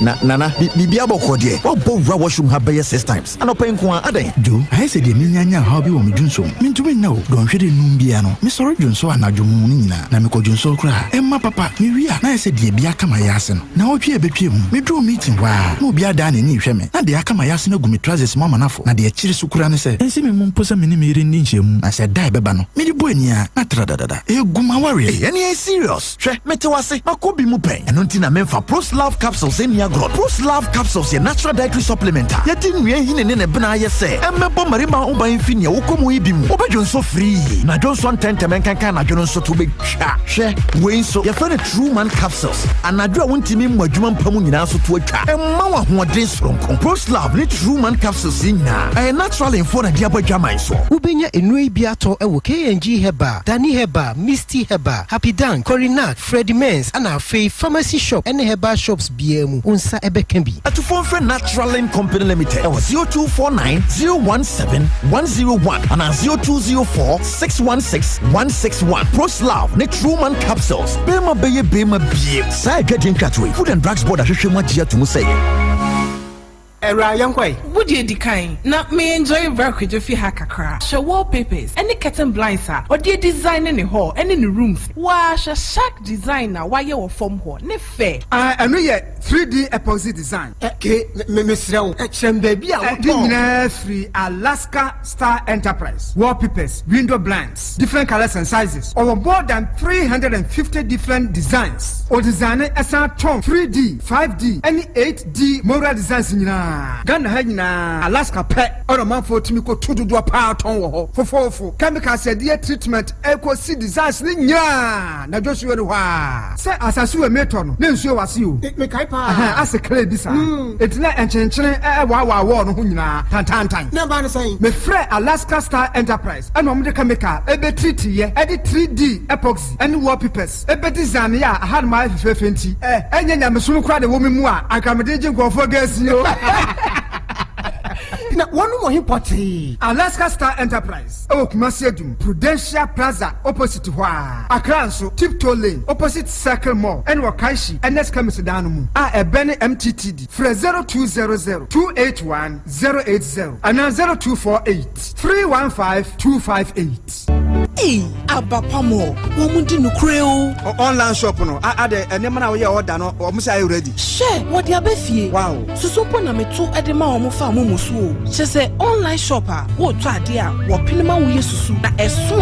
Na Nana, biribiara bɔkɔɔ deɛ? Woabɔ wura washroom ha bɛyɛ six times anɔpa yi nko ara, adɛn? Joe, ayɛ sɛ deɛ menya ɔhaw bi wɔ me dwonsɔ mu. Mentumi nna o. Dɔnhwere num biara no, mesɔre dwonsɔ anadwo mu no nyinaa, na mekɔ dwonsɔ koraa a, ɛmma papa. Mewie a, na ayɛ sɛ deɛ bi aka m'ayaase no. Naawɔtwe a ɛbɛtwam mu, meduruu meeting hɔ ara, na obi adan n'ani rehwɛ me, na deɛ aka m'ayaase no agu me trousers mu ama no afɔ. Na deɛ ɛkyere so koraa ne sɛ, ɛnsi me mu mpo sɛ me ne me yere nni nhyiamu, na sɛ da a ɛbɛba no, mede bɔ ani ara, na tradadada, ɛregu m'awareɛ. Ei, ɛnneɛ ɛyɛ serious. Hwɛ, mete wo ase, makɔ bi mu pɛn. Ɛno nti na memfa Proslav capsules nni agorɔ no. Proslav capsules yɛ natural dietary supplement a yɛde nnua nhini ne ne bena ayɛ sɛ ɛmmɛbɔ mmarima ho ban mfi nea wokɔ mu yi bi mu. Wobɛdwonsɔ firii, na dwonsɔ ntɛmntɛm nkanka anadwo no nso to bɛtwa. Hwɛ, wei nso, yɛfrɛ no True Man capsules. Anadwo a wontumi mmɔ adwuma mpa mu nyinaa nso to atwa. Ɛmma wo ahoɔden soronko. Proslav ne True Man capsules yi nyinaa, ɛyɛ natural mfoɔ na de abɔ adwaman soɔ. Wobɛnya nnuro yi bi atɔ wɔ KNG Herbal, Dani Herbal, Misty Herbal, Happy Dan, Corinat, Freddie Mens ɛna afei pharmacy shop ɛne herbal shops biara mu wo nsa ɛbɛka bi. Atufoɔ mfrɛ Naturalin Company Limited ɛwɔ 0249 017 101 anaa 0204 616 161. Proslav ne Truman Capsules, bɛrima bɛyɛ bɛrima biem. Saa adwadie nkratoɔ yi, Food and Drugs Board ahwehwɛ mu agye ato mu sɛ ɛyɛ. Awuraa, yɛnkɔ ɛ. Wo deɛ di kan na me enjoy bra Kwadwo fie ha kakra. Hwɛ wallpapers ɛne curtain blinds a ɔde adesign ne hall ɛne ne rooms. Waa hwɛ shark design a wayɛ wɔ fam hɔ, ne fɛ. Ah, ɛno yɛ 3D epoxy design. Ke, me, mesrɛ wo, kyerɛ me baabi a wotɔɔ. Ne nyinaa firi Alaska Star Enterprise. Wallpapers, window blinds, different colours and sizes. Ɔwɔ more than 350 different designs. Ɔdesigne ɛsan tɔn 3D, 5D ɛne 8D. Di Mora designs nyinaa. Ghana ha nyinaa Alaska pɛ ɛna ɔmanfoɔ tumi kɔ tu dodoɔ paa tɔn wɔ hɔ fofoofo. Chemicals yɛde yɛ treatment ɛkɔ si designs no nyinaa na Joshua ni hɔ aa. Sɛ asase wɔ metɔ no na nsuo wɔ ase o. Mekae paa. Ɛhɛn ase clay bi saa. Enti na nkyenkyene ɛwaawaa wall no ho nyinaa tantaantan. Na ɛbaa no sɛn? Me frɛɛ Alaska Star Enterprise ɛna wɔn de chemical ɛbɛ treat yɛ ɛde 3D epoxy ɛne wallpapers. Ebedi dza meyɛ a ahanom ayɛ fɛfɛɛfɛ ntsi, nnyɛ nyamesom koraa na ewɔ me mu a, anka medze regye nkorɔfoɔ gas yi o. Na wɔnom wɔ he pɔtee? Alaska Star Enterprise wɔ Kumasi Adum, Prudential Plaza opposite hɔ ara, Accra nso, Tiptoe Lane, opposite Circle Mall, ɛne wɔ Kanshi, Ernest Chemist dan no mu a ɛbɛne MTTD. Frɛ 0200 281 080 anaa 0248 315 258. Ei aba pa mɔ wɔn di nokorɛ o. Online shop no adɛ nneɛma no a woyɛ order no wɔn sɛ ayɛ ready. Hwɛ wɔde aba fie. Wow. Susu mpo na meto de ma wɔn fa momo so o. Kyerɛ sɛ online shop a wotɔ adeɛ a wɔpene ma woyɛ susu na ɛso a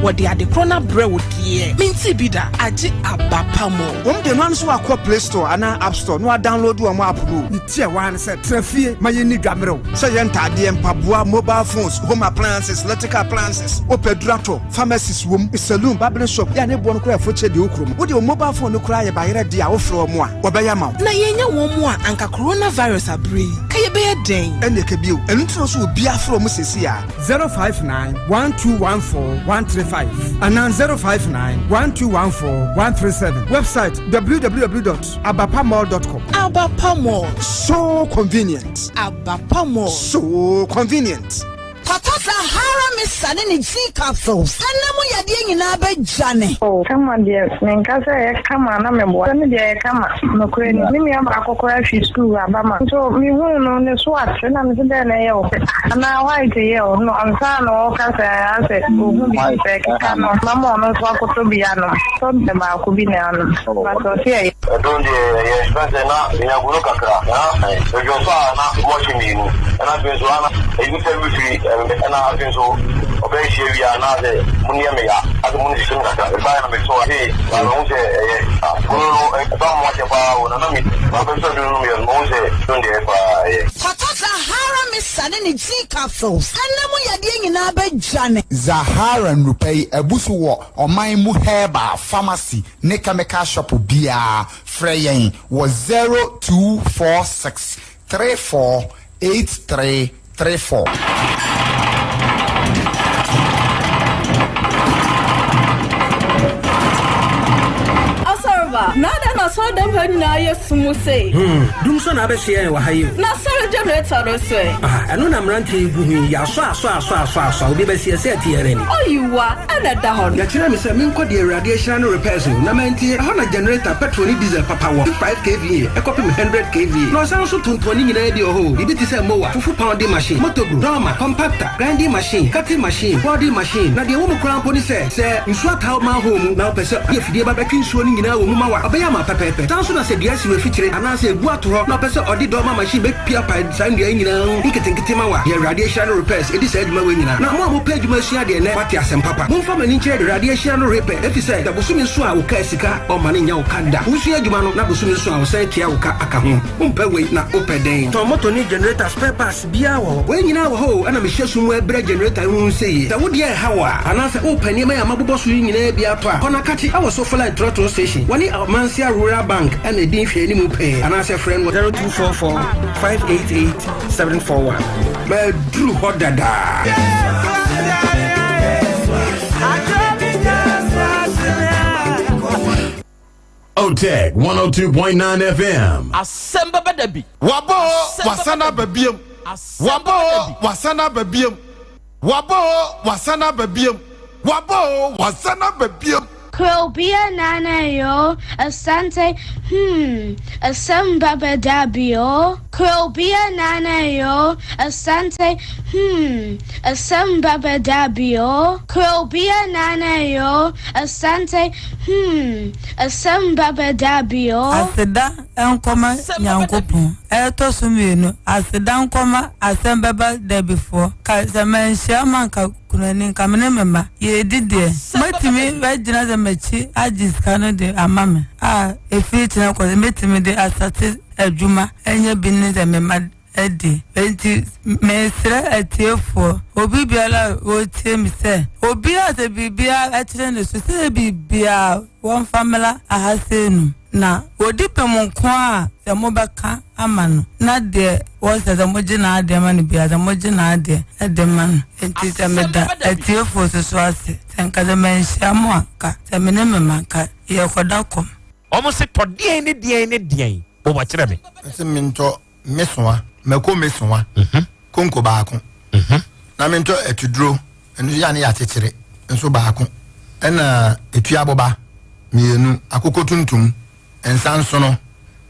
wɔde ade korɔ no abrɛ wo deɛ mentee bi da agye aba pa mɔ. Wɔn deɛ no ara nso wakɔ play store anaa app store na wa download wɔn app no o. Ne tiawa ara ne sɛ tena fie ma yɛnni dwa mmerɛw. Sɛ yɛ ntaadeɛ, mpaboa, mobile phones, home appliances, electrical appliances, wopɛ aduru atɔ, pharmacies wom, saloon, barbering shop, yɛ a ne boɔ no koraa ɛfo kyɛ deɛ ɛwɔ kurom. Wode wo mobile phone no koraa yɛ bayerɛ deɛ a wofrɛ wɔn a, wɔbɛyɛ ama wo. Na yɛanya wɔn mu a anka coronavirus aberɛ yi, ka yɛbɛyɛ dɛn? Ɛnneɛ ka bio. Ɛno nti na ɔsɛ obiara frɛ wɔn seesei ara. 059 1214 135 anaa 059 1214 137. Website www.abapamall.com. Abapa Mall. So convenient. Abapa Mall. So convenient. Tata Sahara Mixture ne ne G capsules ɛna mu yadeɛ nyinaa bɛdwane. Oh kama deɛ menka sɛ ɛyɛ kama na meboa sɛ me deɛ ɛyɛ kama nokorɛ ni me nua baako koraa firi sukuu aba ma nso mehuu no ne so ate na mese dɛn na ɛyɛ wo anaa white yɛ wo no ansa na ɔka sɛ asɛ ɔhu bi sɛ ɛkeka no mama ɔno nso akɔtɔ bi anom tɔ bɛ baako bi na anom but ɔse ɛyɛ. Ɛdon deɛ ɛyɛ ɛfiri sɛ na menya goro kakra na medwonsɔ a na mɔhye mmienu ɛna afei nso ana ɛyi sɛ mefiri ɛna afei nso ɔbɛyɛ hyia wie a na sɛ mo nneɛ me ya asɛ mo nsisi me kakra ɛbaeɛ na mesɔ ee na mehu sɛ ɛyɛ goro no ɛba mo akyɛ paa o na na me mabɛsɔ duro no meyɛ no mahu sɛ don deɛ ɛyɛ paa ɛyɛ. Tata Zahara Mixture ne ne G capsules ɛna mu yadeɛ nyinaa bɛdwane. Zahara nnurupɛ yi abu so wɔ ɔman mu herbal pharmacy ne chemical shop biara. Frɛ yɛn wɔ 0246 34 8334. Asɔreba, na adɛn na asɔredan ha nyinaa yɛ sum sei? Hmm, dum so na abɛhyia yɛn wɔ ha yi o. Na asɔre. Na generator no nso ɛ? Ah, ɛno na mmeranteɛ yi gu ho yi, yɛasɔ asɔ asɔ asɔ asɔ a obi bɛsi ɛsɛ ɛte yɛn ani. Oyiwa, ɛna ɛda hɔ no. Yɛkyerɛɛ me sɛ menkɔ deɛ Awurade ahyira no repairs o, na mantie. Ɛhɔ na generator, petrol ne diesel papa wɔ, 5 kva ɛkɔpem 100 kva. Na ɔsan nso tontɔn ne nyinaa bi wɔ hɔ o, biribi te sɛ mower, fufu pounding machine, motobro, dormer, compactor, grinding machine, cutting machine, welding machine. Na deɛ ɛwɔ mu koraa mpo ne sɛ, sɛ nsuo ataa wo manhole mu na wopɛ sɛ wode afidie ba bɛtwe nsuo no nyinaa wɔ mu ma wo a, ɔbɛyɛ ama wo pɛpɛɛpɛ. Saa nso na sɛ dua si w'afikyire anaasɛ ɛbu ato hɔ na wopɛ sɛ ɔde dormer machine bɛpiapae saa nnua yi nyinaa ho nketenkete ma wo a, deɛ Awurade ahyira no repairs ɛdi saa adwuma wei nyinaa. Na mo a mopɛ adwuma asua deɛ nnɛ moate asɛm papa. Momfa mo ani nkyerɛ deɛ Awurade ahyira no repɛ, ɛfiri sɛ sɛ bosome nso a wo kaa sika ɔmma no nnya wo ka da. Wosua adwuma no na bosome nso a ɔsan tua wo ka aka ho. Wompɛ wei na wopɛ dɛn? Tɔn moto ne generator spare parts biara wɔ hɔ. Wei nyinaa wɔ hɔ o, ɛna mehyɛ sum mu ɛbrɛ generator yi ho sɛ yie. Sɛ wo deɛ ɛha wo a, anaasɛ wopɛ nneɛma yi a mabobɔ so yi nyinaa bi atɔ a, kɔ Nakatse ɛwɔ Sofoline Trɔtrɔ Station. Wɔne Amansia Rural Bank ɛna ɛdi nhwɛanimu pɛɛ, anaasɛ frɛ no wɔ 0244 588 741. Maduru hɔ dada. Otec 102.9 FM. Asɛm bɛba da bi. Waba o, wasan aba biom. Waba o, wasan aba biom. Waba o, wasan aba biom. Waba o, wasan aba biom. Krobea Nana yoo, Asante hmm, asɛm bɛba da bi oo. Krobea Nana yoo, Asante hmm, asɛm bɛba da bi oo. Krobea Nana yoo, Asante hmm, asɛm bɛba da bi oo. Aseda nkɔma Nyankopɔn. Ɛtɔ so mienu, aseda nkɔma asɛm bɛba dabifoɔ. Ka sɛ manhyia mo anka kunani, nka me ne me mma yɛredi deɛ. Moatumi agyina sɛ m'akyi agye sika no de ama me a, ɛfiri kyena kɔ sɛ mɛtumi de asate adwuma anya bi ne sɛ me mma adi. Enti mesrɛ atiefoɔ, obi biara a ɔretie me sɛ, obiara sɛ biribiara kyerɛ ne so, sɛ biribiara wɔmfa mmra aha sei nom, na wɔdi pem nko a sɛ mobɛka ama no, na deɛ wɔsɛ sɛ mogye n'adeɛ ma no biara sɛ mogye n'adeɛ de ma no. Enti sɛ meda atiefoɔ so so ase, sɛ nka sɛ manhyia mo a, nka sɛ me ne me mma nka yɛrekɔda kɔm. Wɔn se tɔ deɛn ne deɛn ne deɛn, bobɔ kyerɛ me. Ɔse mentɔ mesoa, mako mesoa, konko baako, na mentɔ atuduro, ɛno nso yɛ a ne yɛakyekyere nso baako, ɛna etuaboba mienu, akokɔ tuntum, nsa nsono,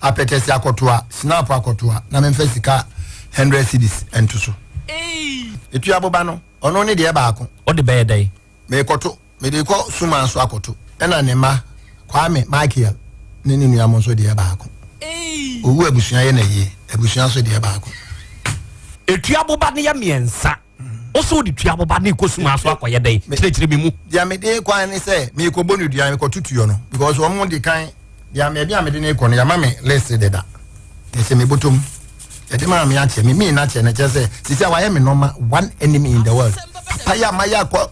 apɛtɛsi akɔtoa, snap akɔtoa, na memfa sika hundred cedis nto so. Etuaboba no, ɔno ne deɛ baako. Wode bɛyɛ dɛn? Merekɔto, mede rekɔ Suman so akɔto. Ɛna ne mma, Kwame, Michael ne ne nua mo nso deɛ baako. Owu abusua yɛ n'ayie, abusua nso deɛ baako. Etuaboba no yɛ mmiɛnsa. Wo so wode tuaboba no rekɔ Suman so akɔyɛ dɛn? Kyerɛkyerɛ me mu. Deɛ mede rekɔ ne sɛ merekɔbɔ no dua, mekɔto tuo no because wɔn de kan deɛ baabi a mede no rekɔ no yɛama me list deda. Ɛsɛ me bɔtɔ mu. Yɛde maa me akyɛ me mii n'akyɛ no kyerɛ sɛ sisi a wayɛ me nɔma one enemy in the world. Papa yi a mayɛ akɔ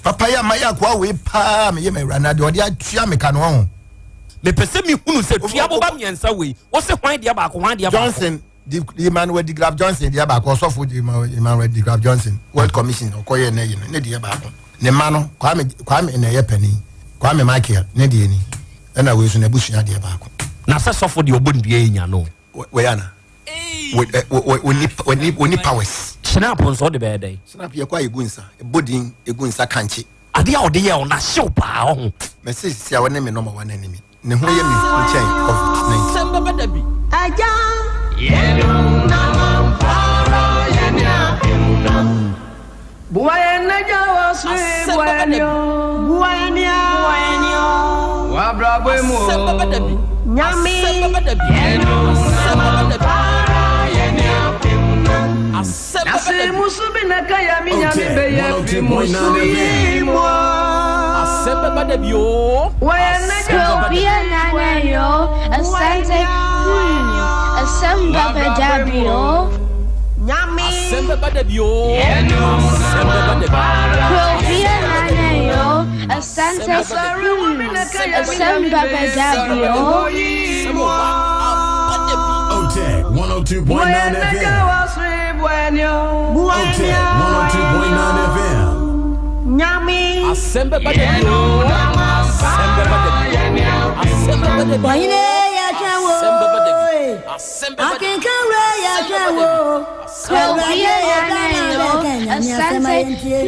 papa yi a mayɛ akoa wei paa meyɛ m'awura na deɛ ɔde atua me ka no ɔho. Mepɛ sɛ mehunu sɛ tua boba mmiɛnsa wei wo se hwan deɛ baako hwan deɛ baako. Johnson di Emmanuel DeGraff Johnson deɛ baako ɔsɔfo di Emmanuel DeGraff Johnson World Commission ɔkɔyɛ ne yi no ne deɛ baako ne mma no Kwame Kwame na ɛyɛ panin Kwame Michael ne deɛ ni ɛna wei nso n'abusua deɛ baako. Na sɛ sɔfo deɛ ɔbɔ nnua yi nya no. Wei ana wɔni powers. Snap nso ɔde bɛyɛ dɛn. Snap yɛ kɔ a yɛgu nsa ɛbɔ din ɛgu nsa kankye. Adeɛ a ɔde yɛ ɔna hyew paa ɔho. Mɛsi sisi a wɔne me nɔma wɔn animi ne ho yɛ me hu kyɛn covid 19. Asɛm bɛba da bi. Agya. Yɛnum na mampara yɛn a emu Boa yɛn n'agya wɔ soro yi boa yɛn o. Boa yɛn o. Boa yɛn o. W'abrabɔ mu o. Asɛm bɛba da bi. Nyame. Asɛm bɛba da bi. Yɛnum Asɛm na bɛba da bi. mampara yɛn a emu Asɛm Na bɛba da se bi. musu bi na ka ya mi nyame Otec bɛyɛ fi musu 102.9 yi FM. mu o. Asɛm bɛba da bi o. Boa yɛn n'agya Asɛm bɛba da bi. Krobea Nana yoo, Asante hmm, asɛm bɛba da bi oo. Asɛm bɛba da bi oo. Asɛm bɛba da bi. Krobea Nana yoo, Asante hmm, asɛm bɛba da bi oo. Otec 102.9 FM. Otec 102.9 FM. Asɛm bɛba da bi oo. Asɛm bɛba da bi. Asɛm bɛba da bi. Ɔhene yɛtwɛn wo Asɛm bɛba da bi. Asɛm bɛba da bi. Akenkan wura. yɛhwɛ wo. Awurade yɛda na bɛka Nyame asɛm a yɛntie.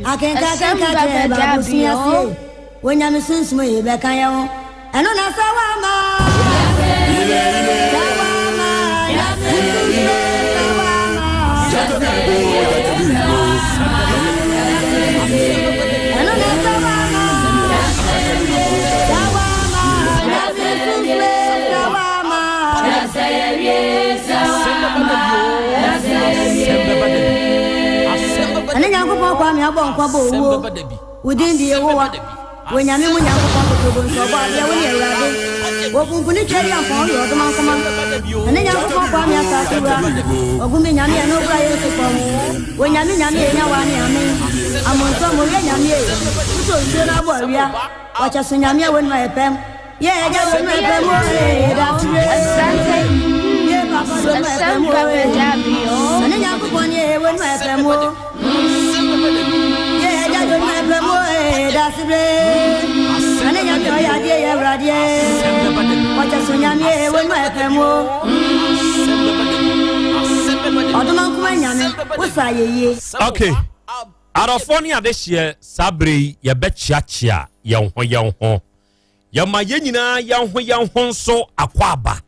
Akenka akenka kyerɛ Bible sua sie. Wo Nyame sunsum yi bɛka yɛn ho. Ɛno na sɛ woama. Sɛ woama Nyame sunsum sɛ woama. Ɛno na sɛ woama. Sɛ woama Nyame sunsum sɛ woama. Ɛne Nyankopɔn Kwame abɔ nkwa bɔ owuo. Wo din de Yehowa. Wo Nyame mu Nyankopɔn kotobo nso ɔbɔ adeɛ wo ne Awurade. Wɔ pumpuni Twɛdeampɔn woyɛ ɔdomankoma. Ɛne Nyankopɔn Kwame asase wura. Ɔgumi Nyame ɛne owura Yesu fam. Wo Nyame Nyame enya wa ne amen. Amonto mo yɛ Nyame e. Wotɔ nsuo na abɔ awia. Wɔkyɛ so Nyame a wɔnum ayɛ pɛm. Yɛ agya do mu ɛpɛ mu e da fure. Yɛ papa do mu ɛpɛ mu e. Ɛne Nyankopɔn ne e wɔnum ayɛ pɛm o. Yɛ agya do mu ɛpɛ mu e da sibre. Ɛne Nyame ɔyɛ adeɛ yɛ awuradeɛ. Wɔkyɛ so Nyame e wɔnum ayɛ pɛm o. Ɔdoma nkuma Nyame wosa yɛ yie. Okay. Adɔfoɔ ne adehyeɛ saa berɛ yi yɛbɛkyeakyea yɛn ho yɛn ho. Yɛma yɛn nyinaa yɛn ho yɛn ho nso akwaaba.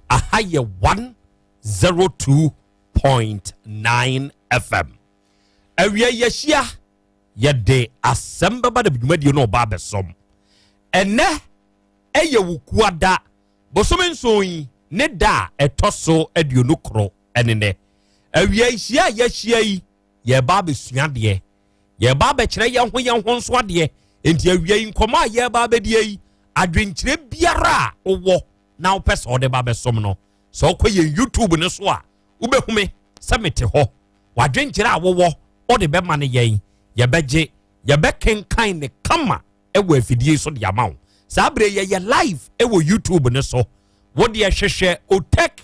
Aha yɛ 102.9 FM. Awia yɛahyia yɛde asɛm bɛba da dwumadie no ɔba abɛsɔm. Ɛnɛ ɛyɛ Wukuada bosome nson yi ne da a ɛtɔ so 21 ɛne nɛ. Awia hyia a yɛahyia yi yɛreba abɛsua adeɛ, yɛreba abɛkyerɛ yɛn ho yɛn ho nso adeɛ. Nti awia yi nkɔmɔ a yɛreba abɛdie yi, adwenkyerɛ biara a wowɔ na wopɛ sɛ ɔde ba bɛsom no, sɛ wokɔ yɛn YouTube no so a, wobɛhu me sɛ mete hɔ. W'adwenkyerɛ a wowɔ wode bɛma no yɛn, yɛbɛgye, yɛbɛkenkan ne kama wɔ afidie so de ama wo. Saa berɛ yɛyɛ live wɔ YouTube no so. Wodeɛ hwehwɛ Otech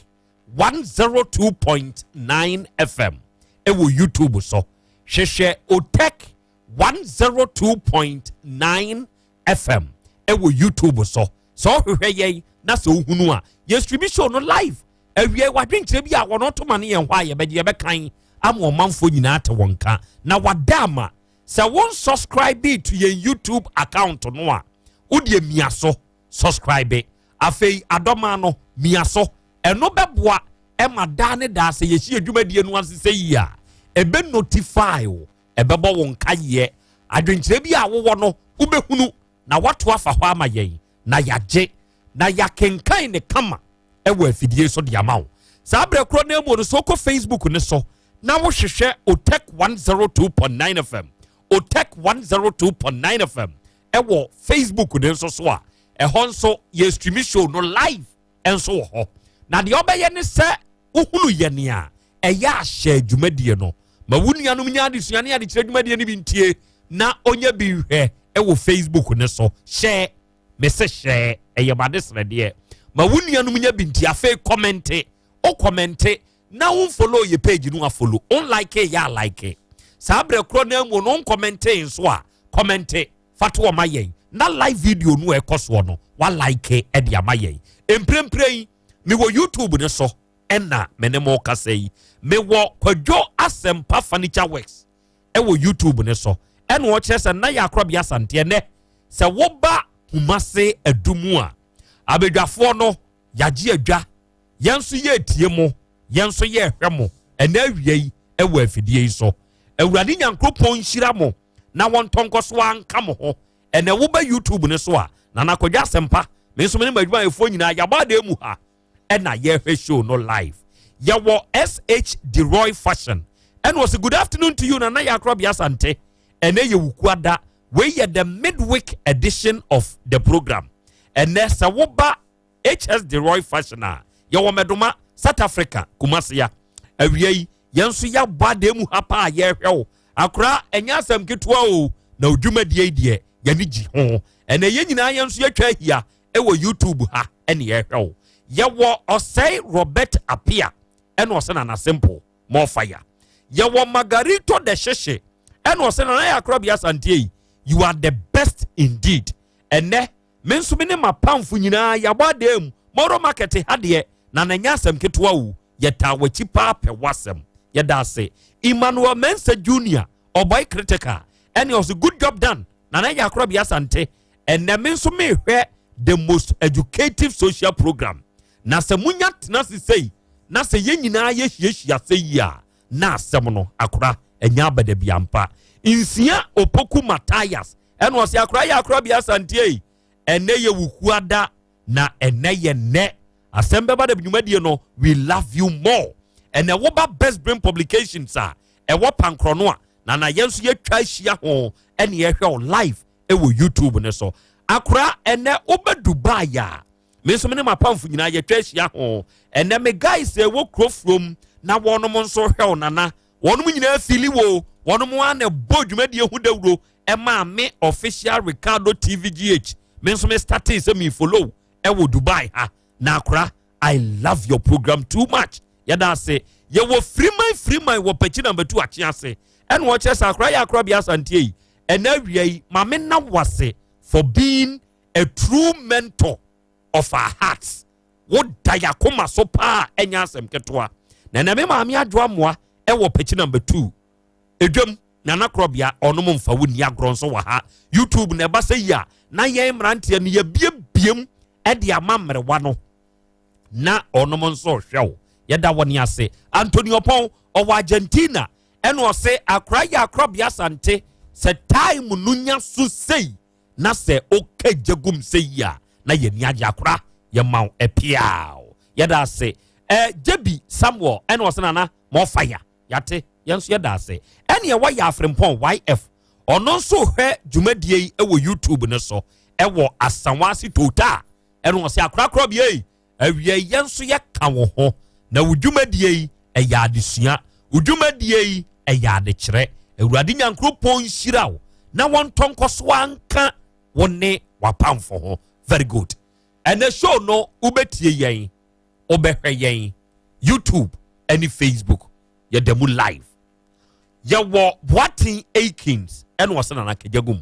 102.9 FM ɛwɔ YouTube so. Hwehwɛ Otech 102.9 FM ɛwɔ YouTube so. Sɛ ɔhwehwɛ yɛn na sɛ ohunu a, yɛ stream show no live. Awie wadwenkyerɛ bi a wɔn to ma no yɛn hɔ a yɛbɛgye yɛbɛkan ama ɔmanfoɔ nyinaa te wɔn nka na wada ama. Sɛ wɔn subscribe to yɛn YouTube account no a, wodeɛ mia so subscribe. Afei adɔma no mia so. Ɛno bɛboa ɛma daa ne daa sɛ yɛhyia dwumadie no ase sɛ yie a, ɛbɛ notify wo, ɛbɛbɔ wo nkaeɛ. Adwenkyerɛ bi a wowɔ no wobɛhunu na woato afa hɔ ama yɛn na yɛagye na yɛakenkan ne kama ɛwɔ afidie so de ama wo. Saa berɛ korɔ no mu no, sɛ wokɔ Facebook ne so na wohwehwɛ Otech 102.9 FM, Otech 102.9 FM ɛwɔ Facebook ne nso so a, ɛhɔ nso yɛ stream show no live nso wɔ hɔ. Na deɛ ɔbɛyɛ ne sɛ wohunu yɛ nea ɛyɛ ahyɛ dwumadie no ma wo nuanom nya adesua ne adekyerɛ dwumadie no bi ntie na ɔnya bi nhwɛ ɛwɔ Facebook ne so. Hyɛ mese hyɛ ɛyɛ ma adesrɛdeɛ ma wo nuanom nya bi ntie. Afei kɔmɛnte, wo kɔmɛnte na wo follow yɛ page no a follow, on like yɛ a like. Saa berɛ korɔ no mu no nkɔmɛnte nso a kɔmɛnte fa to ɔma yɛn na live video no ɛkɔ soɔ no wa like ɛde ama yɛn. Mprempren yi mewɔ YouTube ne so ɛna me ne mo kasa yi. Mewɔ Kwadwo Asɛmpa Furniture Works ɛwɔ YouTube ne so ɛna ɔkyerɛ sɛ na yɛ akorɔbea asanteɛ nɛ sɛ woba Kumase adumu a abadwafoɔ no yagye adwa, yɛn nso yɛretie mo, yɛn nso yɛrehwɛ mo ɛnɛ awia yi ɛwɔ afidie yi so. Awurade Nyankopɔn nhyira mo na wɔntɔ nkɔ so anka mo ho. Ɛnɛ woba YouTube ne so a, Nana Kwadwo Asɛmpa, me nso me ne m'adwumayɛfoɔ nyinaa yɛabɔ adan mu ha ɛna yɛhwɛ show no live. Yɛwɔ SH Deroy Fashion ɛna ɔsɛ good afternoon to you Nana Yakorɔbea Asante. Ɛnɛ yɛ Wukuada, wei yɛ the midweek edition of the program. Ɛnɛ sɛ woba HS Deroy Fashion a yɛwɔ Mɛdoma, South Africa, Kumasi ya. Awia yi yɛn nso yɛabɔ adan mu ha paa yɛrehwɛ wo. Akora ɛnyɛ asɛm ketewa o, na odwumadie yi deɛ yɛne gye ho. Ɛnɛ yɛn nyinaa yɛn nso yɛtwa ahia ɛwɔ YouTube ha ɛne yɛrehwɛ wo. Yɛwɔ Ɔsɛe Robert Apia ɛna ɔsɛ Nana Simple more fire. Yɛwɔ Margarito de Hyehye ɛna ɔsɛ Nana Yakorɔbea Asante yi, you are the best indeed. Ɛnɛ me nso me ne m'apamfo nyinaa yɛabɔ adan mu Moro Market ha deɛ na na ɛnyɛ asɛm ketewa o. Yɛtaa w'akyi paa pɛ w'asɛm. Yɛda ase. Emmanuel Mensah Junior, ɔbɔe critical. Ɛne ɔse good job done. Nana Yaa Korɔbea Asante, ɛnɛ me nso mehwɛ the most educative social program. Na sɛ munya tena ase sei, na sɛ yɛn nyinaa yɛhyiahyia sɛ yi a, na asɛm no akora ɛnyɛ abadabi ampa. Nsia Opoku Matthias, ɛna ɔse akora yɛ Akorɔbea Asante ei, ɛnɛ yɛ Wukuada na ɛnɛ yɛ nnɛ. Asɛm bɛba da dwumadie no, we love you more. Ɛnɛ woba Best Brain Publications a ɛwɔ Pankorɔ no a, na na yɛn nso yɛtwa ahyia ho ɛne yɛhwɛ wo live ɛwɔ YouTube ne so. Akora ɛnɛ woba Dubai a, me nso me ne m'apamfo nyinaa yɛtwa ahyia ho. Ɛnɛ me guys ɛwɔ kuro furom na wɔnom nso hwɛ wo nana. Wɔnom nyinaa fili wo, wɔnom a na ɛbɔ dwumadie ho dawuro ɛmaa me official Ricardo TVGH. Me nso me startee sɛ me follow ɛwɔ Dubai ha. Na akora, I love your program too much. Yɛda ase. Yɛwɔ firiman firiman wɔ Pakyi number 2 akye ase. Ɛna ɔkyerɛ sɛ akora yɛ akora bia asanteɛ yi. Ɛna awia yi, ma me na wase for being a true mentor of our hearts. Wo da yakoma so paa ɛnyɛ asɛm ketewa. Na ɛna me maame adwo amoa ɛwɔ Pakyi number 2. Edwam Nana Korɔbea ɔnom mfa wo ni agorɔ nso wɔ ha. YouTube na ɛba sɛ yi a na yɛn mmeranteɛ no yɛbiebiem ɛde ama mmerewa no na ɔnom nso hwɛ wo. Yɛda wɔ ne ase. Anthony Opon ɔwɔ Argentina ɛna ɔse akora yɛ Akorɔbea Asante sɛ time no nya so sei na sɛ ɔka gyagum sɛ yi a na yɛni agye akora yɛma wo ɛpiaw. Yɛda ase. Jebi Samuel ɛna ɔse nana ma ɔfa ya. Yate yɛn nso yɛda ase. Ɛne ɛwɔ yɛ Afrempɔn YF ɔno nso hwɛ dwumadie yi ɛwɔ YouTube no so ɛwɔ Asanwase Tota ɛna ɔsɛ akorakora bie yi awia yɛn nso yɛka wo ho na wo dwumadie yi ɛyɛ adesua, wo dwumadie yi ɛyɛ adekyerɛ. Awurade Nyankoropɔn nhyira wo na wɔntɔ nkɔso anka wo ne wapamfo ho. Very good. Ɛnɛ show no wobɛtie yɛn, wobɛhwɛ yɛn YouTube ɛne Facebook, yɛda mu live. Yɛwɔ Boaten Akins ɛna ɔsɛ Nana Kegyagum,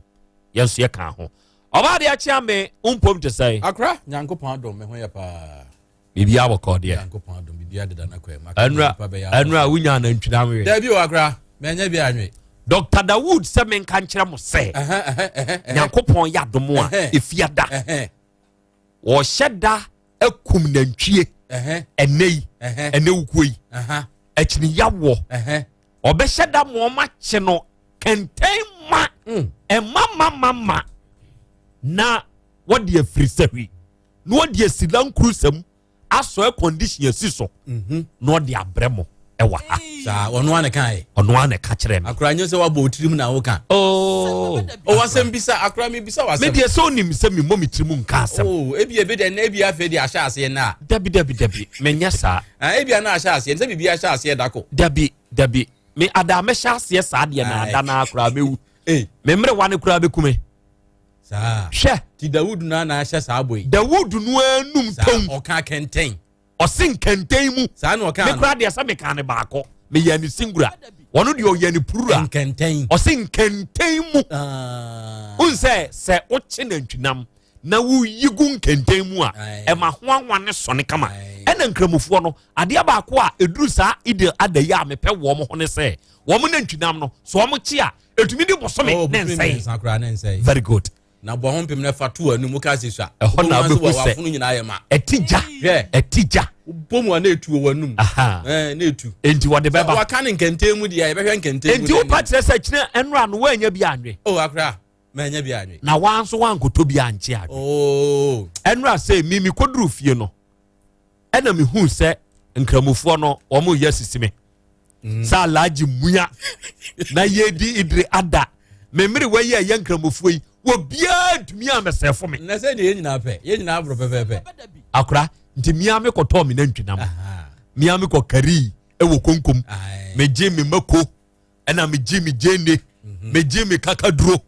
yɛn nso yɛka ho. Ɔbaa deɛ akyea me mpom te sɛ Akra Nyankopɔn adom me ho yɛ paa. Biribiara bɔkɔɔ deɛ. Nyankopɔn adom biribiara deda na kwan mu. Ɛnura ɛnura wonya anantwinam we. Dabi o Akra, mɛnyɛ bi anwe. Dr. Dawood sɛ menka nkyerɛ mo sɛ Nyankopɔn yɛ adom a efiada wɔhyɛ da akum nantwie ɛnɛ yi ɛnɛ wukuo yi akyini yawɔ ɔbɛhyɛ da ma ɔma kye no kɛntɛn ma ɛma ma ma ma na wɔde afiri sahwi na wɔde asi lankurusɛm asɔ air condition asi so mhm. na ɔde abrɛ mo ɛwɔ ha. saa ɔno ara na ɛka yɛ. ɔno ara na ɛka kyerɛ mi. akora nyɛ sɛ wabɔ otirim na woka. ooo ɔwɔ asɛm bisa akora mi bisa wɔ asɛm. mi deɛ sɛ onim sɛ mi mmɔ mi tirim nka asɛm. oo ebi ebi deɛ ebi afɛ deɛ ahyɛ aseɛ na. dabi dabi dabi mɛ nyɛ saa. ebi ana ahyɛ aseɛ sɛ bibi ahyɛ aseɛ dako. dabi dabi mi ada mɛhyɛ aseɛ saa deɛ na ada na akora mɛwu. mɛ mmerɛ wa ne kora bɛ kume. Saa. Hwɛ. Ti Dawud no na ahyɛ saa bɔ yi. Dawud no anum tɔn. Ɔka kɛntɛn. Ɔse nkɛntɛn mu. Saa na ɔka no. Me kora deɛ sɛ meka ne baako. Meyɛ ne singular. Ɔno deɛ ɔyɛ ne plural. Nkɛntɛn. Ɔse nkɛntɛn mu. Ah. Wohu sɛ sɛ wokye nantwinam na woyi gu nkɛntɛn mu a ɛma ho anwa ne sɔne kama. Ɛna nkramofoɔ no adeɛ baako a ɛduru saa Idil Adha yi a mepɛ wɔn ho ne sɛ wɔn nantwinam no so wɔn kye a ɛtumi di bosome oh, ne nsɛe. Very good. Na bɔ ho mpem na fa to anum woka se sua. Ɛhɔ na wobɛhu sɛ ɛti gya. Ɛti gya. Wobɔ mu a na etu wɔ w'anum. Ɛɛ na etu. Enti wɔde bɛba. Wɔka ne nkɛntɛn mu deɛ yɛbɛhwɛ nkɛntɛn mu. Enti wopa kyerɛ sɛ kyerɛ ɛnora no woanya bi anwe. Oh akora manya bi anwe. Na waa nso wankɔtɔ bi ankye anwe. Oh. Ɛnora sɛ mi mekɔduru fie no ɛna mehuu sɛ nkramofoɔ no wɔn yɛ asisi me. Sɛ alagye mua na yɛdi idire ada memere wɔyi a ɛyɛ nkramofoɔ yi wɔbiara ntumi a mɛsɛfo me. Na sɛ deɛ yɛn nyinaa pɛ yɛn nyinaa aboro pɛpɛɛpɛ. Akora nti mmea me kɔtɔɔ me nantwinam mmea me kɔ karii ɛwɔ konkom megye me mako ɛna megye me gyene mhm. megye me kakaduro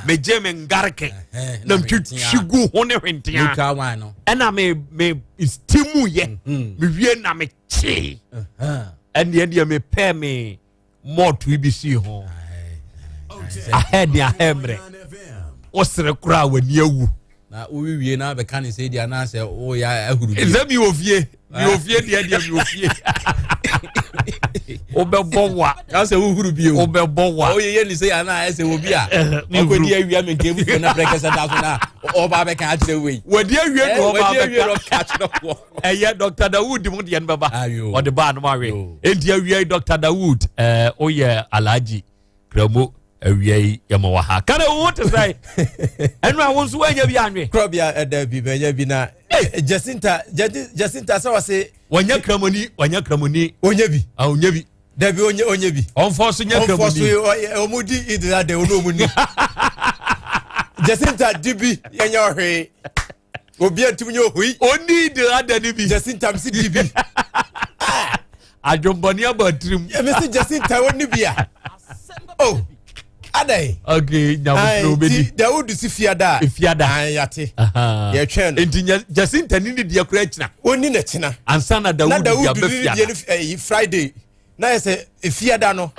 megye me ngareke na metwitwi gu ho ne hwentea ɛna me me stimu yɛ mhm. mewie na mekyee ɛneɛ deɛ mepɛɛ me mɔɔto yi bi sii ho ahɛ ne ahɛ mmerɛ wosere koraa w'ani awu na wowiwie na bɛka ne sɛ di anaasɛ woyɛ ahuru bi sɛ mi wɔ fie mi wɔ fie deɛ deɛ mi wɔ fie. Wobɛbɔ wa. Sɛ wohuru bio. Wobɛbɔ wa. Ɔyɛ yɛ ni sɛ yɛn ayɛ sɛ obi a ɔkɔdi awia mi nka ebufuo na pɛrɛkɛsɛ da so na ɔba abɛka akyerɛ wei. Wɔdi awie na ɔba abɛka akyerɛ wɔ. Ɛyɛ Dr. Dawood mu deɛ no bɛba. Ɔde baa no ma we. Enti awia yi Dr. Dawood ɛɛ oyɛ Alhaji Kramo awia yi yɛma wɔ ha. Kana wo te sɛ ɛnu a wo nso woanya bi anwe. Kurɔbea ɛda bi manya bi na Jacinta Jacinta sɛ wɔse. Wɔnyɛ kramoni wɔnyɛ kramoni. Onye bi. Ah onye bi. Dabi onye onye bi. Ɔnfɔ so nyɛ kramoni. Ɔnfɔ so ɔmo di idila de ɔno ɔmo ni. Jacinta di bi yɛnyɛ ɔhwee. Obi antumi nyɛ ohui. Oni idila de ni bi. Jacinta msi di bi. Adwombɔni aba tirim. Yɛ mesi Jacinta oni bi a. Oh adai. Okay, nyamuturo obedi. Ti Dawudu si fiada. Fiada. Ayi yate. Yɛtwɛn no. Nti Jacinta ni ni deɛ kura kyina. Oni na kyina. Ansa na Dawudu di abɛ fiada. Na Dawudu ni deɛ no Friday. Na yɛ sɛ fiada no.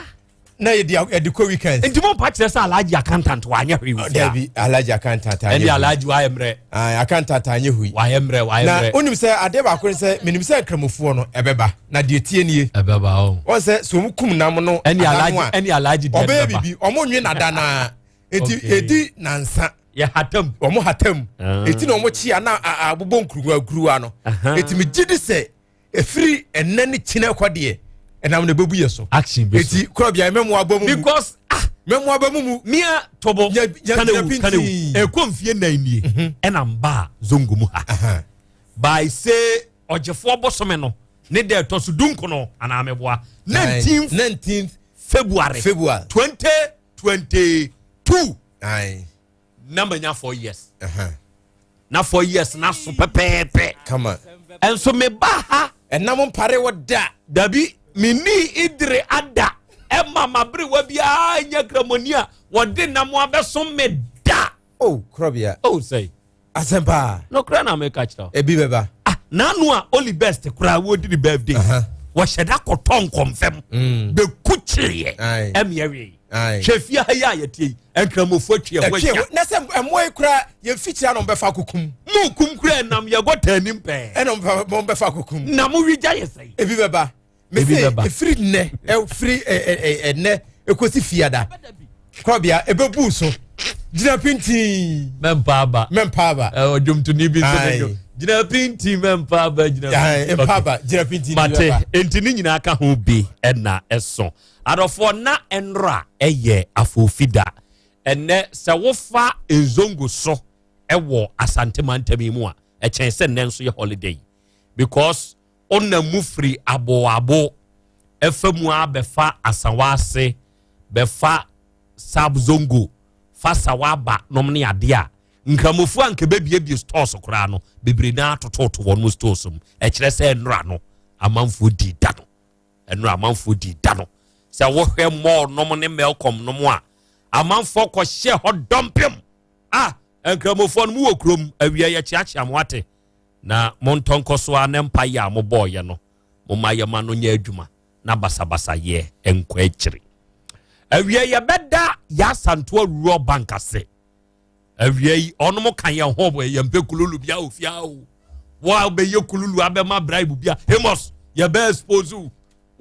Na yɛ di yɛde kɔ weekend. Nti mo mpa kyerɛ sɛ Alhaji accountant wanyɛ hwee wɔ fia. Dabi Alhaji accountant anyɛ hwee. Ɛne Alhaji wayɛ mmerɛ. Ayi accountant anyɛ hwee. Wayɛ mmerɛ wayɛ mmerɛ. Na onim sɛ adeɛ baako ne sɛ menim sɛ nkramofoɔ no ɛbɛba na deɛ tie nie. Ɛbɛba o. Wɔn sɛ sɛ wɔn kum nam no ɛne Alhaji ɛne Alhaji deɛ ɔbɛyɛ bibi wɔn nwe nada naa eti edi nansa. Yɛ hatam. Wɔn hatam. Eti na wɔn kyi ana abobɔ nkuruwa nkuruwa no. Eti mi gyi di sɛ efiri ɛnɛ ne kyinɛ kɔ deɛ ɛnam na ebebu yɛ so. Action bɛ so. Eti kura bia mɛmu abɔ mu. Because ah mɛmu abɔ mu mu. Mia tɔbɔ kanewu kanewu ekɔ nfie nan nie ɛna mba zongo mu ha. By say ɔgyefoɔ bɔsɔmɛ no ne dɛ ɛtɔ so dunkono anaa mɛboa 19th February February 2022 na manya 4 years na 4 years na so pɛpɛɛpɛ kama ɛnso meba ha ɛnam mpare wɔ da dabi menni idire ada ɛma maberewa biara nya kramoni a wɔde nam abɛsom me da. Oh korɔbea. Oh sɛi. Asɛm paa. Nokorɛ na meka kyerɛ wo. Ebi bɛba. Ah, n'ano a Oli Best koraa wɔdi ne birthday. Wɔhyɛ da kɔtɔ nkɔmfam. Bɛku kyeeɛ. Ɛmeɛ wee. Hwɛ fie ha yi a yɛte yi, nkramofoɔ atwi ɛho ahyia. Na sɛ ɛmoa yi koraa yɛn fikyiri ano bɛfa akokum. Mo kum koraa ɛnam yɛ gɔta anim pɛɛ. Ɛna mo bɛfa akokum. Na mo wi gya yɛ sɛn. Ebi bɛba. Mese efiri nnɛ efiri ɛnɛ ekosi fiada kɔbea ebebu so gyina pintin. Mɛmpa aba. Mɛmpa aba. Ɔdwomtoni bi nso ne dwom. Gyina pintin mɛmpa aba gyina pintin. Mpa aba gyina pintin. Mate enti ne nyinaa ka ho bi ɛna ɛso. Adɔfoɔ na ɛnora ɛyɛ afofida. Ɛnɛ sɛ wofa nzongo so ɛwɔ Asante mantam yi mu a ɛkyɛn sɛ nnɛ nso yɛ holiday because Ɔna mu firi aboabo ɛfa mu ara bɛfa Asawa ase, bɛfa Sab Zongo, fa Sawa aba nom ne adeɛ a, Nkramofoɔ a nka bɛbiebie stores koraa no, bebree no ara tototo wɔn stores mu. Ɛkyerɛ sɛ nnora no, amanfoɔ dii da no. Nnora amanfoɔ dii da no. Sɛ wohwɛ mall nom ne Melcom nom a, amanfoɔ kɔhyɛ hɔ dɔmpem. Ah, Nkramofoɔ no, mowɔ kurom, awia yɛkyeakyea mo ate. Na montɔ nkɔ so ara na mpaeɛ a mobɔeɛ no, momma yɛma no nyɛ adwuma na basabasayɛ nkɔ akyiri. Awia yɛbɛda yɛ Asantewa Rural Bank ase. Awia yi, ɔnom ka yɛn ho bɔ yɛn mpɛ kululu bia ofia o. Wo a wobɛyɛ kululu abɛma bribe bia. Amos, yɛbɛ expose wo.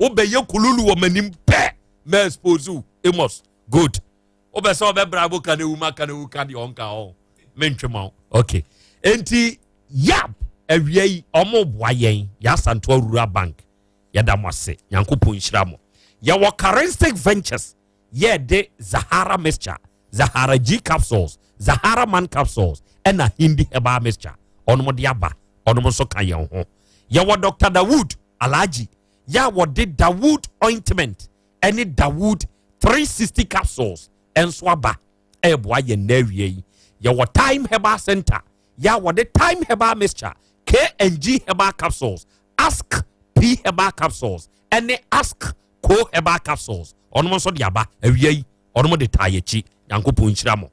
Wobɛyɛ kululu wɔ m'anim pɛ, mɛ expose wo. Amos, good. Wobɛ sɛ ɔbɛ bribe ka ne wu ma ka ne wu ka deɛ ɔnka ɔ. Mentwe ma wo. Okay. Enti yap awia yi ɔmo boa yɛn yɛ Asantewa Rural Bank. Yɛda mo ase. Nyankopɔn nhyira mo. Yɛwɔ Karensic Ventures yɛde Zahara mixture, Zahara G capsules, Zahara man capsules ɛna Hindi herbal mixture. Ɔnom de aba. Ɔnom nso ka yɛn ho. Yɛwɔ Dr. Dawood Alhaji yɛ a wɔde Dawood ointment ɛne Dawood 360 capsules nso aba ɛreboa yɛn nnɛ awia yi. Yɛwɔ Time Herbal Center yɛ a wɔde Time Herbal Mixture, KNG Herbal Capsules, Ask P Herbal Capsules ɛne Ask Co Herbal Capsules ɔnom nso de aba awia yi ɔnom de taa yɛkyi. Nyankopɔn nhyira mo.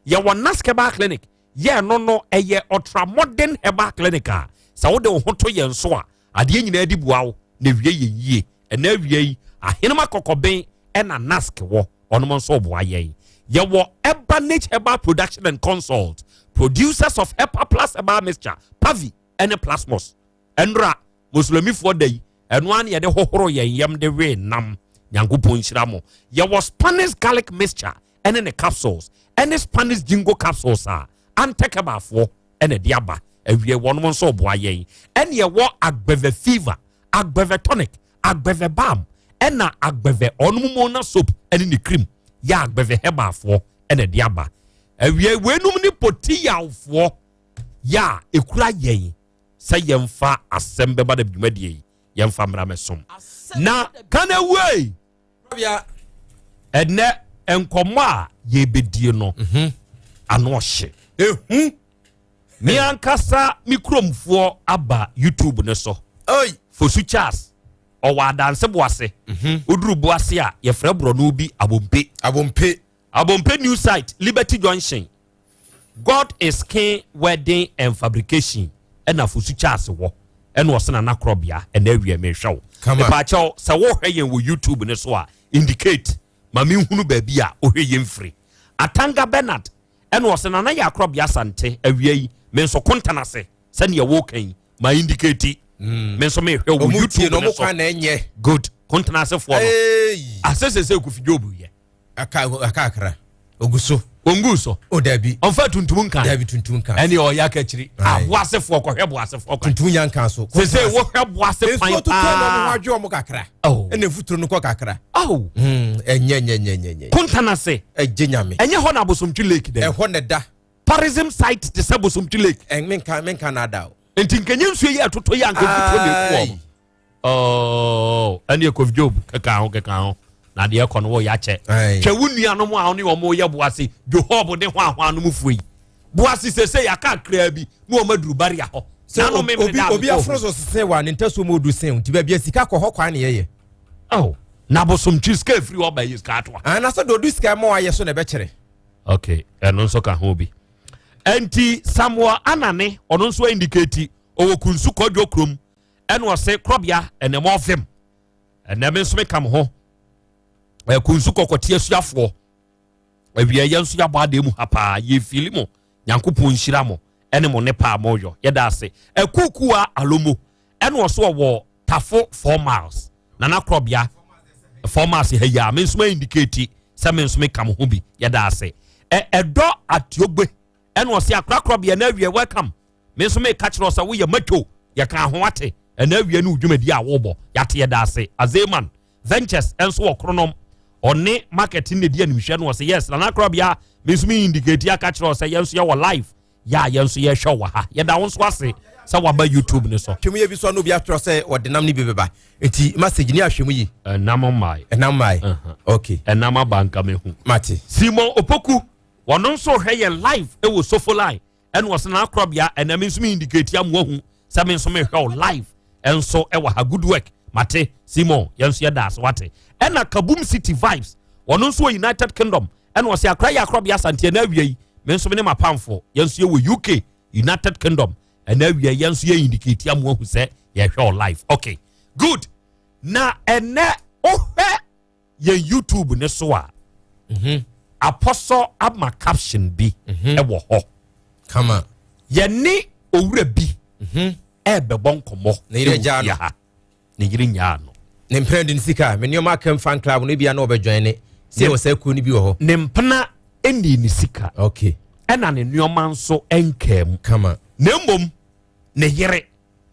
Yɛwɔ Nask Herbal Clinic yɛ ɛno no ɛyɛ ultra modern herbal clinic a sɛ wode wo ho to yɛn so a adeɛ nyinaa di boa wo na ewie yɛ yie. Ɛna awia yi ahenema kɔkɔben ɛna Nask wɔ ɔnom nso boa yɛn. Yɛwɔ Ebanage Herbal Production and Consult, producers of Hepa Plus Herbal Mixture, Pavi ɛne Plasmos. Ɛnora Muslimifoɔ da yi ɛno ara na yɛde hohoro yɛn yam de wee nam. Nyankopɔn nhyira mo. Yɛwɔ Spanish garlic mixture ɛne ne capsules ɛne Spanish jingo capsules a antɛkɛbaafoɔ ɛna ɛde aba. Awie wɔnom nso boa yɛn. Ɛne ɛwɔ agbɛvɛ fever, agbɛvɛ tonic, agbɛvɛ balm ɛna agbɛvɛ ɔnom mu na soap ɛne ne cream yɛ agbɛvɛ herbalfoɔ ɛna ɛde aba. Awie weinom ne potiyawfoɔ yɛ a ɛkura yɛn sɛ yɛmfa asɛm bɛba da dwumadie yi yɛmfa mmra mɛsom na kana wei ɛnɛ nkɔmmɔ a yɛbɛdie no mhm. ano ɔhye ehu me ankasa me kuromfoɔ aba youtube no so fosu charles ɔwɔ adanse boase mhm. woduru boase a yɛfrɛ borɔno bi abompe abompe abompe new site liberty junction God is king wedding and fabrication ɛna Fosu Charles wɔ ɛna ɔsɛ nana korɔbea ɛna awia mehwɛ wo mepaakyɛw sɛ wohwɛ yɛn wɔ YouTube ne so a indicate ma menhunu baabi a wohwɛ yɛn firi Atanga Bernard ɛna ɔsɛ nana yɛ akorɔbea sante awia yi me nso kontan ase sɛnea wɔka yi ma indicate mm. me nso mehwɛ wɔ YouTube ne so good kontan asefoɔ no asɛ sɛ sɛ Kofi Job yɛ aka aka akra ogu so ongu so o dabi ɔnfa tuntum nka dabi tuntum nka ɛne ɔyɛ aka akyiri aboasefoɔ kɔhwɛ boasefoɔ kwan tuntum nya nka so sese wohwɛ boase kwan paa nsuo tutɔ na ɔmo adwe ɔmo kakra ɛna mfuturo no kɔ kakra ɛnyɛ nyɛ nyɛ nyɛ nyɛ kontanase ɛgye nyame ɛnyɛ hɔ na abosomtwi lake dɛ ɛhɔ na ɛda tourism site te sɛ bosomtwi lake menka menka na ada o nti nkɛnyɛ nsuo yi ɛtotɔ yi anka mfuturo na eku wɔn Oh, ɛne Kofi Job keka ho keka ho na deɛ ɛkɔ no wɔyɛ akyɛ hwɛ wo nuanom a wɔne wɔn yɛ boase Johob ne ho ahoa no mu fo yi boase sese yɛaka akraa bi na wɔn aduru baria hɔ sɛ obi obi aforo so sese wa ne ntasuo mu odu sen nti baabi a sika kɔ hɔ kwan ne yɛyɛ oh na bosomtwi sika efiri hɔ ba yi sika atoa anasɛ deɛ ɔdu sika ma wayɛ so na ɛbɛkyerɛ okay ɛno nso ka ho bi ɛnti Samuel Anane ɔno nso indicate ɔwɔ kunsu kɔdwo kurom ɛna ɔse korɔbea ɛnɛ mo ɔfem ɛnɛ me nso meka mo ho ɛkunsu kɔkɔte asuafoɔ awia yɛn nso yɛabɔ adeɛ mu ha paa yɛfili mo nyankopɔn nhyira mo ɛne mo ne paa moyɔ yɛda ase ɛkuukuu alomo ɛna ɔso ɔwɔ tafo 4 miles nana korɔbea 4 miles ha yi a me nso ma indicate sɛ me nso meka mo ho bi yɛda ase ɛdɔ atiogbe ɛna ɔse akora korɔbea na awie welcome Me nso meka kyerɛ wo sɛ woyɛ macho yɛka ho ate ɛna awie ne wo dwumadi a wobɔ yɛate yɛda ase Azeman Ventures nso wɔ kronom ɔne marketing na di animhwɛ no ɔsɛ yes Nana Akorabea me nso me indicate aka kyerɛ wo sɛ yɛn nso yɛwɔ live yɛ a yɛn nso yɛhwɛ wɔ ha yɛda wo nso ase sɛ waba YouTube ne so. Twam yɛ bi so a na obi atwerɛ sɛ ɔde nam no bi bɛba nti message ne ahwɛ mu yi. Ɛnam mmae. Ɛnam mmae. Okay. Ɛnam aba nka mehu. Mate. Simon Opoku wɔno nso hwɛ yɛn live ɛwɔ Sofo line ɛna ɔsɛ na akorɔbea ɛna me nso me indicate amu ahu sɛ me nso mehwɛ wo live ɛnso ɛwɔ ha good work mate Simon yɛn nso yɛda ase wate ɛna Kaboom City vibes ɔno nso wɔ United Kingdom ɛna ɔsɛ akora yɛ akorɔbea asanteɛ na awia yi me nso me ne mapamfo yɛn nso yɛwɔ UK United Kingdom ɛna awia yɛn nso yɛ indicate amu ahu sɛ yɛhwɛ wo live okay good na ɛnɛ wohwɛ yɛn youtube ne so a mhm. apɔsɔ ama caption bi mhm. ɛwɔ hɔ kama yɛne owura bi mhm. ɛɛbɛbɔ nkɔmmɔ ne yere gyaa no ne yere nyaa no ne mpena de ne sika me nneɛma akam fan club no bia na ɔbɛdwan ne sɛ wɔ saa kuo no bi wɔ hɔ ne mpena ɛnii ne sika okay ɛna ne nneɛma nso ɛnkaa mu kama na mmom ne yere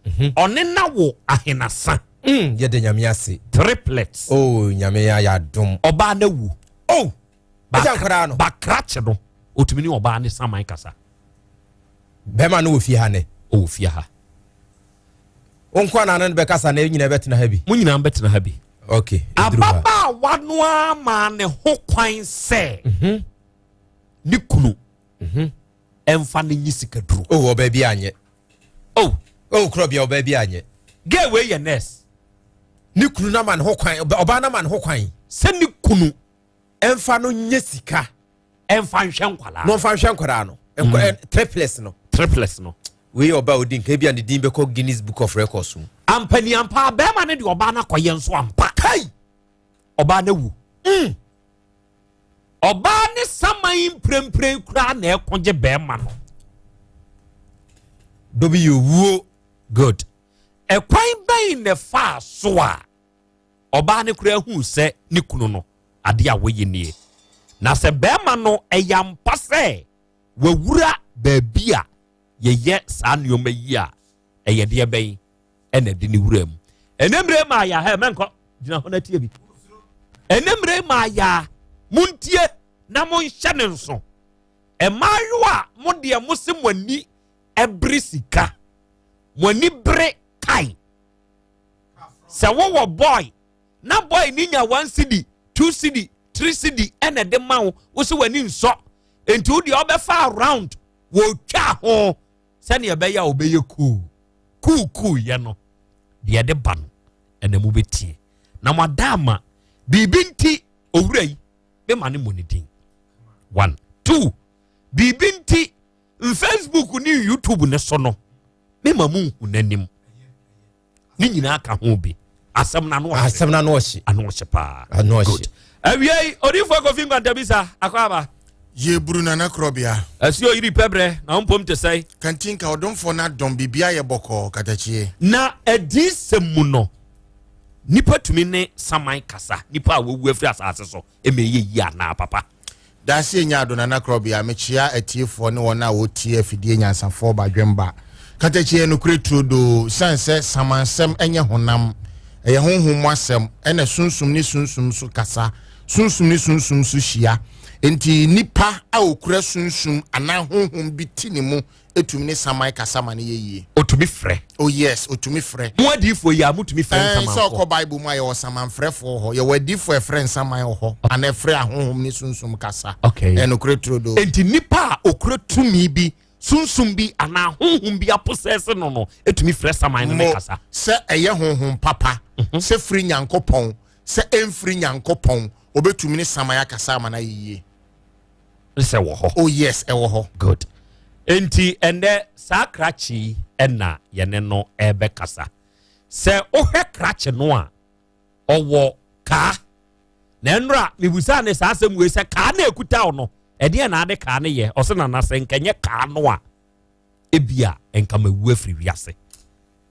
mhm. ɔne na wo ahenasa mm, yɛda nyame ase triplets oh nyame ayɛ adom ɔbaa no awu oh ɛgya nkwadaa no bakrakye no ɔtumi ne ɔbaa ne saman kasa bɛrima no wɔ fie ha nɛ ɔwɔ fie ha wo nko anaa no bɛkasa na nyinaa bɛtena ha bi mo nyinaa bɛtena ha bi okay ababaawa no ama ne ho kwan sɛ mhm. ne kunu mhm. ɛmfa no nye sikaduro oh ɔbaa bi anyɛ oh oh korɔ bia ɔbaa bi anyɛ girl wei yɛ nurse ne kunu no ama ne ho kwan ɔbaa no ama ne ho kwan sɛ ne kunu ɛmfa no nye sika ɛmfa nhwɛ nkwadaa no ɔmfa nhwɛ nkwadaa no triplets no triplets no wei yɛ ɔbaa odi nka ebi a ne din bɛkɔ Guinness Book of Records mu ampani ampa bɛrima no de ɔbaa no akɔyɛ nso ampa kai ɔbaa no awu Ɔbaa ne saman mprempren koraa na ɛko gye bɛrima no. Dobi yɛ owuo. Good. Ɛkwan bɛn na ɛfaa so a Ɔbaa no koraa huu sɛ ne kunu no, adeɛ a wɔyɛ nie. Na sɛ bɛrima no ɛyɛ ampa sɛ wawura baabi a yɛyɛ saa nneɛma yi a, ɛyɛ deɛ bɛn ɛna ɛde ne wura mu. Ɛnɛ mmerɛ maa yɛ ha mɛnkɔ gyina hɔ na tie bi. Ɛnɛ mmerɛ maa yɛ a montie na monhyɛ ne nso. Mmaayewa a mo deɛ mo se mo ani ɛbere sika, mo ani bere kae. Sɛ wowɔ boy na boy ni nya one cedi, two cedi, three cedi ɛna ɛde ma wo, wo se w'ani nsɔ. Nti wo deɛ ɔbɛfa around wɔtwa ho sɛnea ɛbɛyɛ a ɔbɛyɛ cool. Cool cool yɛ no deɛ ɛde ba no ɛna mo bɛtie. Na mo ada ama biribi nti owura yi bɛma ne mmɔ ne din. One, two, biribi nti Facebook ne YouTube ne so no mema mo nhu n'anim. Ne nyinaa ka ho bi. Asɛm no ano ɔhye. Asɛm no ano ɔhye. Ano ɔhye paa. Ano ɔhye. Good. Awiei, Odiyifoɔ Kofi Nkwantabisa, akɔ aba. Yɛburu Nana Korɔbea. Asuo yiri pɛbrɛ, na wo mpom te sɛn? Kantinka, ɔdomfoɔ no adɔm, biribiara yɛ bɔkɔɔ, katakyie. Na adiyisɛm mu no, nipa tumi ne saman kasa, nipa a wawu afiri asase so, ɛma ɛyɛ yie anaa papa? Daaseɛ nya ado Nana Korɔbea, mekyea atiefoɔ ne wɔn a wɔtie afidie nyansafoɔ badwemba. Katakyie yɛ nokorɛ turodoo, siane sɛ samansɛm nyɛ honam, ɛyɛ honhom mu asɛm, ɛna sunsum ne sunsum nso kasa, sunsum ne sunsum nso hyia. Enti nipa a ɔkura sunsum anaa honhom bi te ne mu tumi ne saman kasa ma no yɛ yie. Ɔtumi frɛ. Oh yes, ɔtumi frɛ. Mo adiyifoɔ yi a, motumi frɛ Ɛn, nsamanfoɔ? sɛ ɔkɔ Bible mu a, yɛwɔ samanfrɛfoɔ wɔ hɔ. Yɛwɔ adiyifoɔ a ɛfrɛ nsaman wɔ hɔ, anaa ɛfrɛ ahonhom ne sunsum kasa. Okay. Ɛyɛ nokorɛ turodoo. Enti nipa a ɔkura tumi bi, sunsum bi, anaa honhom bi aposɛse no no, tumi frɛ saman no ne Mo, kasa. sɛ ɛyɛ honhom papa, sɛ firi Nyankopɔn, sɛ ɛmfiri Nyankopɔn, ɔbɛtumi ne saman akasa ama no ayɛ yie. Sɛ wɔ hɔ. Oh yes, ɛwɔ hɔ. Good. Enti ɛndɛ saa krakye yi ɛna yɛne no ɛbɛkasa. Sɛ wohwɛ krakye no a, ɔwɔ kaa. Na ɛnora mebusaa ne saa asɛm wei sɛ kaa na ɛkuta wo no, ɛdeɛn na ade kaa no yɛ? Ɔse nana sɛ nkɛnyɛ kaa no a, ebia nka mawu afiri wiase.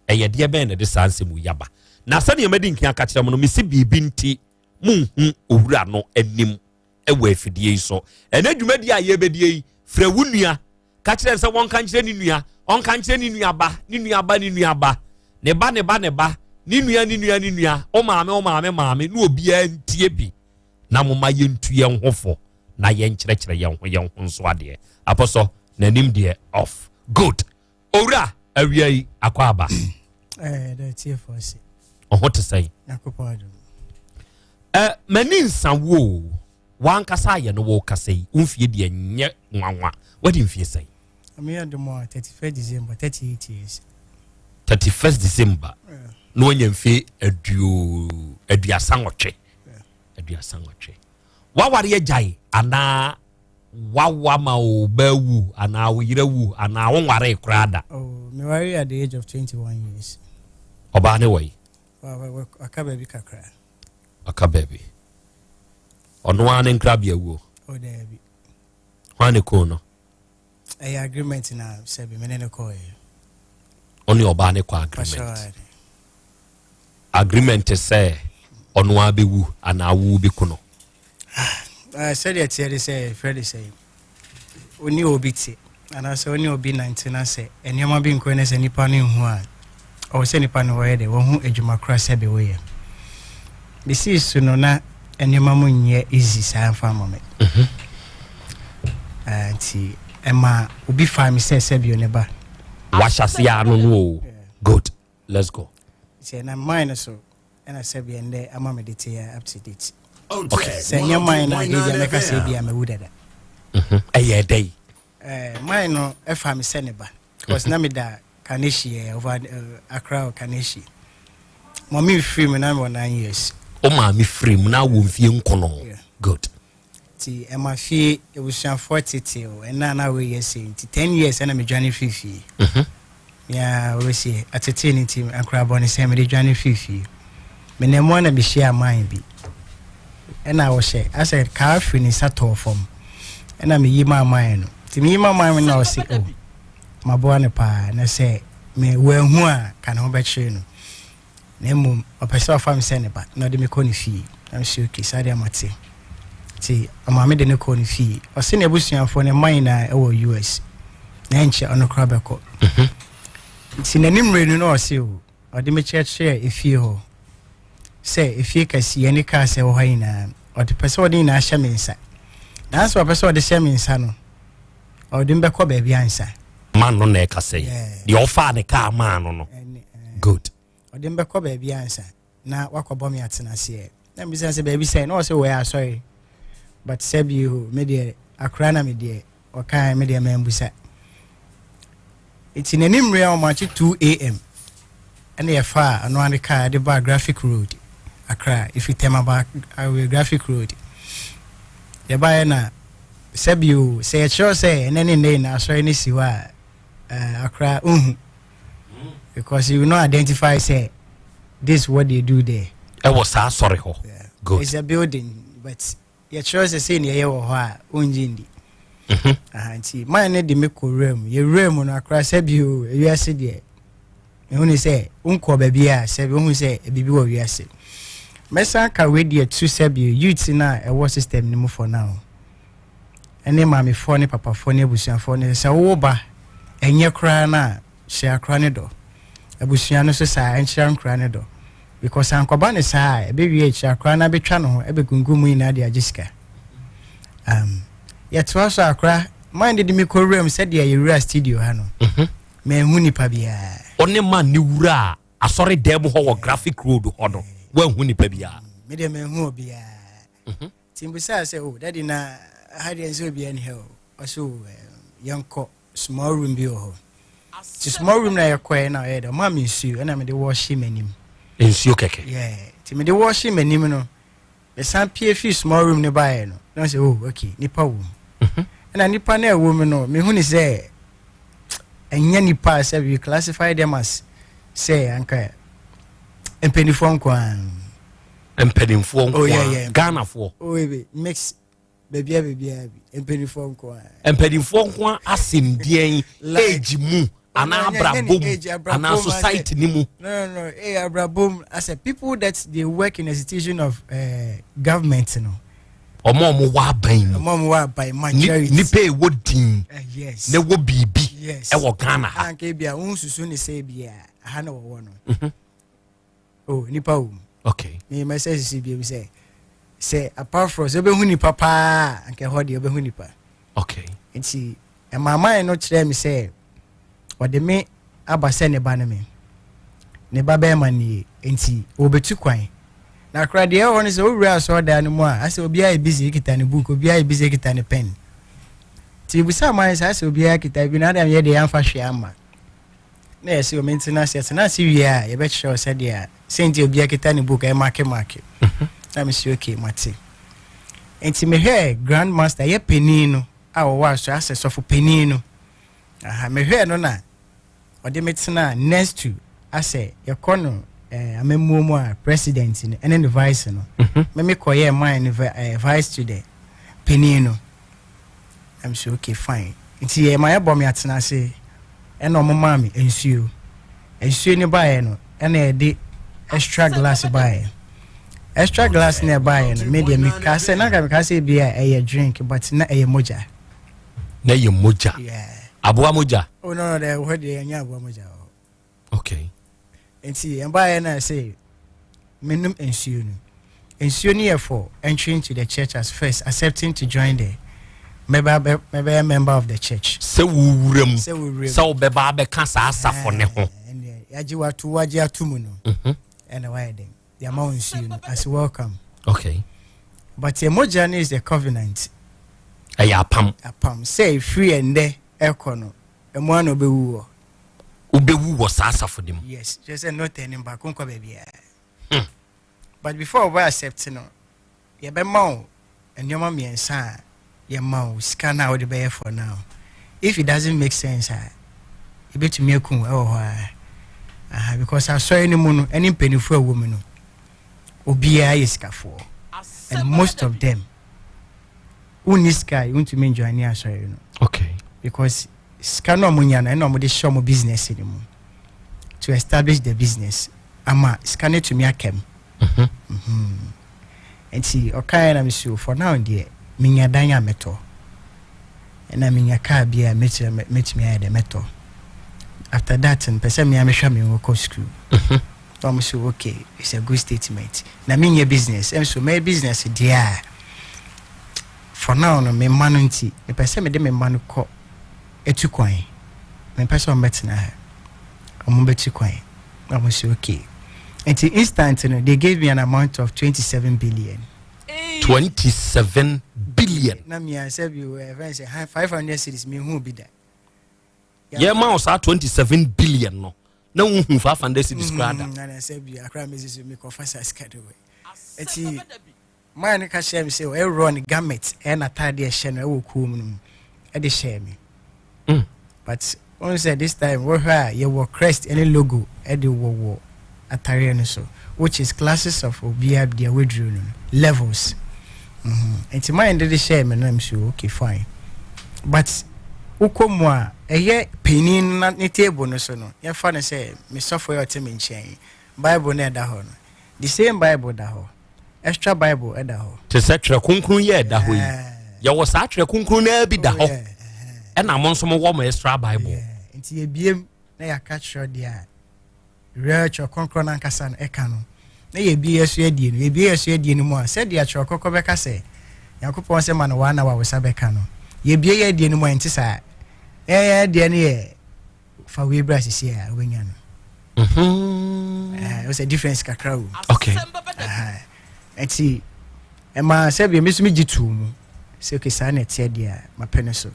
Ɛyɛ deɛ bɛn na ɛde saa nsɛm yi aba? Na sɛdeɛ madi nkan aka kyerɛ mo no, mese biribi nti monhu owura no anim wɔ afidie yi so. Ɛnɛ dwumadie a yɛrebɛdie yi, frɛ wo nua, ka kyerɛ no sɛ wɔnka nkyerɛ ne nua, ɔnka nkyerɛ ne nua ba, ne nua ba, ne nua ba, ne ba, ne ba, ne ba, ne nua, ne nua, ne nua, wo maame, wo maame, maame, ne obiara ntie bi. Na momma yɛntu yɛn ho fo na yɛnkyerɛkyerɛ yɛn ho yɛn ho nso adeɛ. Apɔsɔ, n'anim deɛ off. Good. Owura, awia yi akɔ aba. Eh, dɛ tiefo ase. Ɔho te sɛn? Nyankopɔn adom. Eh, m'ani nsa wo o. W'ankasa ayɛ no wo kasa yi, wo mfie deɛ nyɛ nwanwa. Wadi mfie sɛn? Ame adom a, 31 December, 38 years. 31 December. Yeah. Na wanya mfie aduo 38. Yeah. 38. Waware agyae anaa wawa ma wo ba awu anaa wo yere awu anaa wo nwaree koraa da? Oh, me ware at the age of 21 years. Ɔbaa ne wɔ yi? Waka baabi kakra. Waka baabi. Ɔno ara ne nkrabea wuo. Oh, daabi. Hwan ne kun no? Ɛyɛ agreement na sɛbi me ne no kɔɛ. Ɔne ɔbaa ne kɔ agreement. Agreement sɛ ɔno ara bɛwu anaa wo bɛku no. Ah, sɛdeɛ teɛ de sɛ frɛ de sɛ ɔne obi te anaasɛ ɔne obi nante na sɛ nneɛma bi nkɔ ne sɛ nipa no nhu a ɔwɔ sɛ nipa no wɔyɛ de wɔho adwuma kora sɛ bi woyɛ mesii so no na nneɛma mu nyɛ easy saa mfa mmɔ me mhm. ah, nti ɛma obi faa me sɛ sɛbio ne ba wahyɛ ano no o good let's go sɛ na mine no so ɛna sɛbi ɛndɛ ama mede te up to date okay sɛ nyɛ mine no adeɛ bia mɛka sɛ bia mawu dada mhm. ɛyɛ dɛ yi eh, mine no ɛfa me sɛ ne ba because na meda Kaneshie eh, over uh, Accra or Kaneshie mɔmi firi mu na mewɔ 9 years o maame firi mu na wɔ mfie nkono good Nti ɛma fie abusuafoɔ tete o ɛna na wei yɛ sei nti 10 years ɛna medwane firi fie mhm. mea wɔbɛsi atetee no nti ankorabɔ ne sɛ mede dwane firi fie menam mu na mehyia man bi ɛna wɔhyɛ asɛ kaa firi ne nsa tɔɔ fam ɛna meyi maa man no nti meyi maa man no na ɔse o maboa no paa na sɛ me wɔahu a ka ne ho bɛkyerɛ no. Na mmom ɔpɛ sɛ ɔfa me sɛ ne ba na ɔde me kɔ ne fie. Na mese okay, saa deɛ mate. Nti ɔmaa me de no kɔɔ ne fie. Ɔse n'abusuafoɔ ne mma nyinaa ɛwɔ US. Na ɛnkyɛ ɔno koraa bɛkɔ. Nti n'anim mmerɛ no na ɔse o, ɔde me kyerɛkyerɛɛ efie hɔ sɛ efie kɛseɛ ne cars ɛwɔ hɔ nyinaa. Ɔde pɛ sɛ ɔde nyinaa hyɛ me nsa. Nanso ɔpɛ sɛ ɔde hyɛ me nsa no, ɔde me bɛkɔ baabi ansa. Man no na ɛkasa yi. Deɛ ɔfaa ne kaa maa no no. Good. Ɔde me bɛkɔ baabi ansa na wakɔbɔ me atena aseɛ. Na mebisa sɛ baabi sɛn na ɔsɛ wɔyɛ asɔre. But sɛ bi o, me deɛ akora na me deɛ ɔkae me deɛ mambusa. Nti n'anim mmerɛ a ɔmakye 2 a.m. ɛna yɛfaa ɔno ade kaa de baa Graphic Road, Accra. Ɛfiri Tema ba awɛ Graphic Road. Yɛbaeɛ na sɛbi o, sɛ yɛkyerɛw sɛ ɛnɛ ne nnɛ nyinaa asɔre no si hɔ a, Accra nhu. Because you will not identify sɛ this is what they do there. Ɛwɔ saa asɔre hɔ. Good. It's a building, but yɛkyerɛw sɛ sei ne ɛyɛ wɔ hɔ a, wongye ndi. Aha, nti man no de me kɔ wura mu. Yɛwura mu no akora sɛbi o, ewiase deɛ mehu ne sɛ wonkɔ baabi a sɛbi wohu sɛ biribi wɔ wiase. Mɛsan ka wei deɛ tu sɛbi youth no a ɛwɔ system no mu for now, ɛne maamefoɔ ne papafoɔ ne abusuafoɔ no, sɛ wowo ba ɛnyɛ koraa no a, hyɛ akora ne dɔ. Abusua no so saa ɛnkyerɛ nkora ne dɔ, because ankɔba ne saa a, ɛbɛwie akyire akora no abɛtwa ne ho ɛbɛgungu mu nyinaa de agye sika. Yɛtoa so akora man de de me kɔ wuram sɛdeɛ yɛwura studio ha no, manhu nipa biara. Ɔne man ne wura a asɔre dan mu hɔ wɔ Graphic Road hɔ no, woanhu nipa biara? Me deɛ manhu obiara. Nti mbisaa sɛ, "Oh daddy, na ha deɛ nsɛ obiara ni ha o?" Ɔsɛ o, yɛnkɔ small room bi wɔ hɔ. Nti small room na yɛkɔɛ na ɔyɛ dɛ ɔmaa me nsuo ɛna mede wɔɔhye m'anim. Nsuo kɛkɛ? Yeah, nti mede wɔɔhye m'anim no, mesan pie fii small room no baeɛ no na ɔsɛ, "Oh okay, nipa wɔ mu." Ɛna nipa no a ɛwɔ mu no, mehu ne sɛ ɛnyɛ nipa a sɛ we classify them as sɛ anka mpanimfoɔ nko ara. Mpanimfoɔ nko Oh, yeah. ara? Ghanafoɔ? Oh, ebe mix baabia baabia bi, mpanimfoɔ nko ara. Mpanimfoɔ nko ara asɛmdeɛn? Age mu anaa Ɛnyɛ- ɛnyɛ abrabɔ ne mu age, abrabɔ anaa mu asɛ- society ni mu? No, eh, abrabom as a people that they work in a institution of government no. Ɔmo a ɔmo wɔ aban mu. Ɔmo a ɔmo wɔ aban, majority. Nipa a ɛwɔ din Yes. na ɛwɔ biribi Yes. ɛwɔ Ghana ha. Anka ebi a nsusu ne sɛ ebi a aha na wɔwɔ no. Oh, nipa wɔ mu. Me mɛsɛ sisi bi sɛ apart from sɛ wobɛhu nipa paa, anka ɛhɔ deɛ wobɛhu nipa. Nti ɛmaaman no kyerɛ me sɛ ɔde me aba sɛ ne ba no, me ne ba bɛrima nie, nti wɔbɛtu kwan. Na akora deɛ ɛwɔ hɔ no sɛ wowura asɔredan no mu a, asɛ obiara yɛ busy kita ne book, obiara yɛ busy kita ne pen. Nti ebusa aman sɛ asɛ obiara kita bi na adam yɛ deɛ yɛamfa hwee ama na yɛsɛ omi ntena ase. Yɛtena ase wie a, yɛbɛkyerɛ wo sɛdeɛ sɛ nti obiara kita ne book ɛmark mark. Na mesi okay, mate. Nti mehwɛɛ grand master yɛ panin no a wɔwɔ asɔ asɛ sɔfo panin no aha, mehwɛɛ no na ɔde me tena next to asɛ yɛkɔ no amammuo mu a, president no ɛne ne vice no. Me mekɔyɛɛ mine no vice to the panin no. I'm so okay, fine. Nti yɛ ma yɛbɔ me atena ase ɛna ɔmo maa me nsuo. Nsuo no baeɛ no, ɛna yɛde extra glass baeɛ. Extra glass na ɛbaeɛ no, me deɛ meka sɛ na nka meka sɛ ebi a ɛyɛ drink, but na ɛyɛ mogya. Na ɛyɛ mogya? Aboa mogya? Oh no, dɛ hɔ deɛ ɛnyɛ aboa mogya hɔ. Nti ɛbaeɛ na sɛ menom nsuo no, nsuo no yɛ for entry into the church as first accepting to join the mɛba mɛbɛyɛ member of the church. Sɛ wowura mu. Sɛ wowura mu. Sɛ wobɛba abɛka saa asafo ne ho. Ɛnneɛ yagye wato, wagye ato mu no, ɛna wayɛ den yɛama wo nsuo no as welcome. But yɛ mogya no is the covenant. Ɛyɛ apam. Apam sɛ ɛfiri ɛndɛ ɛkɔ no, ɛmu ana wobɛwu wɔ. Wobɛwu wɔ saa asafo no mu. Yes, kyerɛ sɛ no turning back, wonkɔ baabiara. But before wɔbɛ accept no, yɛbɛma wo nneɛma mmiɛnsa a yɛma wo sika no a wode bɛyɛ for now. If it doesn't make sense a, yɛbɛtumi aku wo ɛwɔ hɔ a aha, because asɔre no mu no ɛne mpanimfoɔ a ɛwɔ mu no, obiara yɛ sikafoɔ and most of them wonni sika a wontumi enjoy ne asɔre no. Because sika no a ɔmo nya no, ɛna ɔmo de hyɛ ɔmo business no mu to establish the business. Ama sika no atumi aka mu. Nti ɔkaeɛ na mesi for now deɛ menya dan a mɛtɔ, ɛna menya car bi a mɛtumi ayɛ dɛ mɛtɔ. After that no, pɛ sɛ mea mehwɛ me ho kɔ school. Na ɔmo so, "Okay, it's a good statement." Na menyɛ business ɛnso mɛyɛ business deɛ a, for now no, me mma no nti mepɛ sɛ mede me mma no kɔ etu kwan. Mepɛ sɛ ɔmo bɛtena ha, ɔmo bɛtu kwan. Na ɔmo sɛ okay. Nti instant no, they gave me an amount of 27 billion. 27 billion. Na mmiɛnsa bi wɔ ɛfɛn sɛ 500 cedis mehu bi da. Yɛma wo saa 27 billion no na wohu 500 cedis koraa da? Na sɛ bi akora me sisi mekɔfa saa sika de wɔ. Nti maa no ka kyerɛ me sɛ ɛworɔ ne garment, ɛyɛ n'atadeɛ ɛhyɛ no ɛwɔ kurom no mu, ɛde hyɛɛ me. But wɔn sɛ this time wɔhwɛ a, yɛwɔ crest ɛne logo ɛde wɔwɔ atareɛ no so, which is classes of obiara deɛ waduro no levels. Nti maa de hyɛɛ me no, so okay, fine. But wokɔ mu a, ɛyɛ panin na ne table no so no, yɛfa no sɛ mesɔfo yɛ ɔte me nkyɛn, Bible no ɛda hɔ no, the same Bible da hɔ, extra Bible ɛda hɔ. Te sɛ Twerɛ Kronkron yɛ ɛda hɔ yi, yɛwɔ saa Twerɛ Kronkron naa bi da hɔ, ɛna mo nso mowɔ mo extra Bible. Nti yɛbiem na yɛaka kyerɛ deɛ a real Twerɛ Kronkron no ankasa no ɛka no, na yɛbie yɛ so adie no, yɛbie yɛ so adie no mu a, sɛdeɛ Twerɛ Kronkron bɛka sɛ Nyankopɔn sɛ ma no waa na wawosa bɛka no, yɛbie yɛ adie no mu a, ɛnte saa. Ɛyɛ deɛ no yɛ fa wei bra sisi a wobɛnya no. Ɛɛ sɛ difference kakra wo. Nti ɛma sɛdeɛ me nso megye too mu sɛ okay, saa na ɛteɛ deɛ a mapɛ no so.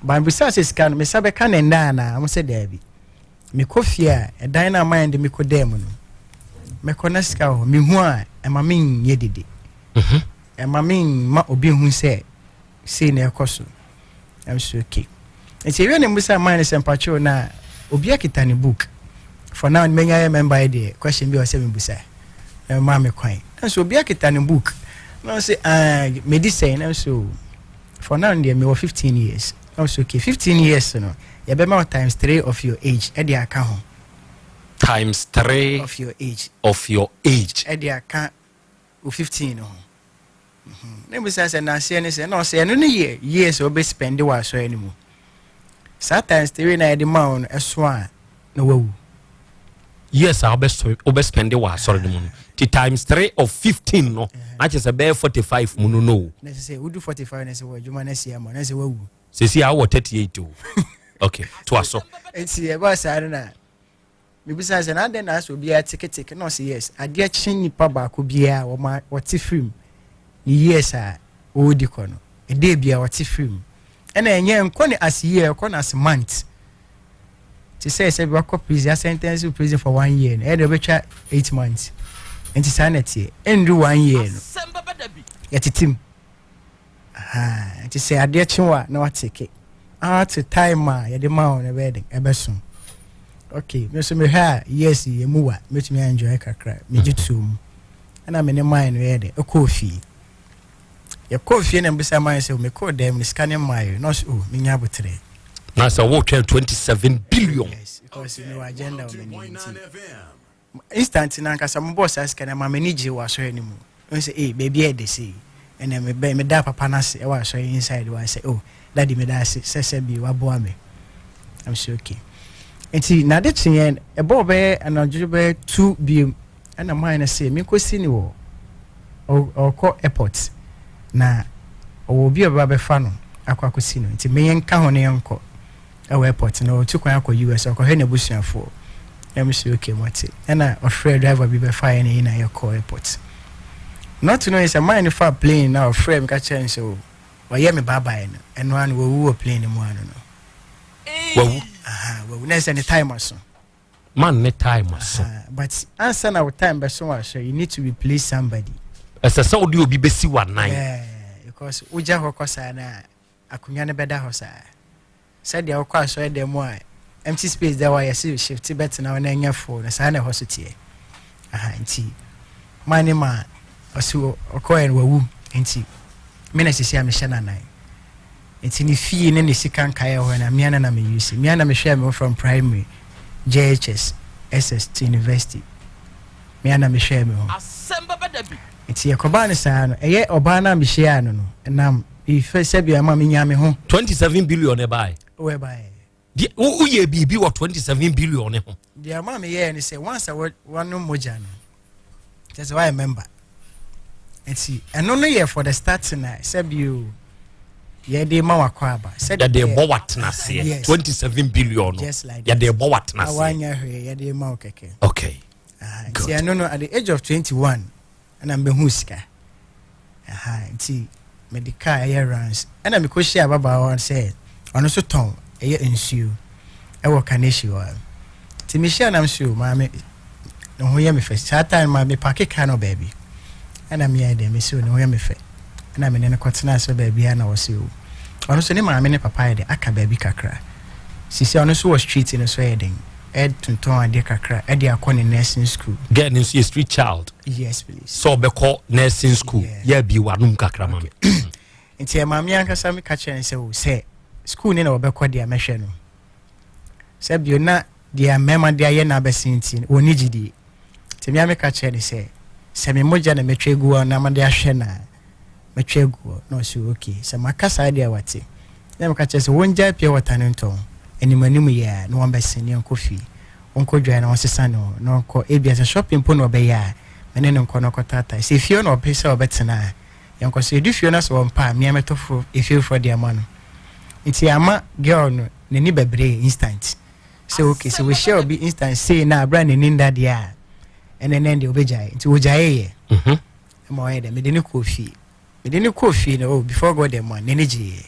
Bambisa sɛ sika no mesa bɛka ne nna anaa? Ɔmo sɛ daabi. Mekɔ fie a, ɛdan no aman de mekɔ dan mu no, mɛkɔ na sika wɔ hɔ. Mehu a, ɛma menyɛ dede, ɛma memma obi hu sɛ sei na ɛkɔ so. Ɛm so okay. Nti ewie ne mbusa man no sɛ mpatwew na obi akita ne book. For now menya yɛ member yi deɛ, question bi a ɔsɛ mebusa ɛma me kwan. Nso obi akita ne book na ɔsɛ, "Ah, medi sɛn?" Na nso for now deɛ mewɔ 15 years. Na ɔsɛ okay, 15 years no yɛbɛma wo times three of your age ɛde aka ho. Times three of your age. Of your age. Ɛde aka wo 15 no ho. Na bisa sɛ naseɛ ne sɛ, na ɔsɛ ɛno no yɛ years a wobɛ spend wɔ asɔre no mu. Saa times three na yɛde ma wo no ɛso a, na wawu. Years a wobɛ spend wɔ asɔre no mu no, ti times three of 15 no, na kyerɛ sɛ bɛyɛ 45 mu no. Na sɛ wodu 45 na sɛ wɔ adwuma no asi ama na sɛ wawu. Sɛsi a wowɔ 38 o. Okay, toa so. Nti ɛbaa saa no na mebisa sɛ na adɛn na asɛ obiara teketeke? Na ɔsɛ yes, adeɛ kye nipa baako biara wɔma wɔte firim ne years a ɔredi kɔ no, ɛdɛ bia wɔte firim, ɛna ɛnyɛ nkɔ ne as year, ɛkɔ no as month. Te sɛ bi wakɔ prison, asentence to prison for one year no, ɛyɛ de ɔbɛtwa 8 months. Nti saa na ɛteɛ, ɛndu one year no yɛtete mu. Nti sɛ adeɛ kye wɔ a, na wateke ate time a yɛde ma wo no ɛbɛyɛ den ɛbɛso. Okay, me nso mehwɛ a, yes, yɛ mu wa mɛtumi enjoy kakra. Megye too mu, ɛna me ne man no yɛ de ɛkɔɔ fie. Yɛkɔɔ fie na mbisa man sɛ mekɔɔ dɛm no sika ne mmaeɛ. Na ɔsɛ oh, menya abotrɛ. Na sɛ wotwɛn 27 billion. Yes, because mewɔ agenda wɔ m'anim. Nti instant na ankasa mobɔɔ saa sika no ma m'ani gye wɔ asɔre no mu. Ɔhu sɛ eh, baabi a ɛde sei ɛnɛ mebɛ meda papa no ase ɛwɔ asɔre inside wa sɛ, "Oh daddy, meda ase sɛ bi waboa me." I'm so okay. Nti nade kyeɛ ɛbɔɔ bɛyɛ anadwo bɛyɛ 2 biem, ɛna man no sɛ menkɔsi ne wɔ ɔkɔ airport na ɔwɔ obi a ɔbɛba bɛfa no akɔ akɔsi no. Nti meyɛ nka ho ne yɛnkɔ ɛwɔ airport na ɔtu kwan akɔ US ɔkɔhwɛ n'abusuafoɔ. Ɛm sɛ okay, mɔte. Ɛna ɔfrɛ driver bi bɛfa yɛ ne yi na yɛkɔ airport. Not to know sɛ man no fa plane na ɔfrɛ mi ka kyerɛ no sɛ o ɔyɛ me baabae no, ɛno ano wawu wɔ plane no mu ano no. Wawu. Aha, wawu na sɛ ne time aso. Man ne time aso. But ansa na wo time bɛso wɔ asɔ, you need to replace somebody. Ɛsɛ sɛ wode obi bɛsi w'anan. Yeah, because wogya hɔ kɔ saa na akonnwa no bɛda hɔ saa. Sɛdeɛ wokɔ asɔre dɛm mu a, empty space da hɔ a yɛse shift bɛtena hɔ na ɛnyɛ full no, saa na ɛhɔ so teɛ. Aha, nti man ne ma ɔsi ɔkɔɛ no wawu. Nti me na sisi a mehyɛ n'anan. Nti ne fie ne ne sika nkaeɛ hɔ na mmea na me use mmea na mehwɛ me from primary, JHS, SS to university. Me ara na mehwɛɛ me ho. Nti ɛkɔbaa no saa no, ɛyɛ ɔbaa no a mehyiaa no no, ɛnam fɛ sɛbi ama menya me ho. 27 billion ɛbaeɛ. Oh, ɛbaeɛ. Deɛ woyɛ biribi wɔ 27 billion ne ho. Deɛ ama meyɛɛ ne sɛ once a wɔnom mogya no, kyerɛ sɛ woayɛ member. Nti ɛno no yɛ for the starting a sɛbi o yɛde ma wakɔ aba. Yɛde bɔ watena aseɛ. 27 billion no. Just like that. Yɛde bɔ watena aseɛ. Wanya hwee yɛde ma wo kɛkɛ. Okay. Nti ɛno no at the age of 21 ɛna mbɛhu sika. Aha, nti mede kaa ɛyɛ runs ɛna mekɔhyia ababaawa sɛ ɔno nso tɔn ɛyɛ nsuo ɛwɔ Kaneshie hɔ. Nti mehyia nam so maame ne ho yɛ me fɛ saa time ma mepaake kaa no baabi ɛna meyɛ dɛ mesi ne ho yɛ me fɛ ɛna mene no kɔtena ase baabi a na ɔse o ɔno nso ne maame ne papa yɛ dɛ aka baabi kakra sisi ɔno nso wɔ street no so yɛ den ɛtontɔn adeɛ kakra ɛde akɔ ne nursing school. Girl no nso yɛ street child. Yes please. Sɛ ɔbɛkɔ nursing school yɛ bi wanom kakra ma me. Nti maame ankasa mi ka kyerɛ no sɛ o sɛ school ne na ɔbɛkɔ deɛ mɛhwɛ no sɛ bio na deɛ mmarima de ayɛ n'abɛsen nti wɔn ni gyidie nti mmea mi ka kyerɛ no sɛ sɛ me mogya na mɛtwa egu hɔ na mede ahwɛ na mɛtwa egu hɔ na ɔsɛ okay sɛ maka saa deɛ wate na meka kyerɛ sɛ wɔn gya pure water no ntɔn anim anim yɛ a na wɔn bɛsen ne nkɔ fie wɔn kɔ dwa na wɔn sesa no na wɔn kɔ ebia sɛ shopping po na ɔbɛyɛ a mene ne nkɔ na ɔkɔ tata sɛ efie na ɔpɛ sɛ ɔbɛtena a yɛn kɔ so edu fie na sɛ wɔn pa a mmea mɛtɔ fo efie foforɔ de ama no nti ama girl no n'ani bɛbrɛ instant sɛ okay sɛ wɔhyia obi instant sei na abira n'ani nda deɛ a ɛnɛ nɛ deɛ ɔbɛgyae nti wɔgyae yɛ ɛma ɔyɛ dɛ mede ne kɔɔ fie mede ne kɔɔ fie no oh before God the man n'ani gyeeɛ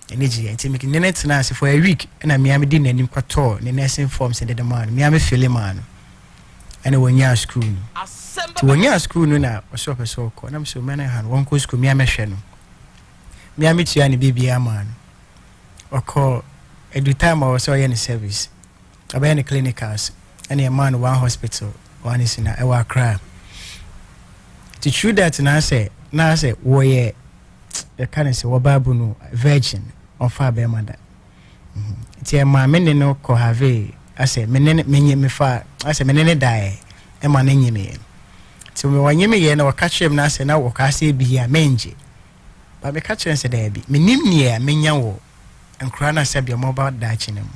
n'ani gyeeɛ nti mede ne tena ase for a week ɛna mmea mede n'anim kɔtɔɔ ne nursing forms dede maa no mmea me fili maa no ɛna wɔnyaa school no nti wɔnyaa school no na ɔsɛ ɔpɛ sɛ ɔkɔ na mesɛ ɔmɛ no ha no wɔnkɔ school mmea mɛhwɛ no mmea metua ne biribiara maa no ɔkɔ edu time a ɔwɔ sɛ ɔyɛ ne service ɔbɛyɛ ne clinicals ɛna ɛmaa no one hospital one si na ɛwɔ Accra nti true that na sɛ na sɛ wɔyɛ yɛka ne sɛ wɔbaa bu no virgin ɔfa bɛrima da nti ɛmaa me ne no kɔ have asɛ me ne me nye me fa asɛ me ne ne daeɛ ɛma ne nye me nti wɔnye me yɛ na wɔka kyerɛ me na asɛ na wɔka asɛ bi a mengye ba meka kyerɛ sɛ daabi menim neɛ menya wɔ nkora no sɛ deɛ ɔmɔba daakye no mu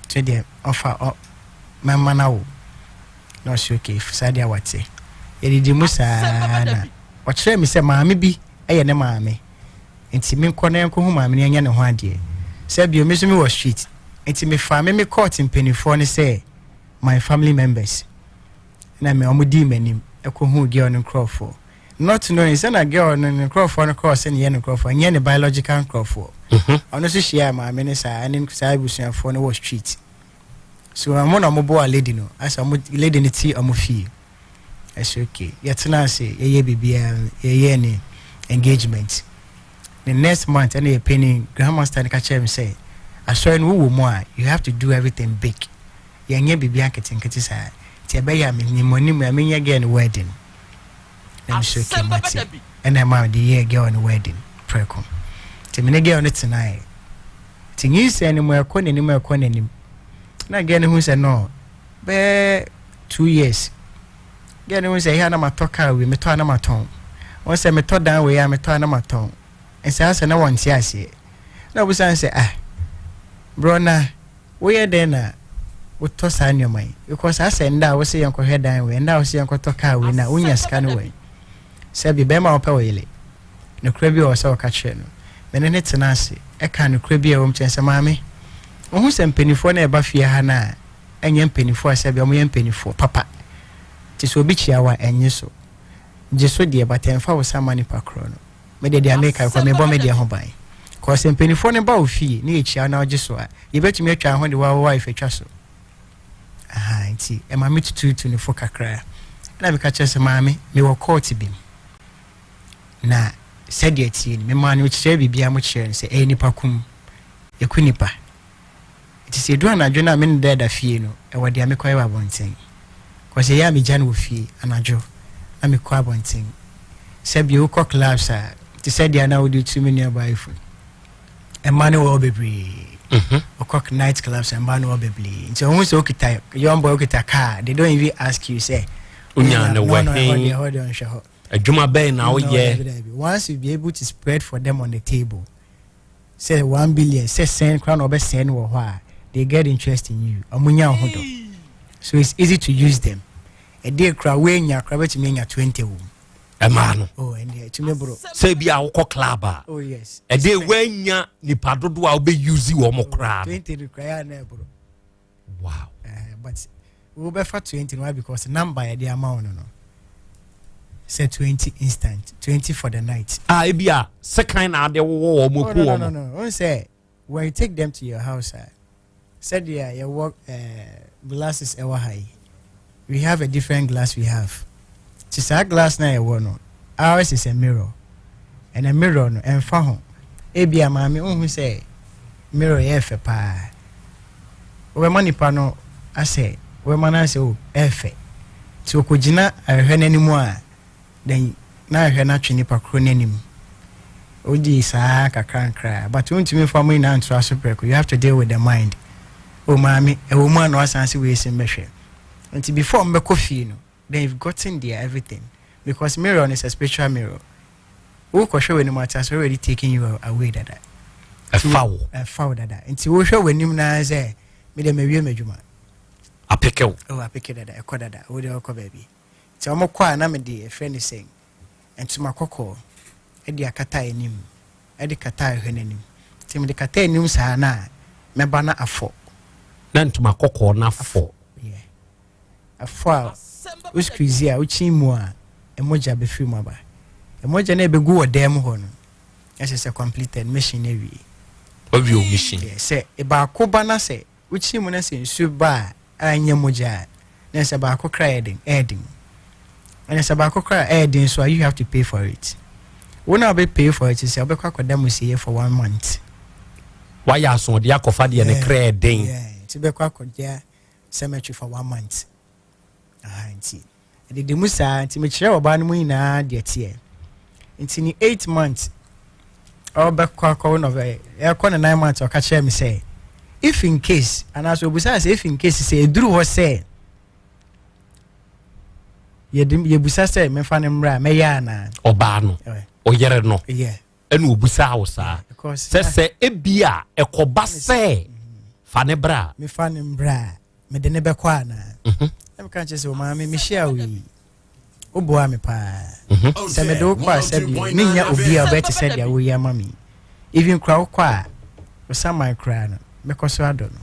nti deɛ ɔfa ɔ mɛma no wo na ɔsɛ okay saa deɛ wate yɛdidi mu saa na ɔkyerɛ me sɛ maame bi ɛyɛ ne maame nti menkɔ na yɛnkɔhu maame no yɛnyɛ ne ho adeɛ sɛ bio me so mewɔ street nti mefaa me me court mpanimfoɔ no sɛ my family members na me ɔmo dii m'anim ɛkɔhu girl no nkurɔfoɔ not knowing sɛ na girl no ne nkurɔfoɔ no kɔɔ sɛ ne yɛ ne nkurɔfoɔ nyɛ ne biological nkurɔfoɔ. Ɔno nso hyia maame no saa ɛne saa abusuafoɔ no wɔ street so ɔmo na ɔmo boa lady no asɛ ɔmo lady no ti ɔmo fie. Ɛsɛ okay yɛtena ase yɛyɛ biribiara yɛyɛ ne engagement the next month ɛna yɛ panyin grandmaster no ka kyerɛ me sɛ asɔre no wowɔ mu a you have to do everything big yɛnyɛ biribiara nketenkete saa nti ɛbɛyɛ a menim anim a menyɛ girl no wedding na mesɛ okay mate ɛna ɛma mede yɛɛ girl no wedding prɛko nti mene girl no tenaeɛ nti nyinsɛn no mu ɛkɔ n'anim ɛkɔ n'anim na girl no hu sɛ no bɛɛ 2 years girl no hu sɛ ɛyɛ a na matɔ car wei metɔ a na matɔn wɔn sɛ metɔ dan wei a metɔ a na matɔn nsaa sɛ na wɔnte aseɛ na obusan sɛ ah bro na woyɛ dɛn na wotɔ saa nneɛma yi because asɛ nda a wosɛ yɛnkɔhwɛ dan wei nda a wosɛ yɛnkɔtɔ car wei na wonya sika no wei sɛbi bɛrima a wɔpɛ wɔ yele nokora bi a wɔ sɛ wɔka kyerɛ no mene ne tena ase ɛka nokora bi a ɛwɔ mu kyɛn sɛ maame wohu sɛ mpanimfoɔ no ɛba fie ha no a ɛnyɛ mpanimfoɔ a sɛbi ɔmo yɛ mpanimfoɔ papa nti sɛ obi kyia wa ɛnye so gye so deɛ bata ɛmfa wo sa ma nipa korɔ no mede deɛ meka kɔ mebɔ me deɛ ho ban kɔ sɛ mpanimfoɔ no ba wo fie ne yɛkyia na wogye so a yɛbɛtumi atwa ho de wa wo wife atwa so aha. Nti ɛma me tututu ne fo kakra ɛna meka kyerɛ sɛ maame mewɔ court bi mu na sɛdeɛ tie no memaa no kyerɛ biribiara mo kyerɛ no sɛ ɛyɛ nipa kum yɛku nipa nti sɛ ɛdu anadwo no a me ne dada fie no ɛwɔ deɛ mekɔyɛ wɔ abɔnten kɔsɛ ɛyɛ a megya no wɔ fie anadwo na mekɔ abɔnten sɛ bio wokɔ clubs a te sɛ deɛ na wode tu me nuabaa yi fo ɛma no wɔ hɔ bebree wokɔ night clubs ɛma no wɔ bebree nti ɔhu sɛ wokita young boy wokita car, they don't even ask you sɛ Wonya ne wɔ he? Ɛhɔ deɛ ɔnhwɛ hɔ. Adwuma bɛn na woyɛ? Once you be able to spread for them on the table, sɛ 1 billion, sɛ sɛn koraa na ɔbɛsɛn no wɔ hɔ a, they get interest in you. Ɔmo nya wo ho dɔ, so it's easy to use them. Ɛdeɛ kora woanya kora bɛtumi anya 20 wɔ mu. Ɛmaa no. Oh, ɛndeɛ ɛtumi boro. Sɛ bi a wokɔ club a, Oh yes. ɛdeɛ woanya nipa dodoɔ a wobɛuse wɔ mo koraa no. 20 no kora yɛ a na ɛboro. But wobɛfa 20 no, why? Because number yɛde ama wo no sɛ 20 instant, 20 for the night. A ebi a sekan na ade wowɔ wɔn Oh, ku no, no, wɔn. no, no. Wɔn sɛ when you take them to your house ah, sɛdeɛ yɛwɔ glasses ɛwɔ ha yi, we have a different glass we have. Ti saa glass na yɛwɔ no, ours is a mirror, and a mirror no ɛnfa ho. Ebi a maame ohun sɛ mirror yɛ fɛ paa, wɔbɛma nipa no asɛ, wɔbɛma no asɛ o ɛfɛ, ti okogyina ahwehwɛ n'anim a, then na ahwehwɛ no atwe nipa koro n'anim. Odi saa kakra nkra, but wontumi fa mu nyinaa ntoa so prɛko. You have to deal with the mind. O maame ɛwɔ mu a na wasan se wei si mbɛhwɛ. Nti before mbɛkɔ fie no, then you've gotten there, everything, because mirror is a spiritual mirror. Wokɔhwɛ w'anim ate as already taking you away dada. Ɛfa wo. Ɛfa wo dada, nti wohwɛ w'anim naa sɛ mede mawie m'adwuma. Apeke wo. Oh, apeke dada, ɛkɔ dada, wode ɔkɔ baabi. Nti ɔmo kɔ a, na mede ɛfrɛ ne sɛn, ntoma kɔkɔɔ ɛde akata anim, ɛde kata ahwɛ n'anim. Nti mede kata anim saa na mɛba na afɔ. Na ntoma kɔkɔɔ na afɔ. Afɔ a, wo squeeze a, wokyin mu a, ɛmogya bɛfiri mu aba. Ɛmogya no ɛbɛgu wɔ dan mu hɔ no, ɛhyɛ sɛ completed mission no awie. Wawie o mission. Yeah, sɛ baako ba na sɛ wokyin mu na sɛ nsuo ba a anyɛ mogya a, na sɛ baako kra yɛ den, ɛyɛ den. Ɛna sɛ baako kra ɛyɛ den so a, you have to pay for it. Wo na wobɛ pay for it sɛ wobɛkɔ akɔda mu sie for one month. Wayɛ asoɔden akɔfa deɛ ne kra ɛden. Yeah, nti wobɛkɔ akɔda cemetery for one month. Aha, nti ɛdede mu saa. Nti mekyerɛ ɔbaa no mu nyinaa deɛ teɛ. Nti ne 8 months ɔbɛkɔ akɔ no, ɛkɔ ne 9 months, ɔka kyerɛ me sɛ if in case, anaasɛ obusa sɛ if in case sɛ ɛduru hɔ sɛ yɛde yɛbusa sɛ memfa no mmra a, mɛyɛ anaa. Ɔbaa no, ɔyere no, ɛna obusa wo saa Because sɛ ebi a ɛkɔba sɛ fa ne bra. Mefa no mmra a, mede ne bɛkɔ anaa? Na meka kyerɛ sɛ ɔmaame, mehyia wo yi, woboa me paa. Sɛ mede wo kɔ a, sɛbi menya obi a ɔbɛte sɛ deɛ woyi ama me. Even kora wokɔ a, wosaman koraa no, mɛkɔ so adɔ no.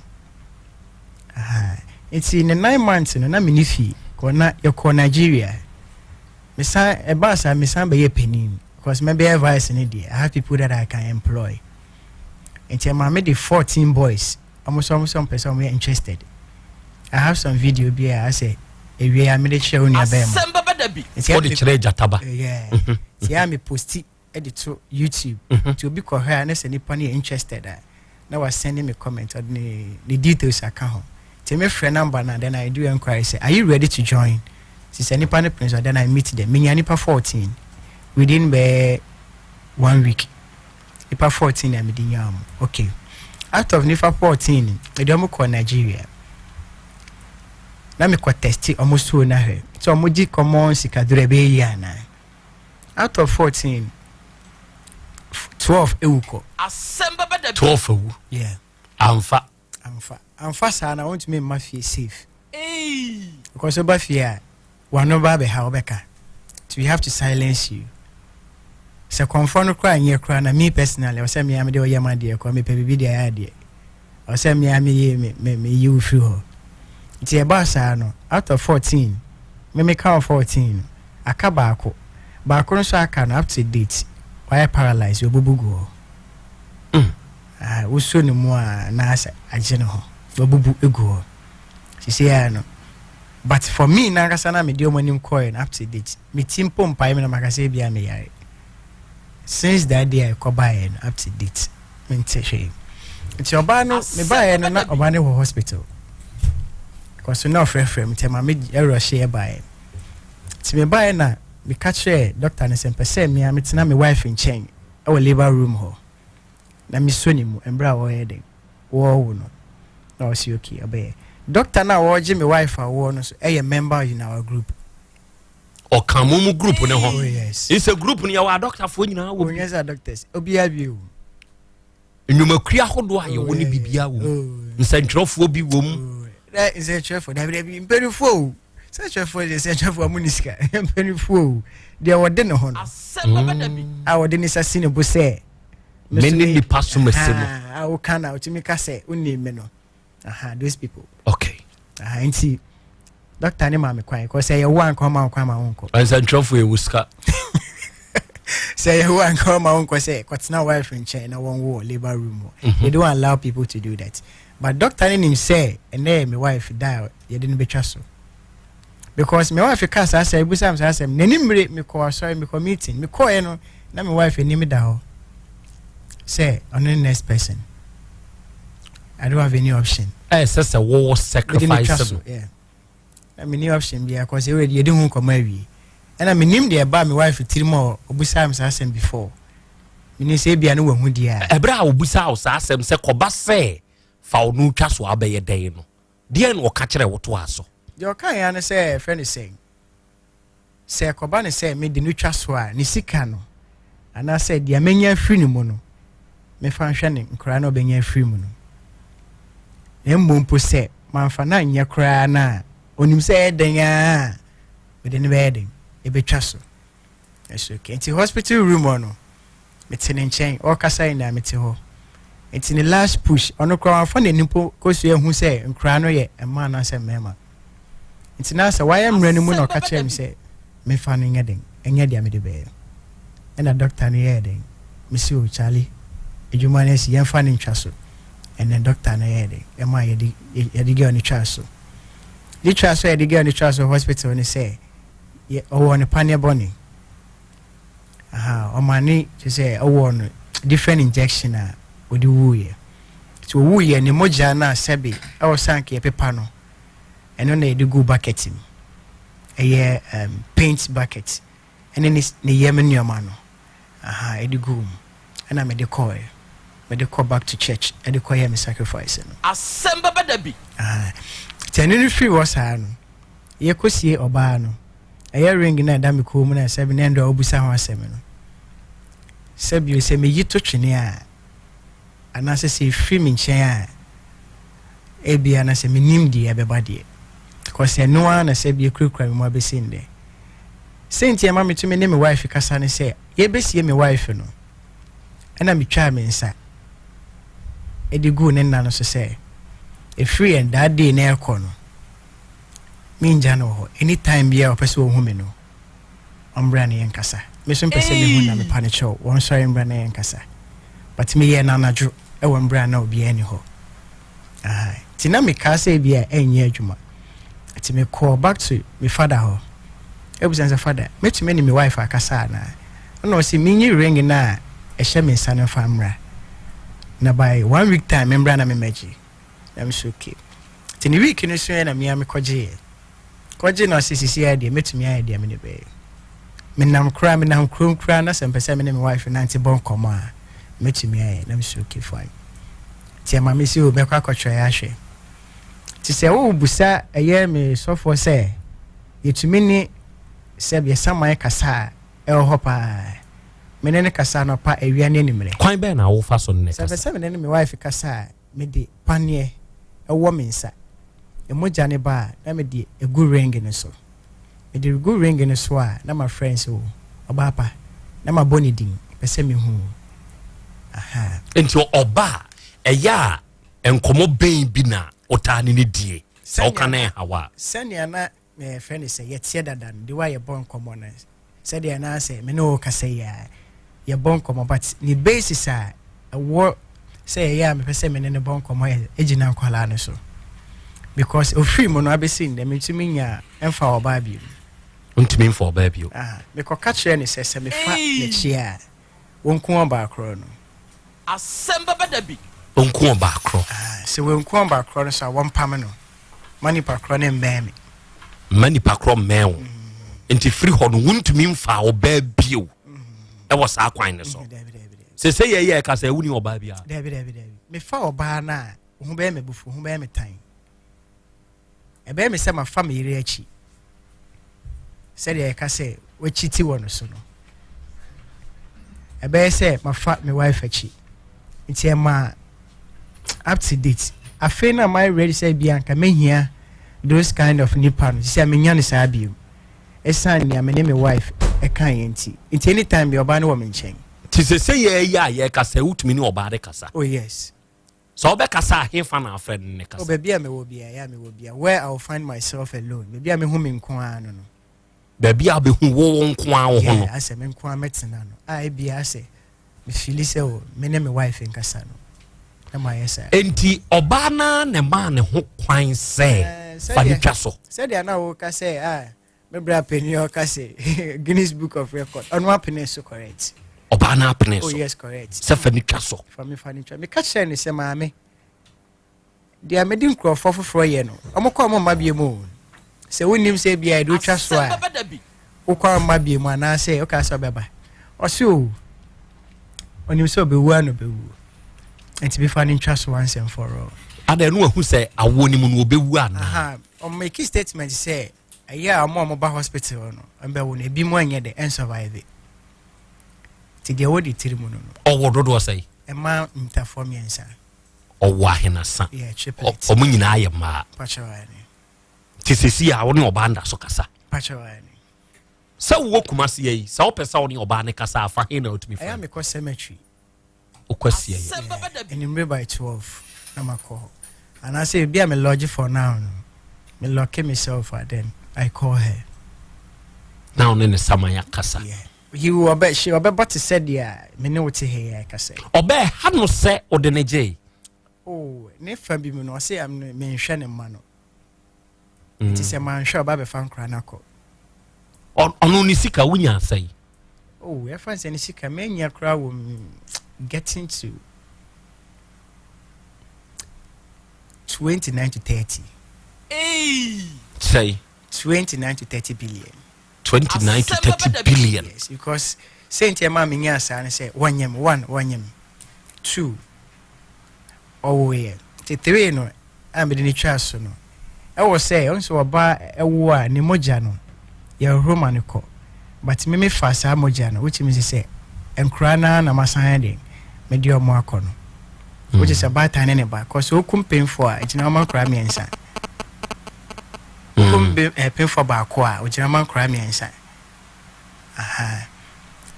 Aha. Nti ne 9 months no na mene fie kɔ na yɛkɔ Nigeria. Mesan ɛbaa saa, mesan bɛyɛ panin because mɛbɛyɛ vice no deɛ, I have people that I can employ. Nti ɛma me de 14 boys, ɔmo so ɔmo pɛ sɛ ɔmo yɛ interested. I have some video bi a asɛ ewie a mede kyerɛ wo nua bɛɛ Asɛm bɛba da bi. Wode kyerɛ gyataba. Yeah. Nti a me post de to YouTube, nti obi kɔhwɛ a, ne sɛ nipa no yɛ interested a, na wa send me comment, ɔde ne details aka ho. Nti mefrɛ number na then I do enquiry sɛ, are you ready to join? Nti sɛ nipa no pene so, then I meet them. Menya nipa 14 within bɛɛ one week. Nipa 14 na mede nyaa mo. Okay, out of nipa 14, mede ɔmo kɔ Nigeria na mekɔ test ɔmo suo no ahwɛ sɛ ɔmo gye common sikaduro ɛbɛyɛ yie anaa. Out of 14, 12 ewu kɔ. Asɛm bɛba da bi. 12 awu. Yeah. Amfa. Amfa, amfa saa na wɔntumi mma fie safe because ɔba fie a, wano ba abɛha, wɔbɛka. So we have to silence you. Sɛ kɔnfɔ no koraa nyɛ koraa na me personally, ɔsɛ mmea me de ɔyɛ ma deɛ kɔ mepɛ biribi deɛ ayɛ adeɛ, ɔsɛ mmea me yie me me yi wo firi hɔ. Nti ɛbaa saa no, out of 14, me me ka 14 no, aka baako. Baako no nso aka no, up to date wayɛ paralyzed, wabubu gu hɔ. Ah, wosuo ne mu a, na asɛ agye ne ho, wabubu egu hɔ sisi ya no. But for me nankasa na mede ɔmo anim kɔɛ no, up to date me ti mpo mpae me na maka sɛ ebia meyare. Since that day a ɛkɔ baeɛ no, up to date mente hwee. Nti ɔbaa no, mebaeɛ no na ɔbaa no wɔ hospital kɔso na ɔfrɛfrɛ m, nti ma me ɛrɔ hye ɛbaeɛ. Nti mebaeɛ na meka kyerɛ doctor no sɛ mpɛ sɛ mea metena me wife nkyɛn ɛwɔ labour room hɔ na mesɔ ne mu mmerɛ a wɔyɛ den wɔɔwo no. Na ɔsi okay, ɔbɛyɛ. Doctor no a wɔregye me wife awoɔ no so ɛyɛ member in our group. Ɔka mo mu group ne ho. Oh, yes. Nsɛ group no yɛwɔ adɔktafoɔ nyinaa wɔ. Onyɛ sɛ doctors obiara bi o. Nnwumakua ahodoɔ a yɛwɔ ne biribiara wɔ mu. Oh. Nsɛntwerɛfoɔ bi wɔ mu. Dɛ nsɛntwerɛfoɔ dabi dabi mpanimfoɔ o nsɛntwerɛfoɔ deɛ nsɛntwerɛfoɔ mo ni sika mpanimfoɔ o deɛ wɔde ne ho no. A wɔde ne nsa si ne bo sɛ. Me ne nipa som ase no. A woka na otumi ka sɛ wonim me no. Aha those people. Okay. Aha nti doctor ne maame kwan kɔ sɛ yɛwo anka ɔma wo kwan ma wonkɔ. Nsɛntwerɛfoɔ yɛ wo sika. Sɛ yɛwo anka ɔma wonkɔ sɛ kɔtena wife nkyɛn na wɔnwo wɔ labour room hɔ. They don't allow people to do that. But doctor ne nim sɛ ɛnɛ yɛ me wife da a yɛde no bɛtwa so. Because me wife ka saa asɛm, ebusa me saa asɛm. N'ani mmire mekɔ asɔre, mekɔ meeting. Mekɔɛ no na me wife anim da hɔ sɛ ɔno ne next person. I don't have any option. Ɛsɛ sɛ wɔwɔ sacrifice no. Yeah. Na me ni option biara cause already yɛde ho nkɔmɔ awie. Ɛna me nim deɛ ɛbaa me wife tirim a ɔbusaa me saa asɛm before. Me nim sɛ ebia no wahu deɛ a. Ɛberɛ a ɔbusaa wo saa asɛm sɛ kɔba sɛ fa ɔno twa so abɛyɛ dɛn no, deɛ na ɔka kyerɛ wo toa so? Deɛ ɔka yɛn ano sɛ ɛfrɛ no sɛn, sɛ ɛkɔba no sɛ mede no twa so a, ne sika no anaasɛ deɛ mɛnya afiri ne mu no, mefa nhwɛ ne nkoraa na ɔbɛnya afiri mu no. Na mmom mpo sɛ mamfa no anyɛ koraa no a, ɔnim sɛ ɛyɛ dɛn a mede no bɛyɛ dɛn, ɛbɛtwa so. It's okay. Nti hospital room hɔ no, mete ne nkyɛn, ɔrekasa yi na mete hɔ. Nti ne last push, ɔno koraa wamfa n'ani mpo kɔsua ehu sɛ nkoraa no yɛ mmaa anaasɛ mmarima. Nti na sɛ wayɛ mmerɛ no mu na ɔka kyerɛ me sɛ memfa no nyɛ den, ɛnyɛ deɛ mede bɛyɛ. Ɛna doctor no yɛɛ den, mesi o Charlie, adwuma no asi, yɛmfa no ntwa so. Ɛnɛ doctor no yɛɛ den, ɛma yɛde yɛde girl no twaa so. De twaa so a yɛde girl no twaa so hospital no sɛ, yɛ ɔwɔ no paneɛ bɔne aha ɔma ne kyerɛ sɛ ɔwɔ no different injection a ɔde wuiɛ nti ɔwuiɛ ne mogya no a sɛbe ɛwɔ sɛ anka yɛpepa no ɛno na yɛde gu bucket mu ɛyɛ um, paint bucket ɛne ne, ne yam nneɛma no aha ɛde gu mu ɛna mede kɔɛ mede kɔ back to church ɛde kɔyɛ me sacrifice no asɛm bɛbɛ da bi nti ɛno no firi hɔ saa no Yɛkɔsie ɔbaa no, ɛyɛ ring no a ɛda me kɔn mu no a sɛbi na ɛndɔ a wobisa ho asɛm no. Sɛbio sɛ meyi to twene a, anaasɛ sɛ ɛfiri me nkyɛn a, ebia na sɛ menim deɛ ɛbɛba deɛ. Because ɛno ara na sɛbi ɛkurakura me mu abɛsi ndɛ. Sɛnti ɛma metumi ne me wife kasa ne sɛ, yɛbɛsie me wife no, ɛna metwaa me nsa de guu ne nna no so sɛ, ɛfiri yɛn that day na ɛkɔ no, mengya no wɔ hɔ anytime biara ɔpɛ sɛ ɔhu me no ɔmbra ne yɛnkasa me so mpɛ sɛ mehu na mepa no kyɛw wɔnsɔre mbra na yɛnkasa but meyɛɛ no anadwo ɛwɔ mbrɛ a na obiara ni hɔ nti na mekaa sɛ bi a ɛnyɛ adwuma nti mekɔɔ back to me father hɔ ɛbusa sɛ father mɛtumi ne me wife akasa anaa ɛna ɔse menyi ring no a ɛhyɛ me nsa no mfa mmra na by one week time membra na memmɛgye Na me so okay. Nti ne week no so yɛ na mea mekɔgyeeɛ. Kɔgye na ɔse sisi ayɛ deɛ mɛtumi ayɛ deɛ mene bɛyɛ. Menam koraa menam kurom koraa na sɛ mpɛ sɛ me ne me wife nante bɔ nkɔmmɔ a mɛtumi ayɛ. Na me so okay fine. Nti ɛma me si o mɛkɔ akɔtwerɛ ahwɛ. Nti sɛ wobusa ɛyɛ me sɔfoɔ sɛ yɛtumi ne sɛ yɛsaman kasa a ɛwɔ hɔ paa. Me ne no kasa anɔpa awia ne anwummerɛ. Kwan bɛn na wofa so ne no kasa? Sɛ mpɛ sɛ me ne me wife kasa a mede paneɛ wɔ me nsa, mogya no ba a na mede agu ring no so. Mede regu ring no so a na mafrɛ no sɛ o ɔbaa pa, na mabɔ ne din, pɛ sɛ mehu wo. Aha. Nti ɔba a, ɛyɛ a nkɔmmɔ bɛn bi na wotaa ne no die sɛ woka na ɛhaw a? Sɛnea na yɛfrɛ no sɛ yɛteɛ dada no, de wa yɛbɔ nkɔmmɔ no, sɛdeɛ na sɛ me ne wo kasa yi a yɛbɔ nkɔmmɔ, but ne basis a ɛwɔ sɛ ɛyɛ a mepɛ sɛ me ne no bɔ nkɔmmɔ yɛ gyina nkwadaa no so, because ofiri mu no abɛsi ndɛ mentumi nya mfa ɔbaa bio. Ntumi mfa ɔbaa bio. Ah, mekɔka kyerɛ no sɛ sɛ mefa n'akyi a wɔnku ɔbaa korɔ no. Asɛm bɛba da bi. Ɔnku ɔbaa korɔ. Ah, sɛ wɔnku ɔbaa korɔ no so a wɔmpam no. Ma nipa korɔ no mmɛn me. Ma nipa korɔ mmɛn wo. Nti firi hɔ no wontumi mfa ɔbaa bio ɛwɔ saa kwan no so. Sɛ sɛ yɛyɛ ɛka sɛ woni ɔbaa biara. Dabi dabi dabi. Mefa ɔbaa no a ho bɛyɛ me bufu, ho bɛyɛ me tan. Ɛbɛyɛ me sɛ mafa me yere akyi. Sɛdeɛ yɛka sɛ wakyiti wɔ no so no, ɛbɛyɛ sɛ mafa me wife akyi. Nti ɛma up to date afei na my ready sɛ bia nka mehia those kind of nipa no sɛ menya no saa bio, ɛsiane nea me ne me wife ɛka yɛ nti. Nti anytime bi ɔbaa no wɔ me nkyɛn. Nti sɛ sɛ yɛyɛ a yɛkasa, wotumi ne ɔbaa de kasa? Oh yes. Sɛ wobɛkasa a, hefa na afrɛ no ne Oh, kasa? baabi a mewɔ bia, yɛ a mewɔ bia, where I will find myself alone, baabi a mehu me nko ara no. Baabi a wobɛhu wo nko a wo ho no. Yeah, asɛ me nko ara mɛtena no a, ebia asɛ mefili sɛ o me ne me wife nkasa no na mayɛ saa. Enti ɔbaa naa ne maa ne ho kwan sɛ fa ne twa so? Sɛdeɛ na woka sɛ a me bra panin a ɔka sɛ Guinness Book of Record, ɔno apene so, correct. Ɔbaa no apene Oh so? yes, correct. Sɛ fa ne twa so. Fa me fa ne twa. Meka kyerɛ ne sɛ, maame, deɛ mede nkurɔfoɔ foforɔ yɛ no, ɔmo kɔ, ɔmo mma bie mu o. Sɛ wonim sɛ bia yɛde wotwa so a, wokɔ mma bie mu anaasɛ woka sɛ ɔbɛba. Ɔse o, ɔnim sɛ ɔbɛwu a na ɔbɛwu, nti mefa no ntwa so once and for all. Ada ɛno wahu sɛ awoɔ no mu no ɔbɛwu anaa? Aha, ɔmake statement sɛ ɛyɛ a ɔmo a ɔmo ba hospital no ɔmbɛwo no, ebi mu anyɛ dɛ ɛnsurvive. Nti deɛ wɔde tiri mu no, Ɔwɔ dodoɔ sɛe? Ɛma ntafoɔ 3. Ɔwɔ ahenasa? Yeah, triplet. Ɔmo nyinaa yɛ mmaa? Pakyɛw. Nti sɛsi a wo ne ɔbaa nda so kasa? Pakyɛw. Sɛ wowɔ Kumase yi, sɛ wopɛ sɛ wo ne ɔbaa ne kasa afa he na wotumi Ɛyɛ fa? mekɔ cemetery. Wokɔ asia yi? Anwummerɛ by 12 na makɔ hɔ, anaasɛ ebi a me lodge for now no, me lock myself a, then I call her. Na wo ne ne saman akasa? He will ɔbɛ she ɔbɛbɔ te sɛ deɛ me ne wo te ha yi a ɛkasa yi. Ɔbɛɛ ha no sɛ wode ne gyee? Oh, ne fa bi mu no, ɔse am no menhwɛ ne mma no, nti sɛ manhwɛ a, ɔba bɛfa nkora no akɔ. Ɔno ne sika wonya asɛe? Oh, yɛfa sɛ ne sika manya koraa wɔ mu getting to 29 to 30. Sɛe? 29 to 30 billion. 29 to 30 billion? Yes, because sɛ nti ɛma menya saa ne sɛ wɔnyɛ m one, wɔnyɛ m two, ɔwoeɛ, nti three no a mede ne twa so no, ɛwɔ sɛ ɔno sɛ ɔba ɛwo a, ne mogya no yɛhoro ma no kɔ, but me mefa saa mogya no, wotumi sɛ nkoraa naa na masan de mede ɔmo akɔ no, which is baatan ne ne ba kɔ sɛ okum pemfoɔ a, ɛgyina ɔma nkoraa 3. Okum pemfoɔ baako a, ogyina ma nkoraa 3. Aha,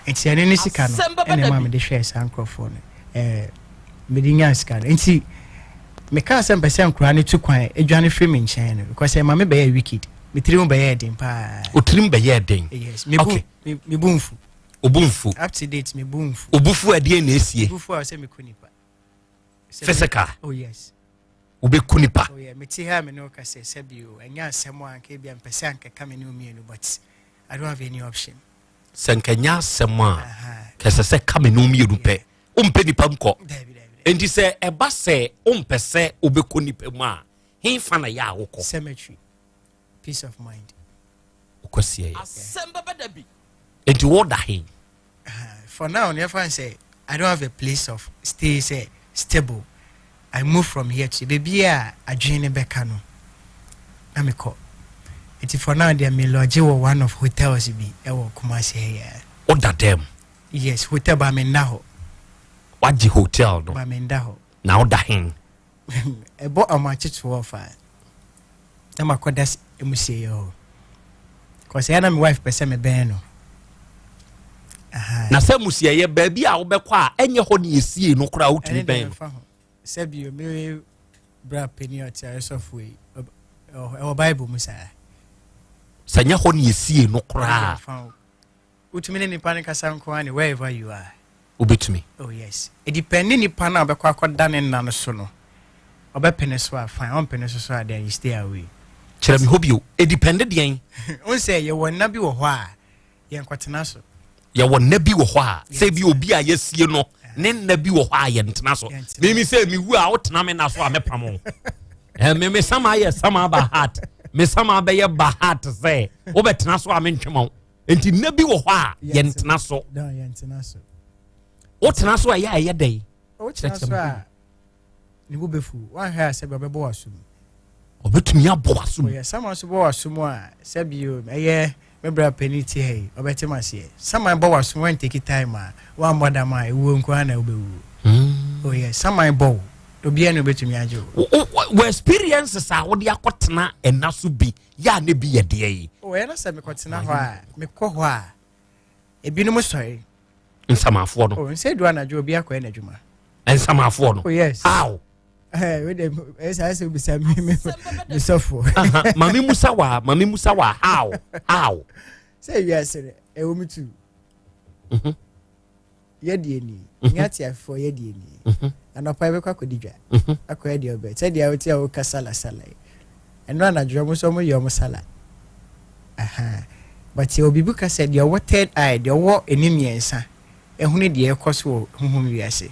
nti ɛno ne sika no ɛna ɛma mede hwɛɛ saa nkurɔfoɔ no, mede nyaa sika no. Nti mekaa sɛ mpɛ sɛ nkoraa no tu kwan adwane firi me nkyɛn no, because ɛma me bɛyɛ wicked, me tiri mu bɛyɛ den paa. Otirim bɛyɛ den? Yes, mebu mebu nfu. Obu nfu? Up to date mebu nfu. Obufu adeɛ na esie? Mebu fu a, sɛ meku nipa. Physical? Oh yes. Wobɛku nipa? Oh yeah, mete ha me ne wo ka sɛ sɛbi o, ɛnyɛ asɛm a anka ebia mpɛ sɛ ankɛka me ne wo mmienu, but I don't have any option. Sɛ nkɛnyɛ asɛm a kɛsɛ sɛ ka me ne wo mmienu pɛ, wompɛ nipa nkɔ. Enti sɛ ɛba sɛ wompɛ sɛ wobɛkɔ nipa mu a, hefa na yɛ a wokɔ? Cemetery, peace of mind. Wokɔ sie yɛ? Enti woda he? For now no, yɛfa sɛ I don't have a place of stay sɛ stable. I move from here to baabi a adwene ne bɛka no na mekɔ. Nti for now deɛ, me lodge wɔ one of hotels bi ɛwɔ Kumasi ha yi. Woda dɛm? Yes, hotel ba, menda hɔ. Wagye hotel no? Ba, menda hɔ. Na woda hen? Ɛbɔ ɔmakye 12 a, na makɔda emusieɛ hɔ kɔsɛ ɛna me wife pɛ sɛ mebɛn no. Na sɛ musiɛyɛ baabi a wobɛkɔ a ɛnyɛ hɔ ne yɛsie no koraa, wotumi Ɛne deɛ bɛn no? mfa ho sɛbi me bra panyin a ɔte ayɛsɔfo yi, ɛwɔ Bible mu saa. Sɛ nyɛ hɔ ne yɛsie no koraa? Mfa ho, wotumi ne nipa no kasa nko ara ne wherever you are. Wobɛtumi? Oh yes, ɛdepend ne nipa no a ɔbɛkɔ akɔda ne nna no so no, ɔbɛpene so a, fine, ɔmpene so so a, then you stay away. Kyerɛ me hɔ bio, ɛdepend deɛn? N sɛ yɛwɔ nna bi wɔ hɔ a yɛnkɔtena so. Yɛwɔ nna bi wɔ hɔ a sɛ bi obi a yɛsie no ne nna bi wɔ hɔ a yɛntena so. Mimi sɛ mewu a, wotena me nna so a, mɛpam wo. Me sama yɛ sama ba heart, me sama bɛyɛ ba heart sɛ wobɛtena so a, mentwema wo. Nti nna bi wɔ hɔ a yɛntena so? No, yɛntena so. Wotena so a, ɛyɛ a ɛyɛ dɛn? Wotena so a, ne bo bɛfu. Woanhwɛ a, sɛbi ɔbɛbɔ w'aso mu. Ɔbɛtumi abɔ w'aso mu? Ɔyɛ sama nso bɔ w'aso mu a, sɛbi o, ɛyɛ. Me bra panin te ha yi, ɔbɛte m'aseɛ. Saman bɔ w'aso wan take time a, wammɔ dam a, ewuo nko ara na wobɛwuo. Oh yes, saman bɔ wo, obiara ni obɛtumi agye wo. Wɔ experiences a wode akɔtena ɛna so bi yɛ a ne bi yɛ deɛ yi? Oh, ɛyɛ na sɛ mekɔtena hɔ a, mekɔ hɔ a, ebinom sɔre. Nsamafoɔ no. Oh, nsɛ du anadwo obi akɔyɛ n'adwuma. Nsamafoɔ no. Oh yes. How? Mame musa wa mame musa wa how how. Sɛ wiase no ɛwɔ mu tu. Mhm. Yɛdeɛ ni mhm. nyɛ ate afoɔ yɛdeɛ ni mhm. anɔpa yɛbɛkɔ akɔdi dwa akɔyɛ deɛ ɔbɛ sɛdeɛ wote a woka sala sala yi ɛno anadwo ɔmo nso ɔmo yɛ ɔmo sala but yɛ obi bu ka sɛ deɛ ɔwɔ third eye deɛ ɔwɔ ani mmiɛnsa ɛhunu deɛ ɛkɔ so wɔ huhum wiase.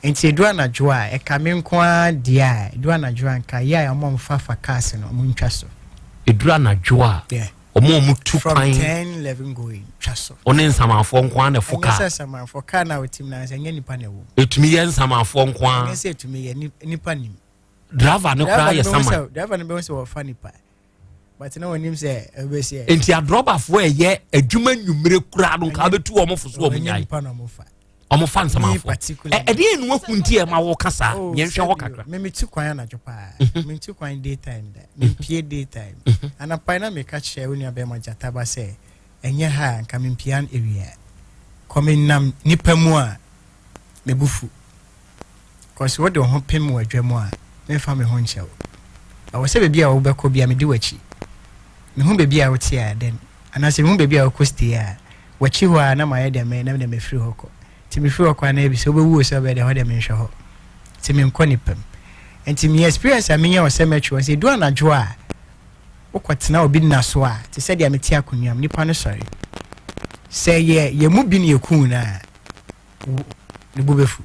Nti edu anadwo a, ɛka me nko ara deɛ a, edu anadwo a nka yɛ a wɔn a wɔfa fa cars no, wɔn ntwa so. Eduru anadwo a, Yeah. wɔn a wɔtu From kwan. 10, 11 going, twa so. Wɔne nsamanfoɔ nko ara na ɛfo Ɛnyɛ kaa. sɛ nsamanfoɔ, car no a wotim no ansa, ɛnyɛ nipa na ɛwɔ mu. Etumi yɛ nsamanfoɔ nko ara. Ɛnyɛ sɛ etumi yɛ, nipa nim. Driver no koraa yɛ saman. Driver no bɛhu sɛ wɔfa nipa. But na wɔnim sɛ ɛbɛsi ɛ. Nti adrɔbafoɔ a ɛyɛ adwuma nnwumire koraa no nka bɛtu wɔn fo so wɔn nyae. Wɔn fa nsamafoɔ. Ɛdeɛ nu ahu nti ɛma wɔka saa. Oh, Yɛnhwɛ hɔ kakra. Me metu kwan anadwo paa. Mhm. Mentu kwan day time da. Mempie day time. Mhm. Anapa na meka kyerɛ wo nua bɛrima Gyataba sɛ ɛnyɛ ha a nka mempia awia. Kɔ menam nipa mu a me bo fu. Cause wode wo ho pem wɔ adwa mu a, memfa me ho nkyɛ wo. Ɛwɔ sɛ baabi a wobɛkɔ bia medi w'akyi. Mehu baabi a wote a then anaasɛ mehu baabi a wokɔ stay a, w'akyi hɔ a na mayɛ deɛ mɛyɛ na mede mafiri hɔ kɔ. Nti mefiri hɔ kɔ a na ebi sɛ wobɛwu o sɛ wobɛyɛ deɛ hɔ deɛ menhwɛ hɔ. Nti menkɔ nipa mu. Nti me experience a menya wɔ cemetery hɔ sɛ ɛdu anadwo a wokɔtena obi nna so a, te sɛ deɛ mete akonnwa mu, nipa no sɔre. Sɛ yɛ yɛn mu bi na yɛkuu no a, ne bo bɛfu.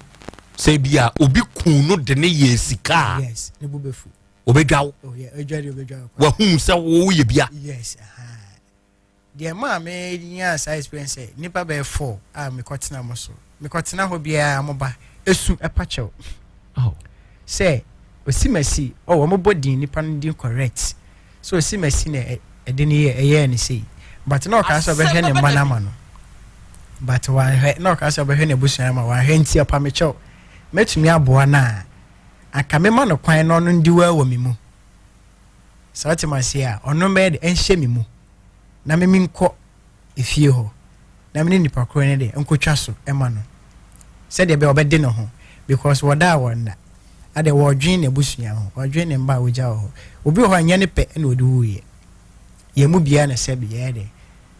Sɛ bi a obi kun no de ne yɛ sika a. Yes, ne bo bɛfu. Obɛdwa wo. Oh yeah, odwa de obɛdwa wo. Wahu sɛ woyɛ bia. Yes, aha. Deɛ maa me nyaa saa experience sɛ nipa bɛyɛ four a mekɔtena mo so. Mekɔtena hɔ biara mo ba esu ɛpa kyɛw. Oh. Sɛ osimasi, oh wɔn bɔ din nipa no din correct. So osimasi na ɛde ne yɛ ɛyɛɛ ne sei. But na ɔkaa sɛ ɔbɛhwɛ ne mma no ama no. But wanhwɛ na ɔkaa sɛ ɔbɛhwɛ n'abusua ama wanhwɛ nti ɔpa me kyɛw. Mɛtumi aboa no a anka mema no kwan na ɔno ndi waa wɔ me mu. Sɛ ɔte ma aseɛ a ɔno bɛyɛ de ɛnhyɛ me mu na me menkɔ efie hɔ na me ne nipa korɔ no de nkotwa so ma no sɛdeɛ ɛbɛyɛ ɔbɛde ne ho because wɔda a wɔnna adɛ wɔdwen n'abusua ho wɔdwen ne mma a wɔgya wɔ hɔ obi wɔ hɔ a nyɛ ne pɛ na ɔde wuiɛ yɛn mu biara na sɛbi yɛyɛ dɛ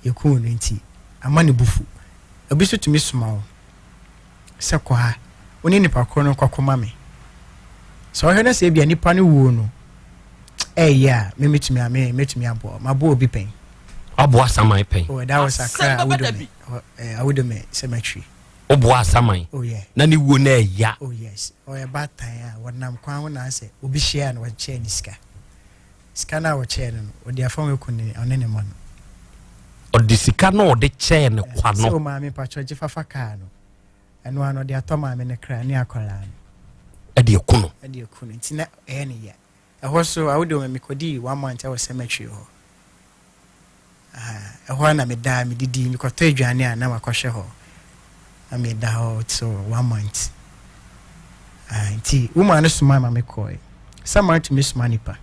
yɛkuu no nti ama ne bufu obi nso tumi soma wo sɛ kɔ ha wo ne nipa korɔ no kɔko ma me sɛ ɔhwɛ no sɛ ebia nipa no wuo no ɛyɛ a me metumi a me metumi aboa maboa obi pɛn Waboa asaman pɛn. Oh, that was Accra Awudome, eh, Awudome cemetery. Woboa asaman. Oh yeah. Na ne wuo na ɛya. Oh yes. Ɔyɛ baatan a wɔnam kwan ho na asɛ obi hyia no wɔkyɛɛ ne sika. Sika no a wɔkyɛɛ no no, ɔde afa ho aku ne ɔne ne mma no. Ɔde sika no ɔde kyɛɛ ne kwa no. Sɛ o maame mpakyɛ gye fafa kaa no. Ɛno ano ɔde atɔ maame no kra ne akwaraa no. Ɛde aku no. Ɛde aku no. Nti na ɛyɛ ne ya. Ɛhɔ so Awudome mekɔdii one month ɛwɔ cemetery hɔ. Ɛhɔ ara na medaa, medidi, mekɔtɔ aduane a na makɔhwɛ hɔ. Na meda hɔ so one month. Nti woman no soma ma mekɔe. Sama tumi soma nipa.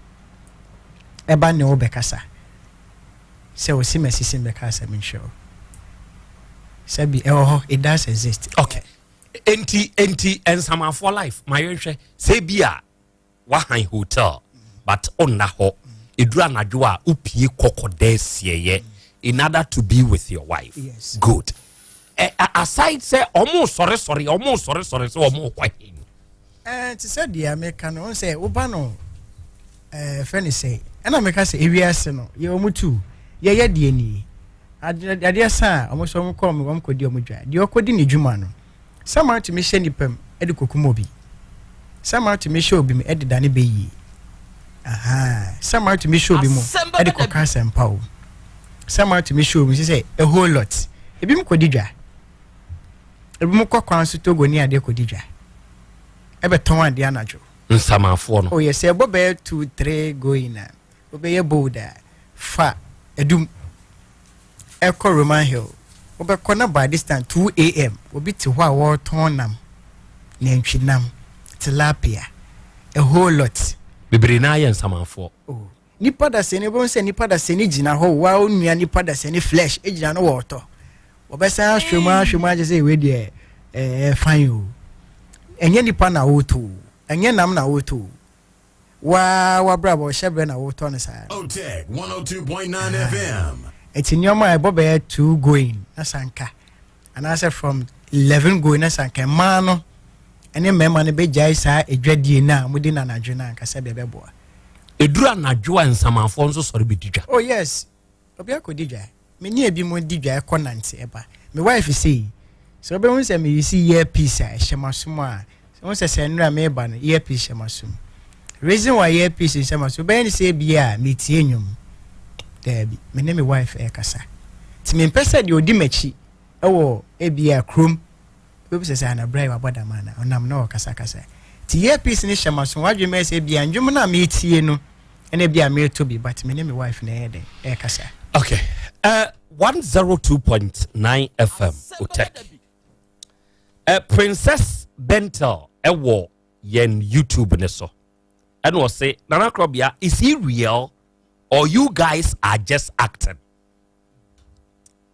Ɛba ne wo bɛkasa. Sɛ osi masisi mbɛka asɛm nkyerɛ wo. Sɛbi ɛwɔ hɔ, it does exist. Okay. Enti enti nsamanfoɔ life ma yɛnhwɛ sɛ bi a Wahan hotel but onna hɔ eduru anadwo a wopie kɔ kɔda asieyɛ in order to be with your wife. Yes. Good. Eh, aside sɛ ɔmo sɔre sɔre ɔmo sɔre sɔre sɛ ɔmo kɔ he. Eh, te sɛ deɛ meka no sɛ woba no eh, fɛ ne sɛ ɛna meka sɛ ewiase no yɛ ɔmo tu yɛyɛ deɛ nie adeɛ sa a ɔmo sɛ ɔmo kɔ ɔmo kɔdi ɔmo dwa deɛ ɔkɔdi ne dwuma no Samuel tumi hyɛ nnipa mu de kɔkum obi. Samuel tumi hyɛ obi mu de dane bɛyie. Ahaa. Samuel tumi hyɛ obi mu de kɔka asɛmpa o. Samuel tumi hyɛ obi mu sɛ a whole lot. Ebi mu kɔdi dwa. Ebi mu kɔ kwan so Togo ne adeɛ kɔdi dwa. Ɛbɛtɔn adeɛ anadwo. Nsamafoɔ no. Oh yes, ɛbɔ bɛyɛ 2 3 going a. Wobɛyɛ bold a fa adum. Ɛkɔ Roman Hill, wobɛkɔ na by this time 2 a.m. obi te hɔ a wɔretɔn nam, nantwinam, tilapia, a whole lot. Bebree naa yɛ nsamanfoɔ. Oh. Nipa dasani, wobɛhu sɛ nipa dasani gyina hɔ, wa onua nipa dasani flesh gyina no wɔretɔ. Wɔbɛsan ahwɛ mu ahwɛ mu agye sɛ wei deɛ ɛɛ fine o. Ɛnyɛ nipa na wɔretɔ o, ɛnyɛ nam na wɔretɔ o. Waa wabrabɔ ɔhyɛ berɛ na wɔretɔ no saa. Otec 102.9 FM. Ɛti nneɛma a ɛbɔ bɛyɛ 2 going na sanka anaasɛ from 11 going na sanka mmaa no ɛne mmarima no bɛgyae saa adwadie no a mode no anadwo no ankasa deɛ ɛbɛboa. Ɛduru anadwo a, nsamanfoɔ nso sɔre bɛdi dwa. Oh yes, obi akɔdi dwa. Me ne ebi mo di dwa, ɛkɔ nante ɛba. Me wife sei, sɛ wobɛhu sɛ meyi si earpiece a ɛhyɛ m'asom a, sɛ wohu sɛ nnora meba no, earpiece hyɛ m'asom. Reason why earpiece nhyɛ m'asom, wobɛyɛ ne sɛ ebia a metie nnwom. Daabi, me ne me wife ɛrekasa. Nti mempɛ sɛ deɛ ɔdi m'akyi ɛwɔ ebia kurom wobɛbisa sɛ anabra yi wabɔ dam ana ɔnam na ɔkasakasa. Nti earpiece no hyɛ m'asom, wadwene bɛyɛ sɛ ebia nnwom no a metie no ɛna ebia mereto bi, but me ne me wife na ɛyɛ dɛn ɛrekasa. Okay. 102.9 FM Otec. Princess Bentel ɛwɔ yɛn YouTube ne so. Ɛna ɔse, "Nana Krobia, is he real or you guys are just acting?"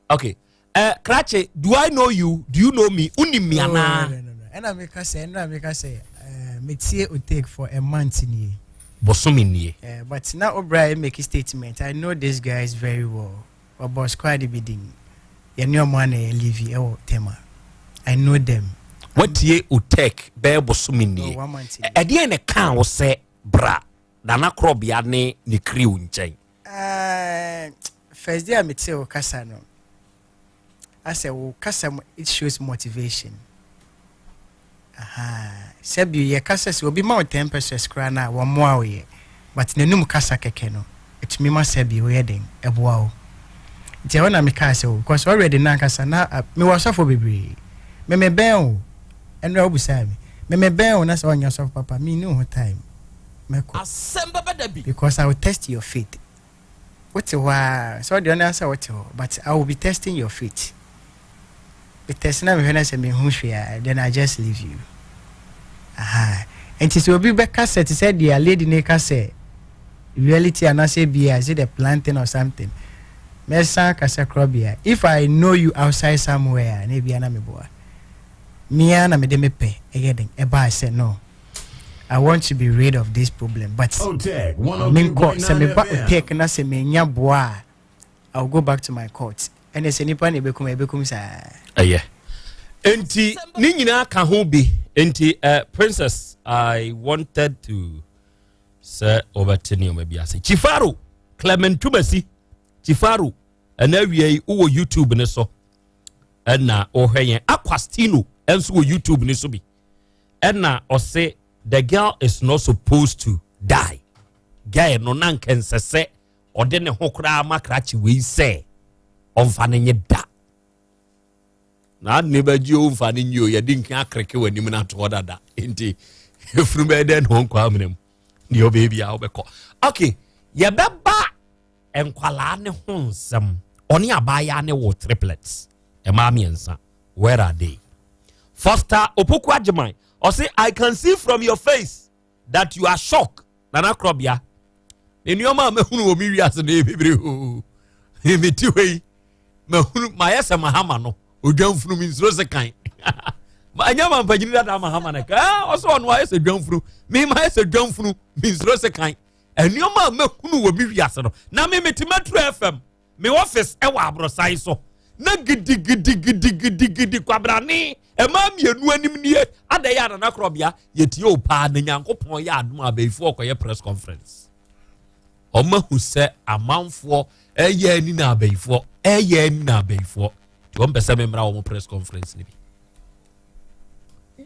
Okay. Krache, do I know you? Do you know me? Unim me Oh, anaa? no. Ɛna meka sɛ metie Otec for a month nie. Bosome nie. But na obra make a statement. I know these guys very well. Ɔbɔ squad bi din. Yɛne ɔmo ana yɛ live ɛwɔ Tema. I know them. Watie Otec bɛyɛ bosome nie. Oh, one month nie. Ɛdeɛn na ɛkaa wo sɛ bra Nana Krobea ne ne crew nkyɛn? First day a mete wo kasa no, asɛ wo kasa mu, it shows motivation. Aha. Sɛbi yɛ kasa sɛ obi ma wo 10 pesewas koraa no a wɔmmoa wo yɛ, but n'anum kasa kɛkɛ no ɛtumi ma sɛbi woyɛ den ɛboa wo. Nti ɛhɔ na mekaa sɛ o, because already na ankasa na ah, mewɔ asɔfo bebree memebɛn o. Ɛnora wobusaa me memebɛn o, na sɛ ɔnyɛ ɔsɔfo papa menni wo ho time mɛkɔ Asɛm bɛba da bi. because I will test your faith. Wote hɔ a sɛ ɔde ɔne asɛ wote hɔ, but I will be testing your faith. Me test na mehwɛ na sɛ mehu hwee a, then I just leave you. Aha. Nti sɛ obi bɛka sɛ te sɛ deɛ lady ne ka sɛ reality anaasɛ bia is it a planting or something, mɛsan kasa korɔ bia if I know you outside somewhere a, na ebia na meboa mea na mede mepɛ ɛyɛ den ɛbaa sɛ no, I want to be rid of this problem, but Otec menkɔ sɛ 102.9 meba FM. Otec na sɛ menya boa a, I will go back to my court. Ɛnɛ sɛ nipa na ebekum ebekum saa. Ɛyɛ nti ne nyinaa ka ho bi. Nti Princess, I wanted to sɛ wɔbɛte nneɛma bi ase. Chifaro Clement Tumasi Chifaro, ɛna awia yi wowɔ YouTube ne so ɛna wɔhwɛ yɛn. Aquastino nso wɔ YouTube ne so bi, ɛna ɔse the girl is not supposed to die. Girl no na nkɛnsɛ sɛ ɔde ne ho koraa ma krakye wei sɛ ɔmfa no nye da na ade ne bɛgye o mfa no nye o. Yɛde nka akreke w'anim no atoɔ dada, nti efunu bɛyɛ dɛn na ɔnkɔ amena mu deɛ ɔbɛyɛ biara wobɛkɔ. Okay, yɛbɛba nkwalaa ne ho nsɛm. Ɔne abaayaa ne wɔ triplets, ɛmaa mmiɛnsa. Where are they? Foster Opoku Agyeman ɔse, "I can see from your face that you are shocked." Nana Krɔbea ne nneɛma a mahunu wɔ me wiase no yɛ bebree o. Mete hɔ yi mahunu mayɛ sɛ Mahama no odwamfunu mi nsuro se kan ɛnyɛ ma mpanyini dada Mahama no ka ɔsɛ ɔno ayɛ sɛ dwamfunu me ma ayɛ sɛ dwamfunu mi nsuro se kan. Nneɛma a mahunu wɔ me wiase no na me mete Metro FM, me office ɛwɔ aborosan so na gidigidigidigidigidi kwabrane ɛmaa mmienu anim nie ada yɛ anana korɔbea yɛtie o paa. Na Nyankopɔn yɛ adom a abɛyifoɔ kɔyɛ press conference, ɔma hu sɛ amanfoɔ ɛyɛ ani na abɛyifoɔ ɛyɛ ani na abɛyifoɔ nti wɔn pɛ sɛ memmra wɔn press conference ni bi.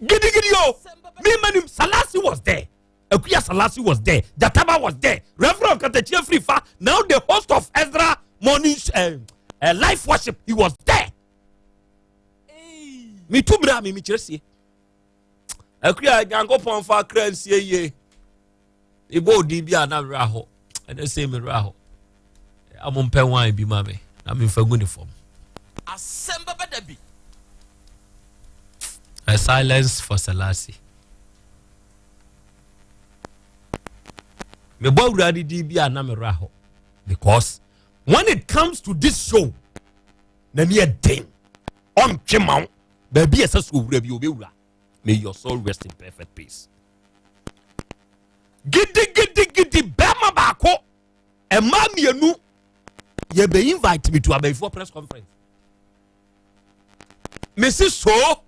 Gidigidi o, me manim Salasi was there, Akuya Salasi was there, Jataba was there, Reverend Katachia Frifa, now the host of Ezra morning life worship, he was there. Me tu bra mi mi kyerɛ sie Akuya Nyankopɔn fa akra nsie yie ebo odi bi a na werɛ ahɔ ɛnɛ sɛ mi werɛ ahɔ amo mpɛ wine bi ma me. Na memfa gu ne fam. Asɛm bɛba da bi. A silence for Selassie. Mebɔ awurade din bi a na mewerɛ hɔ because when it comes to this show n'ani yɛ den ɔntwe ma wo baabi a ɛsɛ sɛ owura bi obɛwura. May your soul rest in perfect peace. Gidigidigidi bɛrima baako mmaa mmienu yɛbɛ invite me to abayifoɔ press conference. Mesi so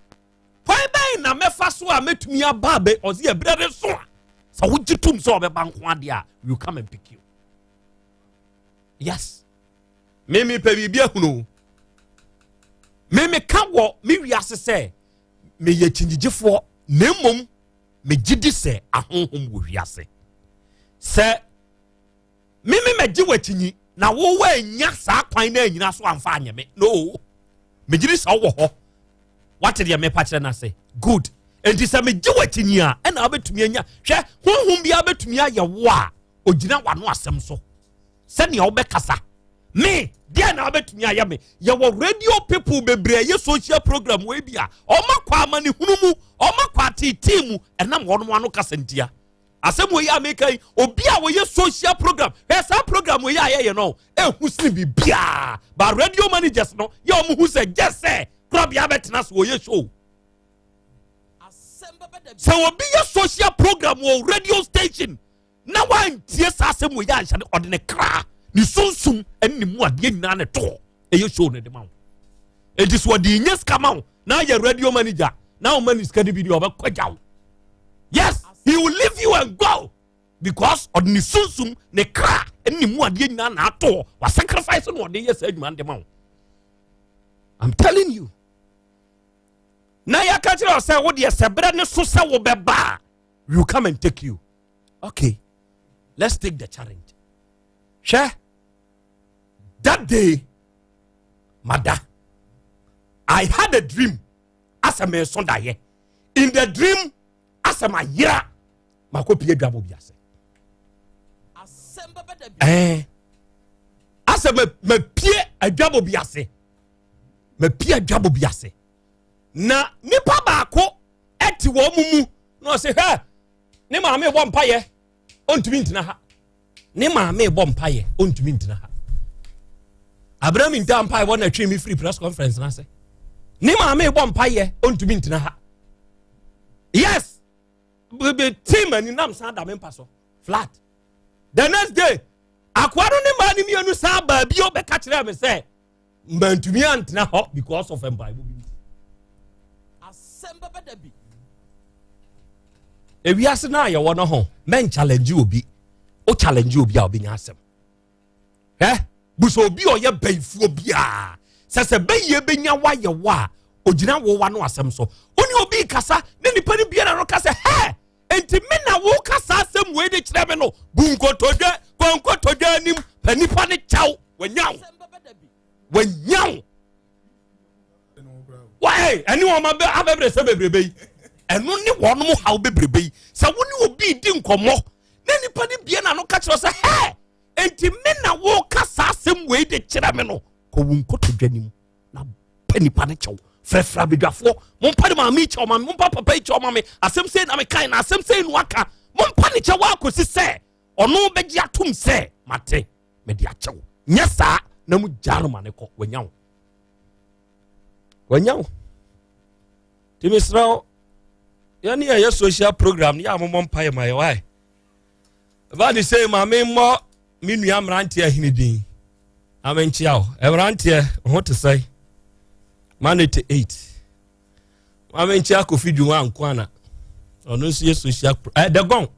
kwan bɛn na mɛfa so a mɛtumi aba abɛ ɔsi ɛbrɛ de so a sɛ wogye tom sɛ ɔbɛba nko adeɛ a we will come and pick you. Yes. Mimi pɛ biribi ahunu. Mimi ka wɔ me wiase sɛ meyɛ kyingyigyefoɔ na mmom megye di sɛ ahonhom wɔ wiase. Sɛ meme mɛgye w'akyinyi na wowɔ anya saa kwan no anyina so amfa anyɛ me no, megye di sɛ wowɔ hɔ. Wate deɛ mepa kyerɛ no ase? Good. Enti sɛ megye w'akyinyi a ɛna wobɛtumi anya. Hwɛ, honhom biara bɛtumi ayɛ wo a ogyina w'ano asɛm so sɛnea wobɛkasa. Me deɛ na wobɛtumi ayɛ me. Yɛwɔ radio people bebree ɛyɛ social program wei bi a ɔma kɔ amanehunu mu, ɔma kɔ ateetee mu ɛnam wɔn ano kasa ntia. Asɛm wei a meka yi, obi a wɔyɛ social program, hwɛ saa program wei a yɛyɛ no ehu sene biribiara. Ba radio managers no yɛ wɔn hu sɛ gye sɛ korabea bɛtena so wɔyɛ show. Sɛ obi yɛ social program wɔ radio station na wantie saa asɛm wɔ yɛ anhyɛ no, ɔde ne kra, ne sunsum ne ne mu adeɛ nyinaa ne toɔ ɛyɛ show no de ma wo. Enti so ɔde nyɛ sika ma wo na ayɛ radio manager na wo ma ne sika no bi deɛ ɔbɛkɔ gya wo. Yes, he will leave you and go because ɔde ne sunsum, ne kra ne ne mu adeɛ nyinaa na atoɔ wa sacrifice na ɔde yɛ saa adwuma no de ma wo. I'm telling you. Na yɛka kyerɛ sɛ wo deɛ sɛ berɛ ne so sɛ wobɛba a, we will come and take you. Okay, let's take the challenge. Hwɛ, that day mada, I had a dream asɛ meso daeɛ. In the dream asɛ mayera makɔpie adwabɔ bi ase. Ɛɛ asɛ mapie adwabɔ bi ase, mapie adwabɔ bi ase na nipa baako ɛte wɔn mu na ɔsɛ hwɛ, ne maame bɔ mpayɛ ɔntumi ntena ha. Ne maame bɔ mpayɛ ɔntumi ntena ha. Abraham nta mpayɛ bɔ na twe mi firi press conference n'ase. Ne maame bɔ mpayɛ ɔntumi ntena ha. Yes, bebe team ani nam san da me mpa so flat. The next day akoa no ne maa ne mmienu san baabi ɔbɛka kyerɛ me sɛ mantumi antena hɔ because of mpaebɔ bi nti. Asɛm bɛba da bi. Ewiase no a yɛwɔ no ho, mɛn challenge obi. O challenge obi a obɛnya asɛm. Ɛ busa obi a ɔyɛ bɛyifoɔ biara sɛ sɛ bɛyie bɛnya wayɛ wo a ogyina wo wa no asɛm so. Wo ne obi kasa ne nipa no biara no ka sɛ hɛ enti me na wo ka saa asɛm wei de kyerɛ me no, bu nkotodwe kɔ nkotodwe anim pɛ nipa ne kyɛw. Wanya wo, wanya wo. Wɔn ɛne wɔn abɛbrɛ sɛ bebrebe yi, ɛno ne wɔn mo haw bebrebe yi. Sɛ wo ne obi di nkɔmmɔ na nipa ne bie na no ka kyerɛ sɛ hɛ enti me na wo ka saa asɛm wei de kyerɛ me no, kɔ wo nkotodwe anim na pɛ nipa ne kyɛw. Frɛfrɛ abadwafoɔ, mompa ne maame kyɛw ma me, mompa papa yi kyɛw ma me, asɛm sei na mekae na asɛm sei no aka, mompa ne kyɛw akɔsi sɛ ɔno bɛgye atom sɛ mate, mede akyɛw. Nyɛ saa na mu gyaa no ma ne kɔ, wanya wo, wanya wo. Nti mesrɛ wo, yɛne yɛyɛ social program no yɛ a momɔ mpaeɛ ma yɛ wae. Ɛba ne sei ma memmɔ me nua mmeranteɛ ahene din na menkyea wo. Mmeranteɛ ho te sɛe ma ne te 8 ma menkyea Kofi Dwuma nko ana ɔno nso yɛ social pro eh, the gɔn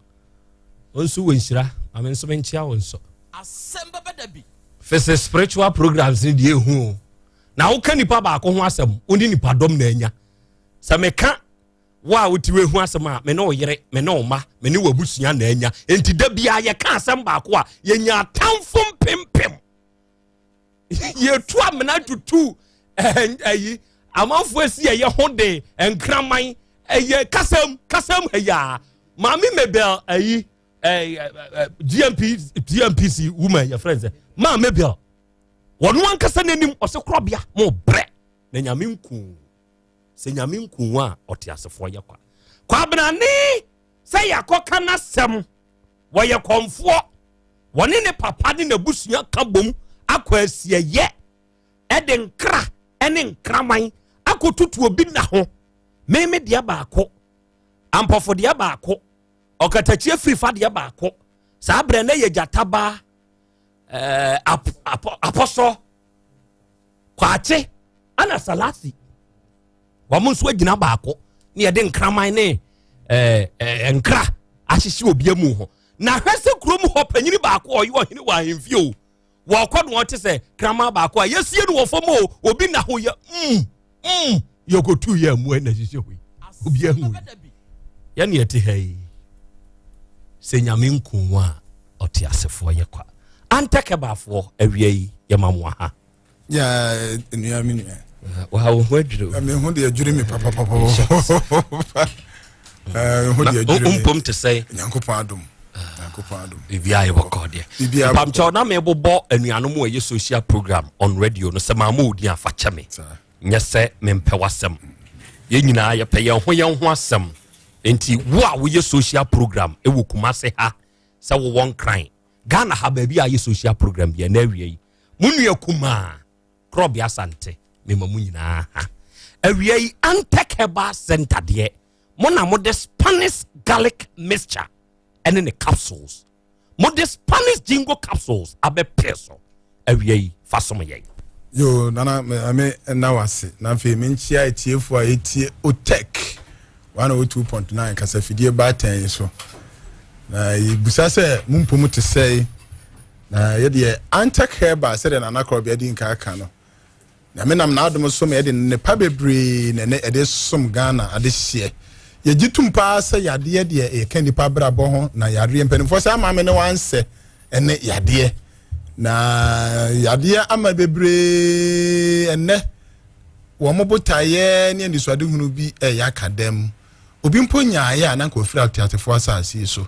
ɔnso wɔ nhyira ma me nso menkyea wo nso. Asɛm bɛba da bi. Fese spiritual programs ne deɛ ehu o. Na woka nipa baako ho asɛm, wo ne nipa dɔm na anya. Sɛ meka wo a wote wei ho asɛm a, me ne wo yere, me ne wo mma, me ne w'abusua na anya. Enti da biara yɛka asɛm baako a, yɛnya atamfo mpempem. Yɛtu amena tutu ɛyi amanfoɔ asi ɛyɛ ho de nkraman ɛyɛ kasam kasam ɛyɛ maame Mabel ɛyi GMP GMPC woman yɛ friends maa Mabel. Wɔn ankasa n'anim ɔsɛ korɔbea mo brɛ na nyame nku sɛ nyame nku a ɔte asefoɔ yɛ kwa. Kwabenane sɛ yɛakɔka n'asɛm wɔyɛ kɔmfoɔ wɔne ne papa ne n'abusua ka bom akɔ asieyɛ ɛde nkra ne nkraman akɔtutu obi nna ho meme deɛ baako ampɔfo deɛ baako ɔkatakyie firifa deɛ baako saa berɛ na yɛ gyatabaa ɛɛ ap, ap, apɔsɔ kwakye ana salasi wɔn nso agyina baako ne yɛde nkraman ne ɛɛ ɛɛ nkra ahyehyɛ obi amu ho na hwɛ sɛ kurom hɔ panyin baako ɔyɛ ɔhene wɔ ahemfie o wɔkɔ no ɔte sɛ kraman baako a yɛsie no wɔ fam o obi na ho yɛ mm mm yɛkɔtu yɛ mmoa na hyehyɛ hɔ yi obi ahu yi yɛne ɛte ha yi sɛ nyame nku a ɔte asefoɔ yɛ kwa antɛkɛbaafoɔ awia yi yɛma mo aha Ya nua me nua. Wa wo ho adwiri o. Me ho de adwiri me papa papa. Eh ho de adwiri me. Mpom te sɛ. Nyankopɔn adom. Nyankopɔn adom. Bibia yɛ bɔkɔ deɛ. Bibia. Mpamkyɛw na me bobɔ anuanom a ɛyɛ social program on radio no sɛ maa mo odin afa kyɛ me. Nyɛ sɛ mempɛ w'asɛm. Yɛn nyinaa yɛpɛ yɛn ho yɛn ho asɛm. Nti wo a woyɛ social program ɛwɔ Kumase ha sɛ wowɔ Nkran Ghana ha baabi a yɛ social program bi ɛna awia yi mo nua kumaa Krɔbe Asante mema mo nyinaa ha awia yi Antec Herbal Center deɛ mo na mo de Spanish garlic mixture ɛne ne capsules mo de Spanish jingo capsules abɛpɛ so awia yi fa som yɛn. Yo nana me nna wase na afei menkyia atiefo a ɛtie Otec 102.9 kasafidie baatan yi so na yɛbusa sɛ mo mpom te sɛe na yɛdeɛ Antec Herbal sɛdeɛ nana korɔbea di nka aka no Nyame nam n'adom so ma yɛde nnepa bebree na ɛnɛ yɛde som Ghana adehyeɛ. Yɛgye tom paa sɛ yadeɛ deɛ ɛka nnipa abrabɔ ho na yareɛ mpanimfoɔ sɛ ama me ne wansɛ ɛne yadeɛ. Na yadeɛ ama bebree ɛnɛ wɔn botaeɛ ne anisoadehunu bi ɛyɛ aka dam. Obi mpo nyaeɛ a na anka ɔfiri ateasefoɔ asase yi so.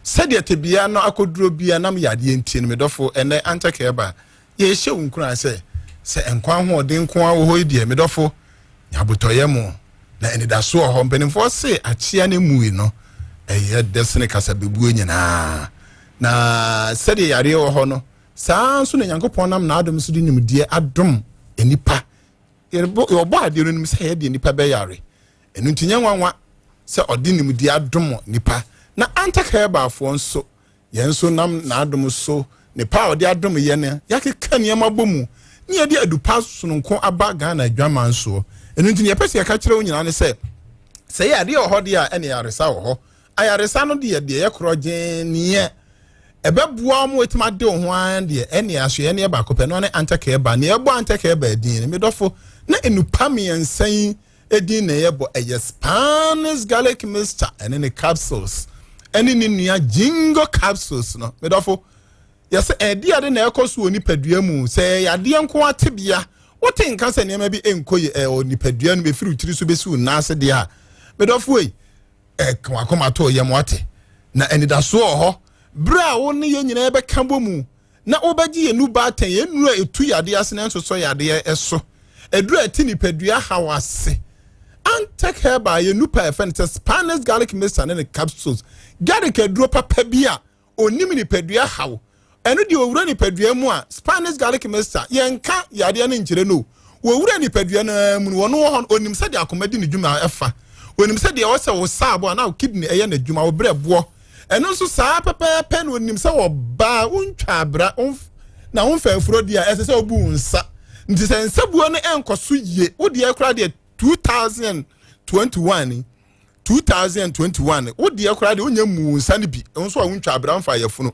Sɛdeɛ tebea no akɔduro bia nam yadeɛ nti no medɔfo ɛnɛ Antec Herbal Yɛrehyɛ wo nkuran sɛ, sɛ nkwa ahoɔden nko ara wɔ hɔ yi deɛ, me dɔfo, nya abotɔyam na anidaso wɔ hɔ. Mpanimfoɔ se akyea ne mmui no, ɛyɛ dɛ sene kasabebuo nyinaa. Na sɛdeɛ yareɛ wɔ hɔ no, saa ara nso na Nyankopɔn nam n'adom so de nimdeɛ adom nnipa. Yɛbɔ adeɛ no nim sɛ ɛyɛ deɛ nnipa bɛyare. Ɛno nti nyɛ nwanwa sɛ ɔde nimdeɛ adom nnipa. Na Antak Herbalfoɔ nso, Yɛn nso nam n'adom so, ne pa a ɔde adom yɛn no, yɛakeka nneɛma bɔ mu ne yɛde adupa sononko aba Ghana adwaman soɔ. Ɛno nti, nea yɛpɛ sɛ yɛka kyerɛ wo nyinaa ne sɛ, sɛ yɛ adeɛ wɔ hɔ deɛ a, ɛne ayaresa wɔ hɔ. Ayaresa no deɛ, deɛ ɛyɛ korɔgyenn, neɛ ɛbɛboa wo ma woatumi ade wo ho ara deɛ, ɛne asoɛeɛ no yɛ baako pɛ, ɛno ara ne Antakɛɛ Ba. Nea ɛbɔ Antakɛɛ Ba din no, me dɔfo, na nnupa mmiɛnsa yi edin na ɛyɛ bɔ ɛyɛ Spanish garlic mixture ɛne ne capsules ɛne ne nua jingo capsules no medɔfo yɛsɛ ɛde ade na ɛkɔ so wɔ nipadua mu sɛ ɛyɛ adeɛ nko atebea wote nka sɛ nneɛma bi nkɔ yɛ ɛwɔ nipadua no bɛfiri tiri so bɛsi wo nan ase deɛ a medɔfo yi ɛka wakoma to yɛm wate na anidasoɔ wɔ hɔ berɛ a wo ne yɛn nyinaa bɛka bɔ mu na wobɛgye yɛn nubaatan, yɛn nnuru a ɛtu yadeɛ ase na ɛnsosɔ yadeɛ so, aduru a ɛte nipadua haw ase. Antec Herbal yɛ nupa a yɛfrɛ no sɛ Spanish garlic mixture ne ne capsules. Garlic aduro papa bi a ɔnim nipadua haw. Ɛno deɛ ɔwura nipadua mu a, Spanish garlic mixture, yɛnka yadeɛ no nkyerɛ no o. Wɔwura nipadua no ara mu no, wɔn wɔ hɔ no, ɔnim sɛdeɛ akoma di ne dwuma ɛfa. Ɔnim sɛdeɛ ɛwɔ sɛ wo saabo anaa wo kidney ɛyɛ n'adwuma, wo berɛboɔ. Ɛno nso saa pɛpɛɛpɛ na ɔnim sɛ ɔbaa wontwa abira na womfa afuro deɛ a ɛsɛ sɛ wobu wo nsa. Nti sɛ nsabuo no ɛnkɔ so yie, wo deɛ koraa deɛ 2021 ni 2021 wo deɛ koraa deɛ wonya mmu wo nsa no bi, nso a wontwa abira mfa yafunu.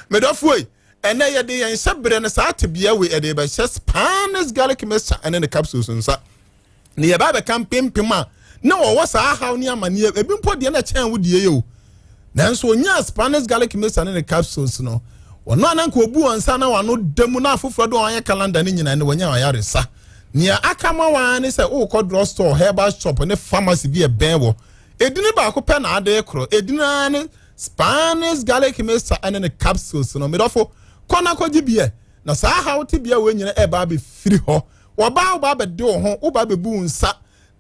Medɔfoɔ yi, ɛnɛ yɛde yɛn hyɛberɛ no saa tebea wei ɛde bɛhyɛ Spanish garlic mixture ɛne ne capsules nsa. Na yɛba abɛka mpempem a na wɔwɔ saa haw ne amanneɛ, ebi mpo deɛ na ɛkyɛn wo deɛ yɛ o. Nanso onyaa Spanish garlic mixture ne ne capsules no, wɔn a na nka obu wɔn nsa na wɔn ano da mu na afoforɔ de wɔn ayɛ calendar no nyinaa no wɔnya ayaresa. Nea aka ma wɔn ara ne sɛ wokɔ drug store, herbal shop ne pharmacy bi a ɛbɛn wɔ. Edini baako pɛ na ade korɔ. Edini ara ne Spanish garlic mixture ne ne capsules no. Medɔfo, kɔ na kɔgye bi ɛ. Na saa haw tebea wei nyina ɛreba abɛfiri hɔ. Wɔbaa woba abɛde wo ho, woba abɛbu wo nsa,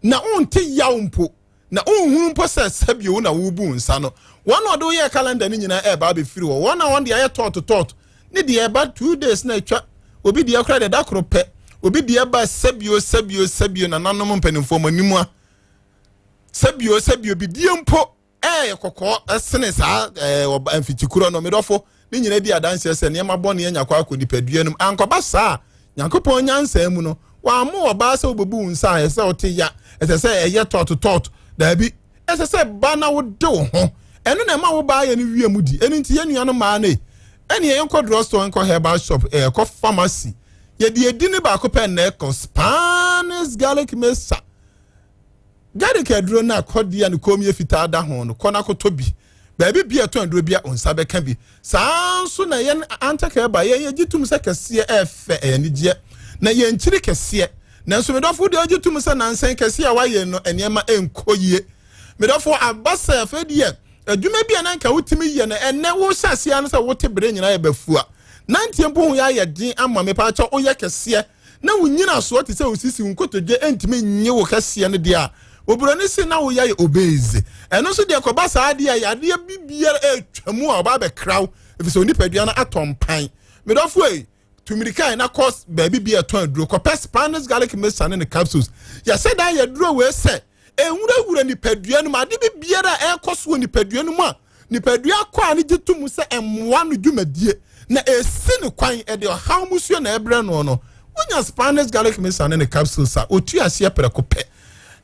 na wonte yaw mpo, na wonhunu mpo sɛ sɛbio wo na worebu wo nsa no. Wɔn a wɔde wo yɛɛ calendar no nyinaa ɛreba abɛfiri hɔ. Wɔn a wɔn deɛ ayɛ tɔɔto tɔɔto, ne deɛ ɛba 2 days na atwa, obi deɛ koraa deɛ da koro pɛ, obi deɛ ba sɛbio sɛbio sɛbio nananom mpanimfoɔ mo anim a sɛbio sɛbio bidie mpo ɛyɛ kɔkɔɔ sene saa ɛɛ mfitikurɔ no. Medɔfo, ne nyinaa di adanseɛ sɛ nneɛma bɔne anya kɔ akɔ nipadua no mu. Ankɔba saa, Nyankopɔn nyansa mu no, wammo ɔbaa sɛ wobɛbu wo nsa a ɛsɛ sɛ wote ya, ɛsɛ sɛ ɛyɛ tɔɔto tɔɔto. Daabi, ɛsɛ sɛ ba na wode wo ho. Ɛno na ɛma wo baa yɛ no wie mu di. Ɛno nti yɛn nuanom mmaa no, ɛne yɛnkɔ drugstore, nkɔ herbal shop, ɛkɔ pharmacy, yɛde edi ne baako pɛ na ɛkɔ Spanish garlic mixture, garlic aduro no akɔdeɛ a ne kɔn mu yɛ fitaa da ho no. Kɔ n'akɔtɔ bi baabi bi a ɛtɔn aduro bi a nsa bɛka bi. Saa nso na yɛn antaka ɛba yɛn yɛgye tum sɛ kɛseɛ ɛɛfɛ, ɛyɛ anigyeɛ, na yɛn kyiri kɛseɛ. Nanso medɔfo deɛ, ɔgye tum sɛ nansan kɛseɛ a wayɛ no, nneɛma ɛnkɔ yie. Medɔfo, aba sɛ afei deɛ adwuma bi a na nka wotumi yɛ no, ɛnɛ wohyɛ aseɛ no sɛ wote bere nyinaa yɛ bɛfua nanteɛ mpo ho yɛ ayɛ den ama. Mepaakyɛ, woyɛ kɛseɛ na wo nyinasoɔ te sɛ osisi wo nkotodwe ntumi nye wo kɛseɛ no deɛ a, oburoni se na woyɛ yɛ obese. Ɛno nso deɛ, kɔba saa adeɛ a yadeɛ bi biara ɛretwa mu a ɔba abɛkra wo, ɛfiri sɛ onipadua no atɔ mpan. Medɔfo yi, tumirika na kɔ baabi bi a ɛtɔn aduro, kɔpɛ Spanish garlic mixture ne ne capsules. Yɛsɛ dan yɛ duro wei sɛ ɛnwurawura nipadua no mu ade bi biara a ɛrekɔ so wɔ nipadua no mu a nipadua kɔ a ne gye to mu sɛ ɛmmoa no dwumadie na ɛsi ne kwan, ɛde ɔhaw musuo na ɛbrɛ no no. Wonya Spanish garlic mixture ne ne capsules a, otu aseɛ prɛko pɛ.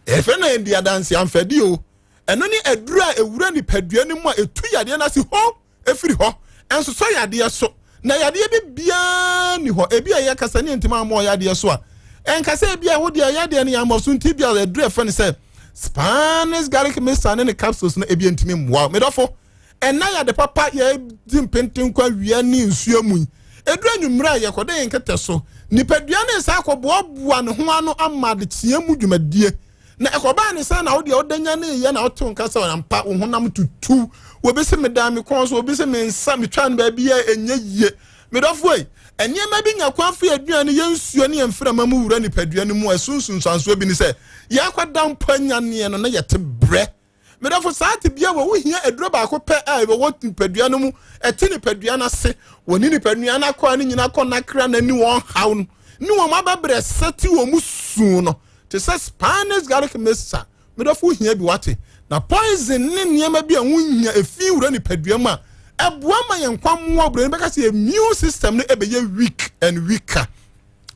Ɛfɛ na ɛndi adanse amfɛdi o. Ɛno ne aduro a ɛwura nipadua no mu a ɛtu yadeɛ no ase hɔ, ɛfiri hɔ, ɛnsosɔ yadeɛ so. Na yadeɛ bi biara ni hɔ ebi a yɛkasa ne ntoma ammɔ yadeɛ so a ɛnkasa. Ebi a wo deɛ yadeɛ no yɛammɔ so nti bi a aduro ɛfɛ no sɛ Spanish garlic mixture ne ne capsules no ebi ntumi mmoa. Medɔfo, ɛna yɛde papa yɛdi mpenten kɔ awia ne nsuo mu yi, eduru anwummerɛ a yɛkɔde yɛn kɛtɛ so, nipadua ne nsa akɔboaboa ne ho ano ama adekyea mu dwumadie. Na ɛkɔbaa ne sɛ na wo deɛ woda nya ne yɛ na wote nka sɛ ampa wo honam tutu. Obi sɛ meda me kɔn so, obi sɛ me nsa metwa no baabi a ɛnyɛ yie. Medɔfo yi, nneɛma bi nya kwan fi aduane, yɛ nsuo ne yɛn mframa mu wura nipadua no mu a, ɛso nsunsuansoɔ bi ne sɛ yɛakɔda mpo anyaneɛ no na yɛte brɛ. Medɔfo, saa tebea wɔ wohia aduro baako pɛ a ɛwɔ nipadua no mu, ɛte nipadua no ase, wɔne nipadua no akɔ a ne nyinaa kɔ nakra n'ani wɔn haw no ne wɔn abɛbrɛ sɛ te wɔn mu suu no te sɛ Spanish garlic mixture. Medɔfo, hia bi wate. Na poison ne nneɛma bi a ho hia efi wura nipadua mu a ɛboa ma yɛn nkwa mmoa, oburoni bɛka sɛ immune system no ɛbɛyɛ weak and weaker.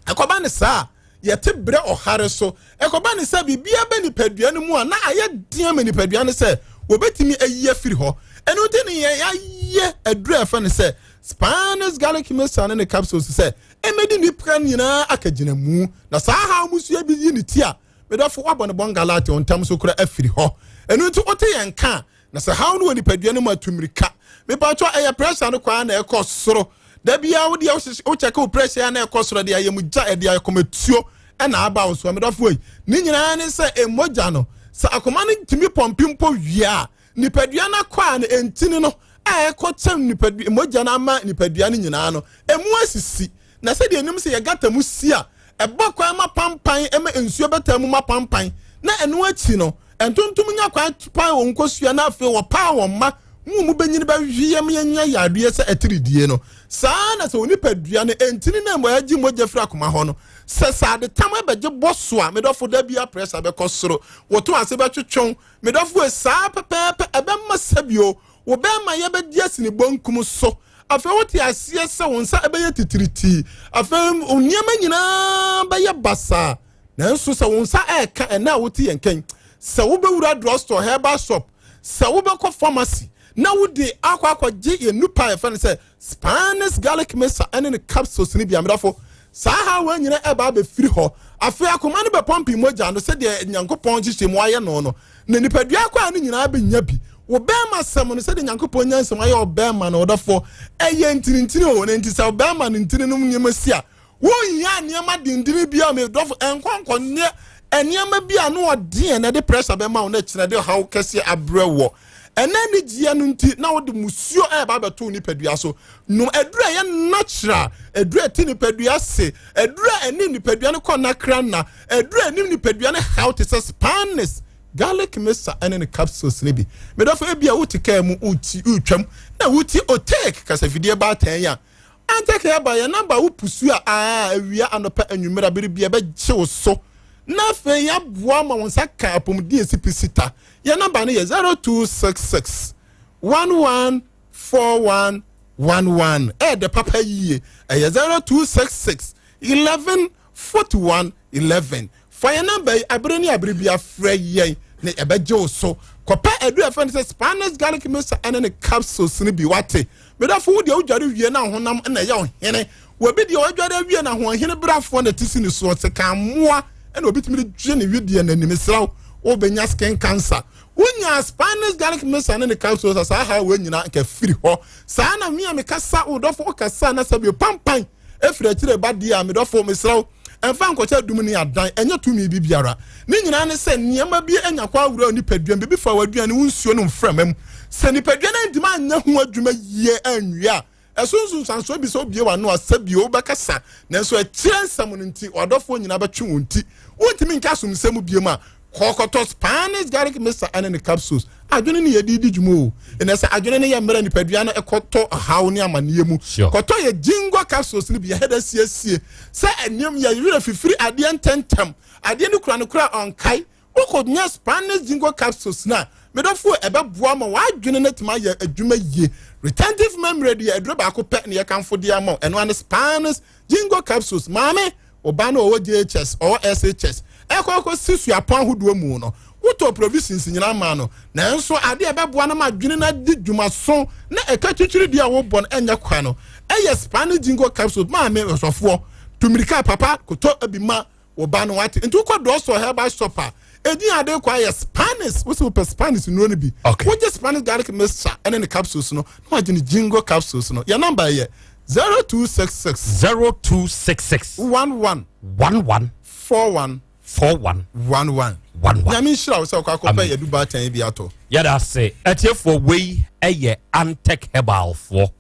Ɛkɔba ne saa, yɛte brɛ ɔhare so. Ɛkɔba ne sɛ biribiara bɛ nipadua no mu a na ayɛ den ama nipadua no sɛ wɔbɛtumi ayi afiri hɔ. Ɛno nti ne yɛn ayɛ aduru a ɛfɛ no sɛ Spanish garlic mixture ne ne capsules sɛ ɛmɛdi nipa nyinaa akagyina mu. Na saa ha musua bi yi ne ti a, medɔfo, wabɔ ne bɔngalate ɔntam so kora afiri hɔ. Ɛno nti wote yɛn ka na sɛ haw no wɔ nipadua no mu atumirika, mepatwɔ, ɛyɛ pressure no kwaa na ɛkɔ soro da biara. Wo deɛ wokyɛke wo pressure na ɛkɔ soro de ayɛ mu gya, ɛde ayɛ kɔmatuo ɛna aba wo so. Medɔfo yi, ne nyinaa ne sɛ emogya no sɛ akoma no ntumi pɔmpe mpo wie a, nipadua no akɔ a no ntini no a ɛkɔ kyɛm nipadua mogya no ama nipadua no nyinaa no emu asisi. Na sɛdeɛ anim sɛ yɛgata mu si a, ɛbɔ kwan ma pampan, ɛma nsuo bɛtaa mu ma pampan, na ɛno akyi no ntontom nya kwan pan wɔn nkosua, na afei wɔpaa wɔn mma mu mu bɛnyini bɛhweyɛ mu yɛnya yadeɛ sɛ atiridie no. Saa na sɛ onipadua no ntini na mmɔ agye mogya firi akoma hɔ no sɛ sade tam ɛbɛgye bɔ so a, medɔfo, da bia pressure bɛkɔ soro, wɔto ase bɛtwetwew. Medɔfo, saa pɛpɛɛpɛ ɛbɛma sɛbio wo bɛrima yɛbɛdi asi ne bonkum so. Afei wote aseɛ sɛ wo nsa ɛbɛyɛ titiritii, afei nneɛma nyinaa bɛyɛ basaa. Nanso sɛ wo nsa ɛɛka ɛnɛ a wote yɛn kɛn sɛ wobɛwura drugstore, herbal shop, sɛ wobɛkɔ pharmacy na wode akɔ akɔgye yɛn nupa a yɛfɛ no sɛ Spanish garlic mixture ɛne ne capsules no bi amedafo, saa ha wɔn nyinaa ɛba abɛfiri hɔ. Afei akoma no bɛpɔmpe mogya no sɛdeɛ Nyankopɔn hyehyɛ mu ayɛ no no, na nipadua akɔ a no nyinaa bɛnya bi. Wo bɛrima sɛm no, sɛdeɛ Nyankopɔn nyansɛm ayɛ ɔbɛrima no, ɔdɔfoɔ, ɛyɛ ntinintini o. Na nti sɛ ɔbɛrima no ntini no nneɛma si a, wonhia nneɛma dendene bi a, medɔfo, ɛnkɔ nkɔnyɛ nneɛma bi a no ɔdeɛ na ɛde pressure bɛma wo na kyerɛ de ɔhaw kɛseɛ abrɛ wɔ. Ɛnɛ anigyeɛ no nti na wode musuo ɛreba abɛto wo nipadua so. Nom aduru a ɛyɛ natural, aduru a ɛte nipadua ase, aduru a ɛne nipadua no kɔ nakra nna, aduru a ɛnim nipadua no haw te sɛ Spanish garlic mixture ɛne ne capsules no bi. Medɔfo ebi a wote kaa mu wotwam na wotie Otec kasafidie baatan yi a Antec aba yɛn namba wo pusu a aa awia anɔpa anwummerɛ bere bi ɛbɛgye wo so na afei yɛaboa ma wo nsa ka apɔmuden esi pi sita. Yɛn namba no yɛ 0266 1141 11. Ɛyɛ dɛ papa yie. Ɛyɛ 0266 11 41 11. Fa yɛn namba yi abere ne abere bi afrɛ yɛn na ɛbɛgye wo so. Kɔpɛ aduru a ɛfɛ no sɛ Spanish garlic mixture ɛne ne capsules no bi wate. Medafo wo deɛ wodware wie na honam na ɛyɛ ɔhene. Wɔbi deɛ ɔdware awie na ahoɔhene brafoɔ na ɛte si ne soɔ sɛ kan mmoa ɛna obi tumi de dwe ne wedeɛ n'anim serɛ wo wobɛnya skin cancer. Wonya Spanish garlic mixture ne ne capsules a saa ha wɔ nyinaa nka firi hɔ. Saa na me a mekasa wo dɔfo wokasa na sɛ bio pampan efiri akyire ba deɛ a medɔfo mesrɛ wo ɛmfa nkɔkyɛ dum ne adan ɛnyɛ tumi bi biara. Ne nyinaa ne sɛ nneɛma bi anya kɔ awura nipadua mu, biribi fa w'aduane wo nsuo no mframa mu. Sɛ nipadua no antumi anyɛ ho adwuma yie anwie a, ɛso nsunsuansoɔ bi sɛ wobie w'ano a sɛbio wobɛkasa, nanso akyire nsɛm no nti w'adɔfoɔ nyinaa bɛtwe wɔn ti. Wontumi nka asomsɛm biom a, kɔkɔtɔ Spanish garlic mixture ɛne ne capsules. Adwene ne yɛde di dwuma o. Ɛnɛ sɛ adwene no yɛ mmerɛ nipadua no ɛkɔtɔ ɔhaw ne amanneɛ mu. Kɔtɔ yɛ jingua capsules no bi yɛhɛda siesie sɛ nneɛm yɛ werɛ fifiri adeɛ ntɛntɛm. Adeɛ no kura no kura ɔnkae. Wokɔ nya Spanish jingo capsules no a, medɔfo ɛbɛboa ma w'adwene no atumi ayɛ adwuma yie. Retentive memory deɛ aduro baako pɛ na yɛkamfo de ama wo. Ɛno ara ne Spanish jingo capsules. Maame, ɔba no ɔwɔ JHS, ɔwɔ SHS, ɛkɔ kɔ si suapɔn ahodoɔ mu no, wotɔ provisions nyinaa maa no. Nanso adeɛ a ɛbɛboa no ma adwene no adi dwumaso na ɛka kyikyiri deɛ a wobɔ no ɛnyɛ kwa no, ɛyɛ Spanish jingo capsules. Maame, ɔsɔfoɔ, tu mmirika papa kɔtɔ bi ma wo ba no wate. Nti wokɔ drugstore herbal shop a, edin ade kɔ ayɛ Spanish. Wosi wopɛ Spanish nnuro no bi. Wogye Spanish garlic mixture ɛne ne capsules no, na wagye ne jingo capsules no. Yɛn namba yɛ 0266. 0266. 11. 11. 41. 41. 11. 11. Nyame nhyira wo sɛ wokɔ akɔpɛ yɛdu baatan yi bi atɔ. Yɛda ase. Atiefoɔ, wei yɛ Antec Herbalfoɔ.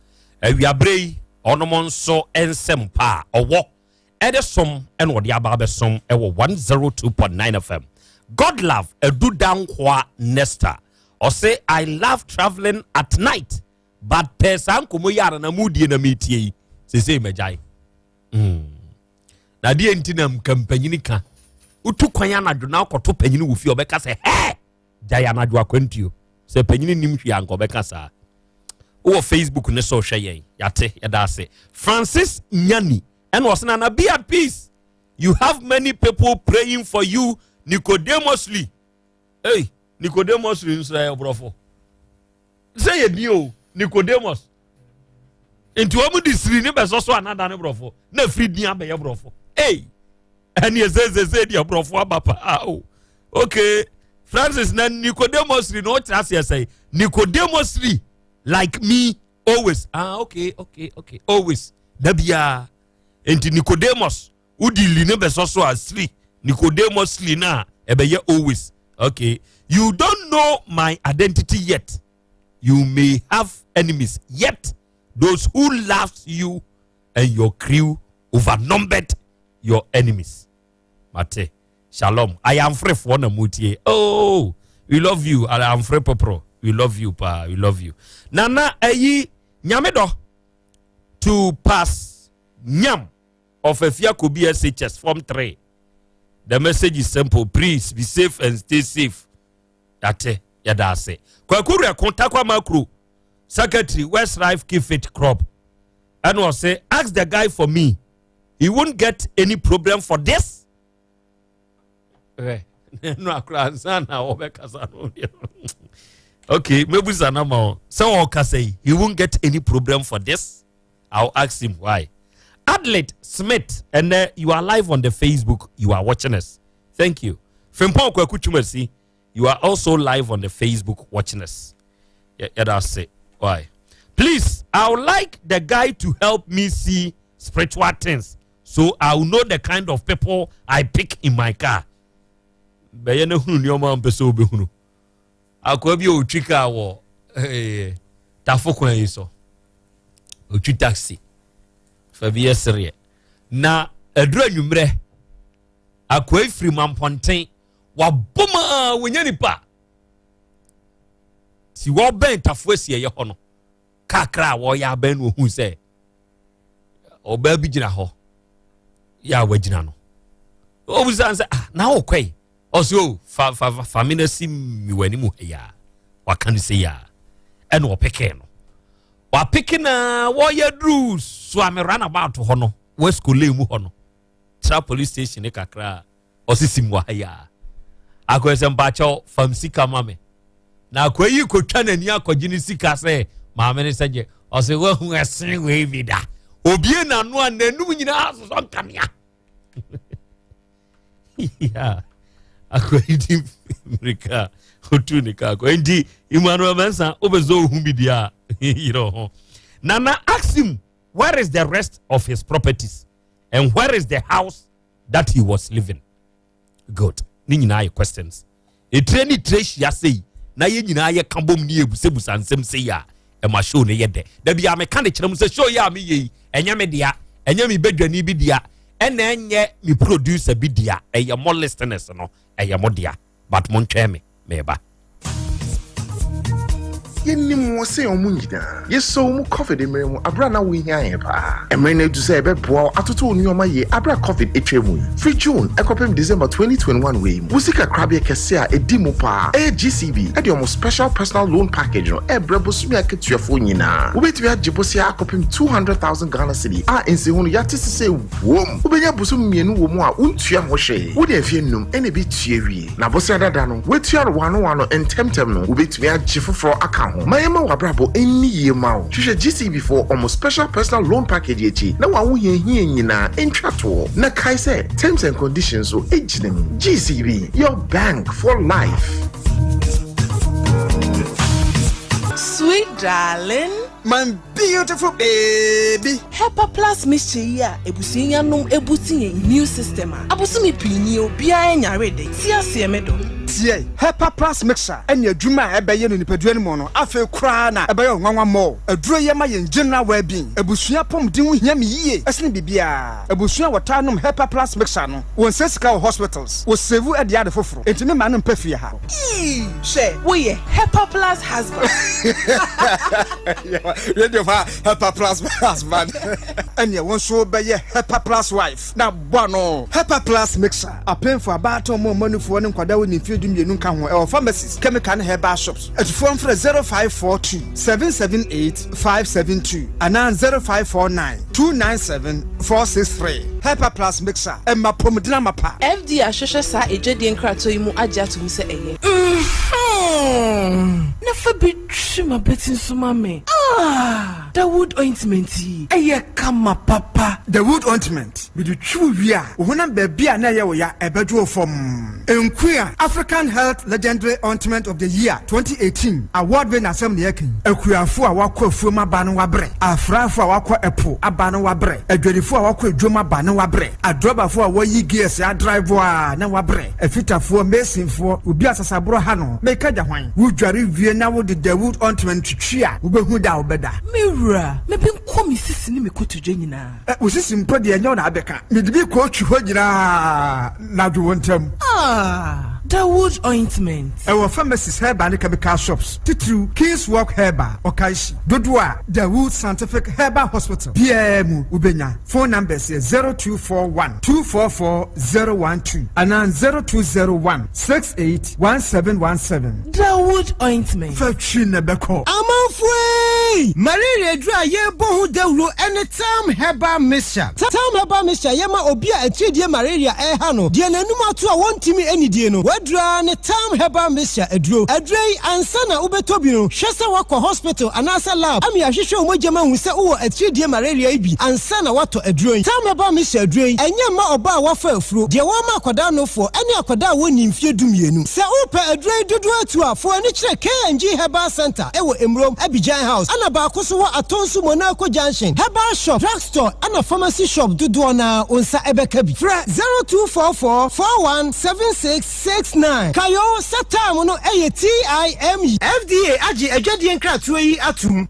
Awiaberɛ yi, ɔnom nso nsɛm pa a ɔwɔ ɛde som ɛna ɔde aba abɛsom ɛwɔ 102.9 FM. God love Adu Dankoa Nesta. Ɔse I love traveling at night but pɛ saa nkɔmmɔ yi ara na mudie na metie yi sesei magyae. Na adeɛ nti na nka mpanyini ka wotu kwan anadwo na akɔto panyini wɔ fie ɔbɛka sɛ hɛ gyae anadwo akwantuo. Sɛ panyini nim hwee anka ɔbɛka saa. Wowɔ Facebook ne so hwɛ yɛn, yɛate, yɛda ase. Francis Nyani ɛna ɔsɛ Nana be at peace, you have many people praying for you Nicodemusly. Hey, Nicodemusly nso ɛyɛ ɔborɔfo sɛ yɛ din o, Nicodemus. Nti wɔn de siri ne bɛsɔ so anada ne borɔfo na firi din abɛyɛ borɔfo. Hey, ɛne ɛsɛsɛsɛ deɛ borɔfo aba paa o. Okay, Francis, na Nicodemusly na ɔkyerɛ aseɛ sɛ Nicodemusly like me always. Ah, okay, okay, okay, always da biara. Nti Nicodemus wodi li ne bɛsɔ so a siri Nicodemusly na ɛbɛyɛ always. Okay, you don't know my identity yet. You may have enemies, yet those who love you and your crew overnumbered your enemies. Mate, shalom. Ayamfrefoɔ na mutie. Oh, we love you. Ayamfre popro. We love you, pa. We love you. Nana ayi nyamedɔ to pass nyam of Afia Kobi SHS Form 3. The message is simple. Please be safe and stay safe. Date yɛda ase. Kwaku Rɛko Takwa Makro Secretary West Life Keep Fit Crop. And was say ask the guy for me. He won't get any problem for this. No akora ansa na wɔbɛkasa no. Okay, mebusa na ma o. Sɛ ɔkasa yi, he won't get any problem for this. I'll ask him why. Adelaide Smith, and you are live on the Facebook. You are watching us. Thank you. Frimpong Kwaku Chumasi, you are also live on the Facebook watching us. Yeah, yeah, that's it. Why? Please, I would like the guy to help me see spiritual things so I will know the kind of people I pick in my car. Bɛyɛ ne hunu nneɛma a mpɛ sɛ wobɛhunu. Akoa bi a ɔtwi kaa wɔ Eh, tafo kwan yi so ɔtwi taxi fa bi yɛ sereɛ na ɛduru anwummerɛ akoa firi mampɔnten wabɔ mu a wɔnya nipa si wɔbɛn tafo asi ɛyɛ hɔ no kakra a wɔyɛ abɛn no ohun sɛ ɔbaa bi gyina hɔ yɛ a wagyina no ɔbusa sɛ ah na wokɔ yi ɔsɛ o fa fa fa me na si mi wɔ anim ha yi a waka no sɛ yi a ɛna ɔpekee no wapeke na wɔyɛ duru suame runabout hɔ no west kole mu hɔ no tra police station ne kakra a ɔsisi mu wɔ ha yi a akɔyɛ sɛ mpakyɛw fam sika ma me na akɔyɛ yi kotwa n'ani akɔgye ne sika sɛ maame ne sɛ gye ɔsɛ wahu ɛsen wei bi da obie n'ano a n'anum nyinaa sosɔ nkanea yeah akɔyi di mmirika otu ne kaa kɔ nti Emmanuel Mensah wopɛ sɛ ohu bi deɛ a yerɛ ho Nana ask him where is the rest of his properties and where is the house that he was living good ne nyinaa yɛ questions Etire ne tire hyia sei na yɛn nyinaa yɛka bom ne yɛbusabusa nsɛm sei a, ɛma show no yɛ dɛ. Da bi a meka de kyerɛ mu sɛ show yi a meyɛ yi, ɛnyɛ me dea, ɛnyɛ me badwani bi dea, ɛna ɛnyɛ me producer bi dea, ɛyɛ mo listeners no, ɛyɛ mo dea. But montwɛn me, meba. Yɛnim wɔn sɛ wɔn nyinaa. Yɛsɔ wo mu Covid mmerɛ mu aberɛ a na wo hia yɛn paa. Mmerɛ no adu sɛ yɛbɛboa wo atoto wo nnoɔma yie aberɛ a Covid atwa mu yi. Firi June kɔpem December 2021 wei mu, wo sika korabea kɛseɛ a ɛdi mu paa ɛyɛ GCB de wɔn Special Personal Loan Package no ɛrebrɛ bosome akatuafoɔ nyinaa. Wobɛtumi agye bosea akɔpem 200,000 Ghana Cedi a nsiho no yɛate sesei wom. Wobɛnya bosome mmienu wɔ mu a wontua ho hwee. Wode mfeɛ nnum na ɛbɛtua wie. Na bosea dada no, woatua no wano wano ntɛmntɛm no, wobɛtumi agye foforɔ aka ho. Ma yɛmma w'abrabɔ nni yie mma wo. Hwehwɛ GCB foɔ wɔn Special Personal Loan Package yi akyi na w'ahohiahia nyinaa ntwa toɔ. Na kae sɛ, terms and conditions nso gyina mu. GCB, your bank for life. Sweet darling. My beautiful baby. Hepa plus mixture yi a abusua yi anom abusti yɛn immune system a abosome pii nie obiara nyare da yi. Te aseɛ me dɔ. Tie! Hepa plus mixture ne adwuma a ɛbɛyɛ no nipadua no mu no afei koraa na ɛbɛyɛ wo nwanwa more. Aduro yi ɛma yɛn general well being. Abusua apɔmuden ho hia me yie ɛsene biribiara. Abusua a wɔtaa nom Hepa plus mixture no wɔnsɛe sika wɔ hospitals, wɔ save de ade foforo. Enti me mma no mpɛ fie ha. Eii hwɛ woyɛ Hepa plus husband. Radio fa Hepa plus husband. Ɛneɛ wo nso bɛyɛ Hepa plus wife na bɔ ano. Hepa plus mixer, apemfo, abaatan, ɔmo a ɔmo anufoɔ ne nkwadaa a wɔnni mfeɛ 12 nka ho, ɛwɔ pharmacies, chemical ne herbal shops. Atufoɔ mfrɛ 0542 778 572 anaa 0549 297 463. Hepa plus mixer, ɛma apɔmuden amapa. FDA ahwehwɛ saa adwadie nkratoɔ yi mu agye ato mu sɛ ɛyɛ. Mhmm na fa bi twi m'abati nso ma me ah Dawood ointment yi ɛyɛ kama papa. Dawood ointment, mede twi wo wie a, wo honam baabi a na ɛyɛ wo ya ɛbɛdwo wo fɔmm. Nkuya, African Health Legendary Ointment of the Year 2018 award winner asɛm na yɛreka yi. Akuafo a wɔakɔ afuom aba no wɔabrɛ, afrafo a wɔakɔ ɛpo aba no wɔabrɛ, adwadifo a wɔakɔ adwam aba no wɔabrɛ, adrɔbafo a wɔyi gears adrive a na wɔabrɛ, afitafoɔ, masonfoɔ, obi a sasaborɔ ha no, meka gya hwan? Wodware wie na wode Dawood ointment twitwi a, wobɛhu da a wobɛda. Me wura, me benkum me sisi ne me kotodwe nyinaa. Ɛ, wo sisi mpo deɛ ɛnyɛ wo na abɛka. Mede bi kɔɔtwi hɔ nyinaa na dwo wo ntam. Ah, Dawood ointment. Ɛwɔ pharmacies, herbal ne chemical shops, titiriw King's Walk Herbal, Okaishie. Dodoɔ a Dawood Scientific Herbal Hospital biara mu wobɛnya. Phone numbers yɛ 0241 244 012 anaa 0201 68 1717. Dawood ointment. Fa twi na ɛbɛkɔ. Amanfoɔ ei! Malaria aduru a yɛrebɔ ho dawuro ne Tam Herbal Mixture. Tam Herbal Mixture yɛ ma obi a atiridie malaria reha no, deɛ n'anum ato a wɔntumi nnidie no, w'aduro ara ne Tam Herbal Mixture aduro. Aduro yi, ansa na wobɛtɔ bi no, hwɛ sɛ woakɔ hospital anaasɛ lab ama yɛahwehwɛ wo mogya mu ahu sɛ wowɔ atiridie malaria yi bi ansa na woatɔ aduro yi. Tam Herbal Mixture aduro yi, ɛnyɛ mma ɔbaa a wafa afuro, deɛ wɔrema akwadaa nofoɔ, ne akwadaa a wɔnnii mfeɛ dumienu. Sɛ wopɛ aduro yi dodoɔ atu a, fa w'ani kyerɛ K&G Herbal Centre wɔ Emurom, Abidjan House, ɛna baako nso wɔ Atonsu Monaco Junction. Herbal shop, drug store ɛna pharmacy shop dodoɔ no ara wo nsa bɛka bi. Frɛ 0244 41 76 60. 69. Kae oo sɛ Time no yɛ TIME. FDA agye adwadie nkratoɔ yi atom.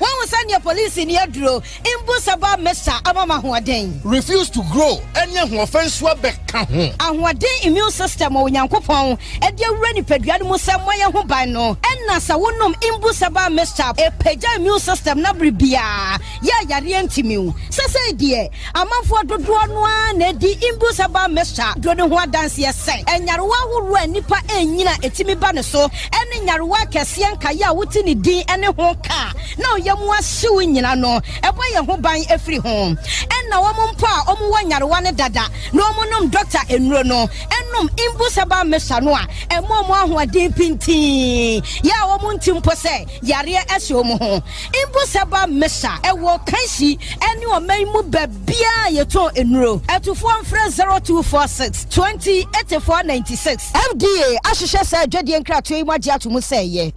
Woahu sɛdeɛ polisini aduro mbu sɛ ba mesa ama me ahoɔden? Refuse to grow ɛne ahoɔfɛ nso abɛka ho. Ahoɔden immune system a Onyankopɔn de awura nipadua no mu sɛ mmɔ yɛn ho ban no, ɛna sɛ wonom Imbu Herbal Mixture a, ɛpagya immune system no bere biara yɛ a yareɛ ntumi wo. Sesei deɛ, amanfoɔ dodoɔ no ara na ɛdi Imbu Herbal Mixture duro no ho adanseɛ sɛ nyarewa ahoroɔ a nnipa ɛrenyini a ɛtumi ba ne so ne nyarewa akɛseɛ nkaeɛ a wote ne din ne ho ka na ɔyam ahyew nyina no, ɛbɔ yɛn ho ban firi ho. Ɛna wɔn mpo a wɔn wɔ nyarewa no dada na wɔn nom dɔkta nnuro no nom Imbus herbal mixture no a, ɛma wɔn ahoɔden pintinn, yɛ a wɔn nte mpo sɛ yareɛ ahyɛ wɔn ho. Imbus herbal mixture ɛwɔ Kanshi ɛne ɔman yi mu baabiara a yɛtɔn nnuro. Atufoɔ mfrɛ 0246 20 84 96. FDA ahwehwɛ saa adwadie nkratoɔ yi mu agye ato mu sɛ ɛyɛ.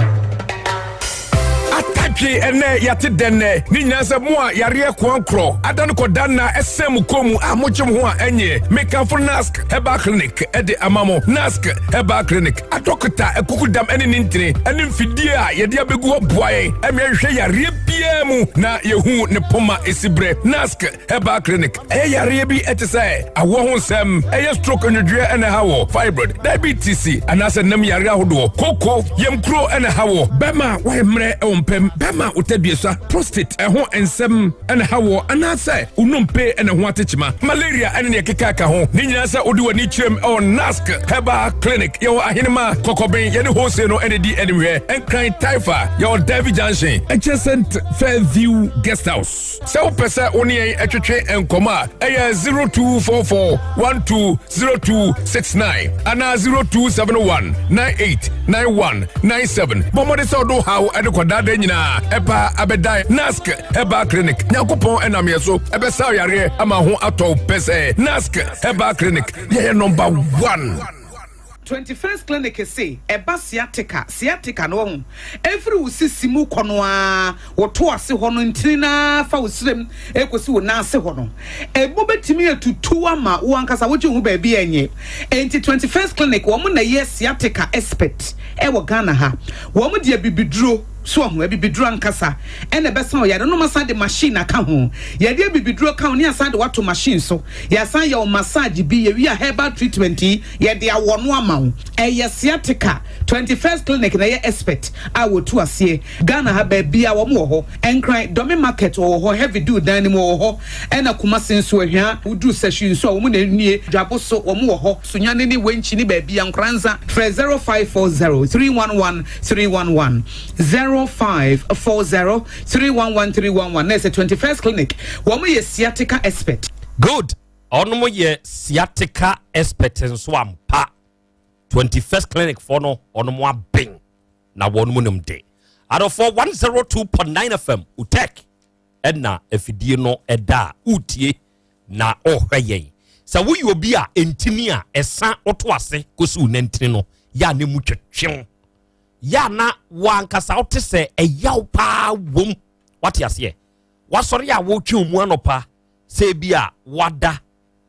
Atadwe ɛnɛ yɛate dɛn nɛ ne nyinaa sɛ mo a yareɛ koankorɔ ada no kɔda nna ɛsɛn mo kɔn mu a mogye mo ho a ɛnyeɛ mekamfo Nask Herbal Clinic ɛde ama mo Nask Herbal Clinic adɔkota akukudam ɛne ne ntini ɛne mfidie a yɛde abɛgu hɔ boa yɛn ɛma yɛhwehwɛ yareɛ biara mu na yɛhu ne poma ɛsi berɛ Nask Herbal Clinic ɛyɛ yareɛ bi ɛte sɛ awoɔ ho nsɛm ɛyɛ stroke nwodwoeɛ ɛna ɛha wɔ fibroid diabetes anaasɛ nam yareɛ ahodoɔ koko yamkuro ɛna ɛha wɔ bɛma wayɛ mmerɛ ɛwɔ mpɛm bɛma wotaduasa prostate ɛho nsɛm ɛna ɛha wɔ anaasɛ wonompe ɛna ho atekyema malaria ɛne neɛ keka ka ho ne nyinaa sɛ wode w'ani kyerɛm ɛwɔ Nask Herbal Clinic yɛwɔ ahenema kɔkɔben yɛne hose no ɛne di animhwɛ Nkran Taifa yɛwɔ Davy Junction adjacent Fairview Guest House. Sɛ wopɛ sɛ wo ne yɛn twetwe nkɔmmɔ a, ɛyɛ 0244 120269 anaa 0271 989197. Bɔ mmɔden sɛ wode wo haw de kɔdaadaa nyinaa ɛba abɛdan Nask Herbal Clinic. Nyankopɔn ɛnam yɛn so ɛbɛsa wo yareɛ ama ho atɔ wo pɛsɛɛ. Nask Herbal Clinic, yɛyɛ number one. 21st Clinic se ɛba sciatica, sciatica no wahu, ɛfiri wo sisi mu kɔ no ara, wo to ase hɔ no, ntini no ara fa wo srem ɛkɔsi wo nan ase hɔ no, ɛmu bɛtumi atutu ama wo ankasa wogye wo ho baabi a ɛnyɛ. Enti 21st Clinic wɔn na ɛyɛ sciatica expert ɛwɔ Ghana ha. Wɔn de abibiduro, so wahu, abibiduro ankasa ɛna ɛbɛsa wo yare no, na wɔasan de machine aka ho. Yɛde abibiduro ka ho ne yɛasan de wo ato machine so, yɛasan yɛ wo massage bi, yɛwie a herbal treatment yi, Yɛde awɔ no ama wo. Ɛyɛ sciatica. 21st clinic na ɛyɛ expert a wɔtu aseɛ. Ghana ha baabiara wɔn wɔ hɔ. Nkran, Dome market wɔwɔ hɔ, Heavy Dew dan no mu wɔwɔ hɔ. Ɛna Kumasi nso Ahwia, woduru Sahwi nso a wɔn na ɛnie. Dwabo so wɔn wɔ hɔ. Sunyani ne Wenchi ne baabiara, Nkoranza. Frɛ 0540 311 311, 0540 311 311 na ɛsɛ 21st clinic. Wɔn yɛ sciatica expert. Good. Ɔnom yɛ sciatica expert nso ampa. 21st clinic foɔ no ɔnom aben na wɔnom nim de. Adɔfoɔ 102.9 FM Utek ɛna afidie no ɛda a wotie na ɔhwɛ yɛn. Sɛ woyɛ obi a ntini a ɛsa woto ase kɔsi wo nantini no yɛ a ne mu twetwew yɛ a na wankasa wote sɛ ɛyaw paa wom wate aseɛ wasɔre a wotwe mu anɔpa Sɛ ebia woada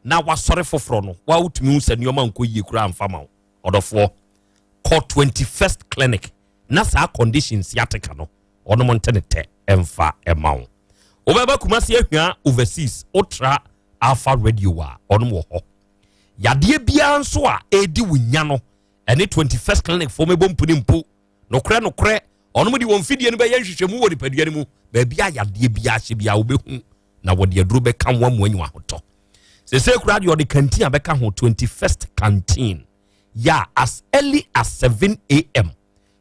na woasɔre foforɔ no, woa wotumi hu sɛ nneɛma nkɔ yie koraa mfa ma wo. Ɔdɔfoɔ, kɔ 21st clinic na saa condition sciatica no, ɔnom nte ne tɛ mfa ma wo. Wobɛba Kumasi Ahwia overseas, wotra Alpha Radio a, ɔnom wɔ hɔ. Yadeɛ biara nso a ɛredi wo nya no, ɛne 21st clinic foɔ mɛbɔ mpuni mpo. Nokorɛ nokorɛ, ɔnom de wɔn mfidie no bɛyɛ nhwehwɛmu wɔ nipadua no mu. Baabi a yadeɛ biara hyɛ biara wobɛhu na wɔde aduro bɛka ho amu anyi ahotɔ. Sese koraa deɛ ɔde canteen abɛka ho 21st canteen ya as early as 7 am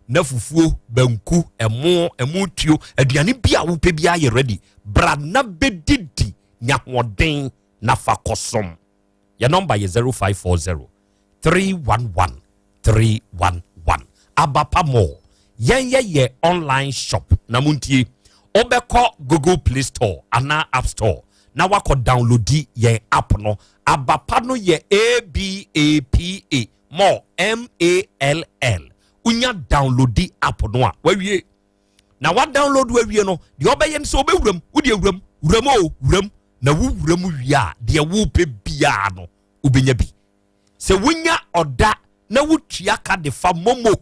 na fufuo, banku, ɛmo, ɛmo tuo, aduane bi a wopɛ bi ayɛ ready. Bra na bɛdidi nya ahoɔden na fa kɔsom. Yɛ nɔmba yɛ 0540 311 311. Abapa Mall. Yɛn yɛ yɛ online shop na montie. Wobɛkɔ Google Play Store anaa App Store na wakɔ downloadi yɛn app no. Abapa no yɛ ABAPA Mall M-A-L-L. Wonya downloadi app no a wawie. Na wa download awie no, deɛ ɔbɛyɛ no sɛ ɔbɛwuram, wodeɛ wuram, wuram o, wuram. Na wo wuram wie a, deɛ wopɛ biara no, wobɛnya bi. Sɛ wonya ɔda na wotua ka de fa momo,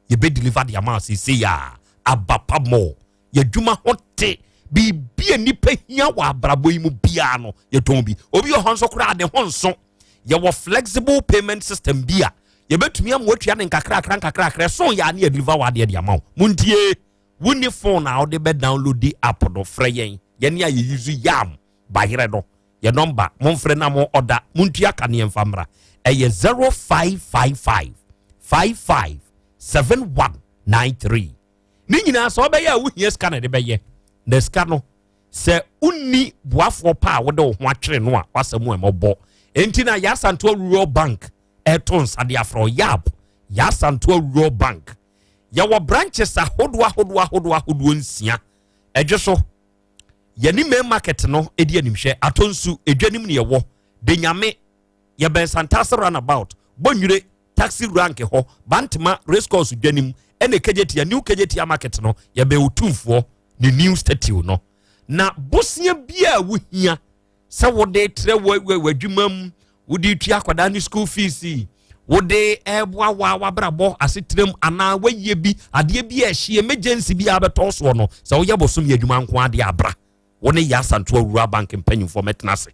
yɛbɛ deliver de ama seesei a Abapa Mall. Yɛadwuma ho te, biribi a nipa hia wɔ abrabɔ yi mu biara no yɛtɔn bi. Obi wɔ hɔ nso koraa ne ho nso, yɛwɔ flexible payment system bi a yɛbɛtumi ama watua ne nkakrakra nkakrakra so yɛ a ne yɛdeliver wɔ adeɛ de ama wo. Montie, wonni phone a wode bɛ download the app no, frɛ yɛn. Yɛne a yɛuse yam bayerɛ no, yɛ number momfrɛ na mo ɔda montua ka ne yɛmfa mmra, ɛyɛ 0555 55 7193. Ne nyinaa sɛ ɔbɛyɛ a wohia sika na ɛde bɛyɛ, na sika no sɛ wonni boafoɔ pa a wode wo ho atwere no a, wasɛm a ɛmɔbɔ. Enti na Yɛasantoa Rural Bank ɛto nsa de afrɛ yab. Yɛasantoa Rural Bank, yɛwɔ branches ahodoɔ ahodoɔ ahodoɔ ahodoɔ nsia. Ɛdwe so yɛne main market no ɛdi animhwɛ, atɔ nsu edwanim ne yɛwɔ de Nyame, yɛbɛn Santase roundabout, Bɔnwire taxi rank hɔ, Bantama race course dwanim, ɛna Kejetia, new Kejetia market no, yɛbɛn Otumfoɔ ne new statue no. Na bosia bi a wohia sɛ wode trɛ w'adwuma mu, wode tua akwadaa ne school fees, wode ɛboa wa wabrabɔ asetenam, anaa wayie bi, adeɛ bi a ɛhye, emergency bi a bɛtɔ soɔ no, sɛ woyɛ bosom yɛ adwuma nko adeɛ abra, wo ne yɛ Asantoa Rural Bank mpanyimfoɔ mɛtena ase.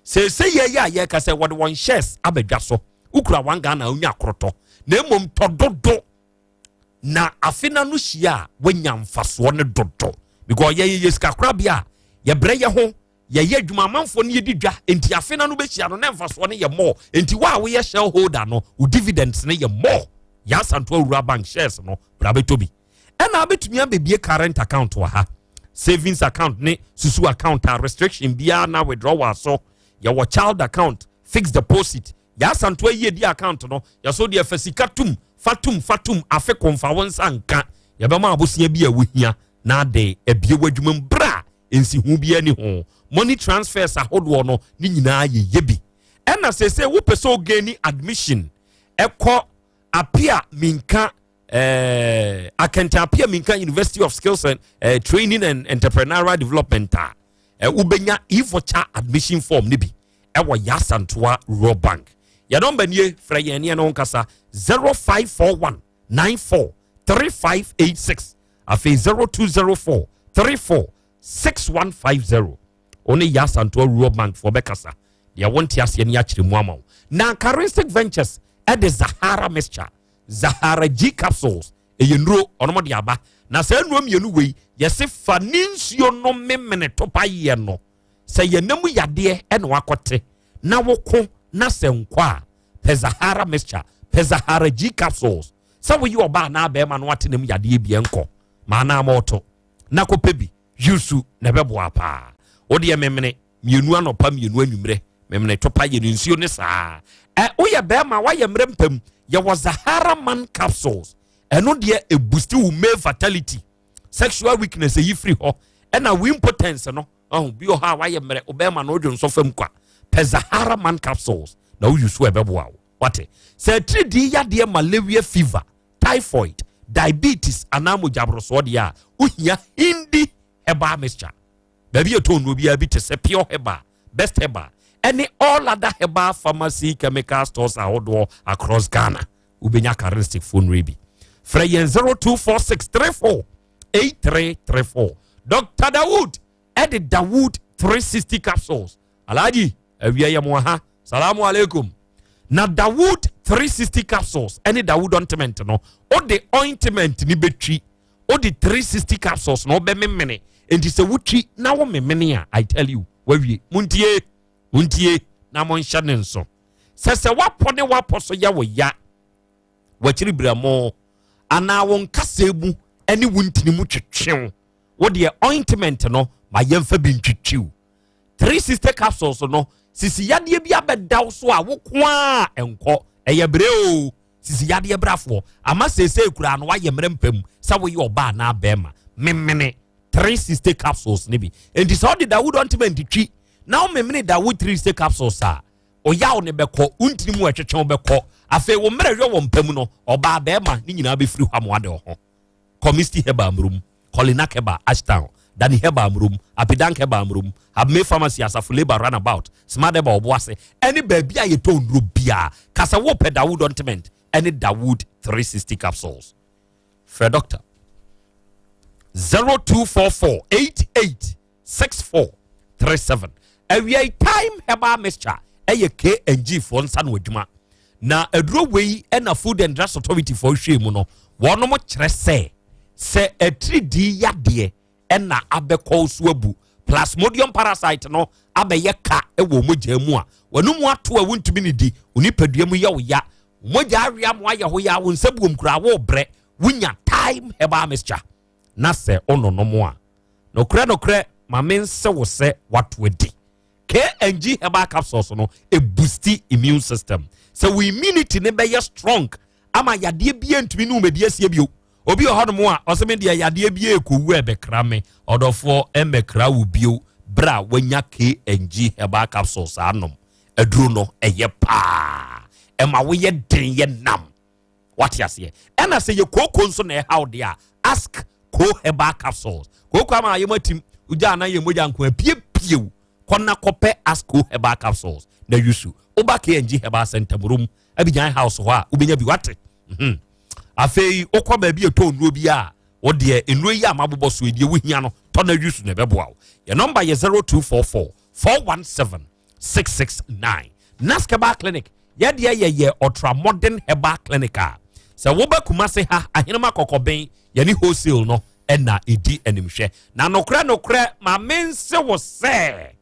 Seesei yɛ yɛ a yɛka sɛ wɔde wɔn shares abɛdwa so, wokura 1 Ghana, wonya akorɔtɔ, na mmom tɔ dodo na afe na no hyia a woanya mfasoɔ no dodo, because yɛyɛ yɛ sika korabea a yɛbrɛ yɛ ho, yɛyɛ adwuma amanfoɔ no yɛdi dwa, nti afe na no bɛhyia no na mfasoɔ no yɛ more. Nti wo a woyɛ shareholder no, wo dividends no yɛ more. Yɛ Asantoa Rural Bank shares no, bra bɛtɔ bi. Ɛna wobɛtumi abɛbie current account wɔ ha, savings account ne susu account a restriction biara na withdrawal so. Yɛwɔ child account, fixed deposit, Yɛ Asantoa yie di account no, yɛso deɛ fa sika tum, fa tum, fa tum, afe kɔnfa wo nsa nka. Yɛbɛma abosia bi a wohia na ade abie w'adwuma mu bra, nsihu bi ani ho. Money transfers ahodoɔ no ne nyinaa yɛyɛ bi. Ɛna sese wopɛ sɛ ogain admission ɛkɔ Apia Minka Akenten Apia Minka University of Skills and Training and Entrepreneurial Development a, wobɛnya e-voucher admission form ne bi ɛwɔ Yasantoa Rural Bank. Yɛ number nie, frɛ yɛn neɛ no nkasa: 0541 94 3586, afei 0204 34 6150. Wo ne Yasantoa Rural Bank foɔ bɛkasa, deɛ wonte aseɛ ne akyerɛ mu ama wo. Na Charistic Ventures ɛde Zahara mixture, Zahara G capsules, ɛyɛ nnuro ɔnom de aba. Na saa nnuro mmienu wei, yɛse fa ne nsuo no memene topa yɛ no sɛ yɛnam yadeɛ ɛna wakɔte na woko na sɛ nkɔ a, pɛ Zahara mixture, pɛ Zahara G capsules. Sɛ woyi ɔbaa anaa bɛrima no wate nam yadeɛ bi nkɔ maa naa ma ɔto na kɔpɛ bi yusu na ɛbɛboa paa. Wodeɛ memene mmienu anɔpa, mmienu anwummerɛ, memene topa yɛ no nsuo ne saa. Ɛ woyɛ bɛrima woayɛ mmerɛ mpam, yɛwɔ Zahara Man capsules. Ɛno deɛ ɛboost wo male fertility, sexual weakness ɛyi firi hɔ, ɛna wo impotence no ɔho bi wɔ hɔ a wayɛ mmerɛ, ɔbɛrima no wodwo nsɔ fam kwa, pɛ Zahara Man capsules na woyi so, ɛbɛboa wo. Wate sɛ atiridii yadeɛ, malaria, fever, typhoid, diabetes anaa mogyaborosoɔ deɛ a, wohia Hindi herbal mixture. Baabi yɛ tɔn no biara bi te sɛ Pure Herbal, Best Herbal ɛne all other herbal pharmacy, chemical stores ahodoɔ across Ghana, wobɛnya Charistic phone bi. Frɛ yɛn 0246 34 8334. Dr Dawood ɛde Dawood 360 capsules. Alhaji awia yɛ mo ha, salamu alaikum. Na Dawood 360 capsules ɛne Dawood ointment no, wode ointment ni bɛtwi, wode 360 capsules na wobɛmemene. Enti sɛ wotwi na womemene a, I tell you, wawie. Montie, montie na monhyɛ ne nso sɛ woapɔ ne woapɔ so yɛ wo ya, wakyiri brɛmo anaa wo nkasɛɛ mu ne wo ntini mu twetwew, wodeɛ ointment no ma yɛmfa bi ntwitwiw. 360 capsules no, sisi yadeɛ bi abɛda wo so a woko a ɛnkɔ, ɛyɛ brɛ o. Sisi yadeɛ brafoɔ ama seesei kura no wayɛ mmerɛ mpam sɛ woyɛ ɔbaa anaa bɛrima, memene 360 capsules ne bi. Enti sɛ wode Dawood ointment twi na womemene Dawood 360 capsules a, ɔyaw ne bɛkɔ, wontini mu ɛtwetwe wo bɛkɔ. Afei wo mmerɛ hwɛ wɔ mpam no, ɔbaa bɛrima ne nyinaa bɛfiri hɔ ama wade wo ho. Community Herbal Murum, Kolinak Herbal Ashtown, Dani Herbal Amurom, Apidank Herbal Amurom, Abme Pharmacy Asafo Labour Runabout, Smart Herbal Obuase, ɛne baabi a yɛtɔ nnuro biara. Ka sɛ wopɛ Dawood Ointment ɛne Dawood 360 Capsules. Frɛ doctor 0244 88 6437. Awia yi Time Herbal Mixture ɛyɛ KNG foɔ nsa no adwuma. Na aduro wei ɛna Food and Drugs Authority foɔ hwɛ mu no, wɔnom kyerɛ sɛ sɛ atiridii yadeɛ ɛna abɛkɔ so abu plasmodium parasite no abɛyɛ ka ɛwɔ mogya mu a, wɔn mu ato a wontumi ne di, onipadua mu yɛ wo ya, mogya awia mo ayɛ ho ya, wo nsa buom koraa wo brɛ, wonya Time Herbal Mixture na sɛ ɔnonom a, nokorɛ nokorɛ ma me nse wo sɛ wato adi. KNG Herbal Capsules no eboosti immune system sɛ wo immunity ne bɛyɛ strong ama yadeɛ bia ntumi ne womadi asie bio. Obi wɔ hɔnom a ɔsɛ me deɛ yadeɛ bi ekɔwu ɛbɛkra me, ɔdɔfoɔ ɛmɛkra wo bio berɛ a wanya KNG Herbal Capsules anom. Aduro no ɛyɛ paa, ɛma woyɛ den yɛ nam, wate aseɛ? Ɛna sɛ yɛ kooko nso na ɛhaw deɛ a, ask ko herbal capsules. Kooko ama ayɛ mu atim wogya anan yɛ mogya nko apiepiew kɔna kɔpɛ Asco herbal capsules na yusu. Woba KNG Herbal Center Murom Abigyan House hɔ a, wobɛnya bi, wate? Afei wokɔ baabi a ɛtɔ nnuro bi a, wodeɛ nnuro yi a mabobɔ so deɛ wohia no, tɔ na yusu na ɛbɛboa wo. Yɛ nɔmba yɛ 0244 417 669. Nask Herbal Clinic, yɛdeɛ yɛyɛ ultra modern herbal clinic a sɛ woba Kumase ha, Ahenema Kɔkɔbɛn, yɛne wholesale no ɛna ɛdi animhwɛ. Na nokorɛ nokorɛ ma mense wo sɛ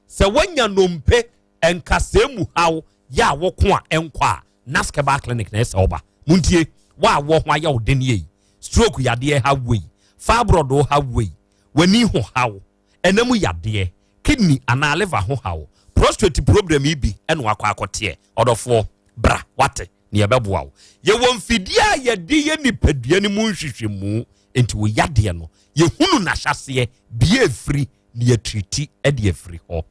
sɛ woanya nnompe nkasɛɛ mu haw yɛ a woko a ɛnkɔ a, Nask Herbal Clinic na ɛsɛ woba. Montie, wo a wɔ ho ayɛ wo den yei, stroke yadeɛ ha wei, fibroid ha wei, w'ani ho haw, ɛnam yadeɛ, kidney anaa liver ho haw, prostate problem yi bi ɛna wakɔ akɔteɛ, ɔdɔfoɔ bra, wate? Ne yɛbɛboa wo. Yɛwɔ mfidie a yɛde yɛ nipadua no mu nhwehwɛmu, nti wo yadeɛ no yɛhunu n'ahyɛseɛ bie efiri ne yɛtiriti de afiri hɔ.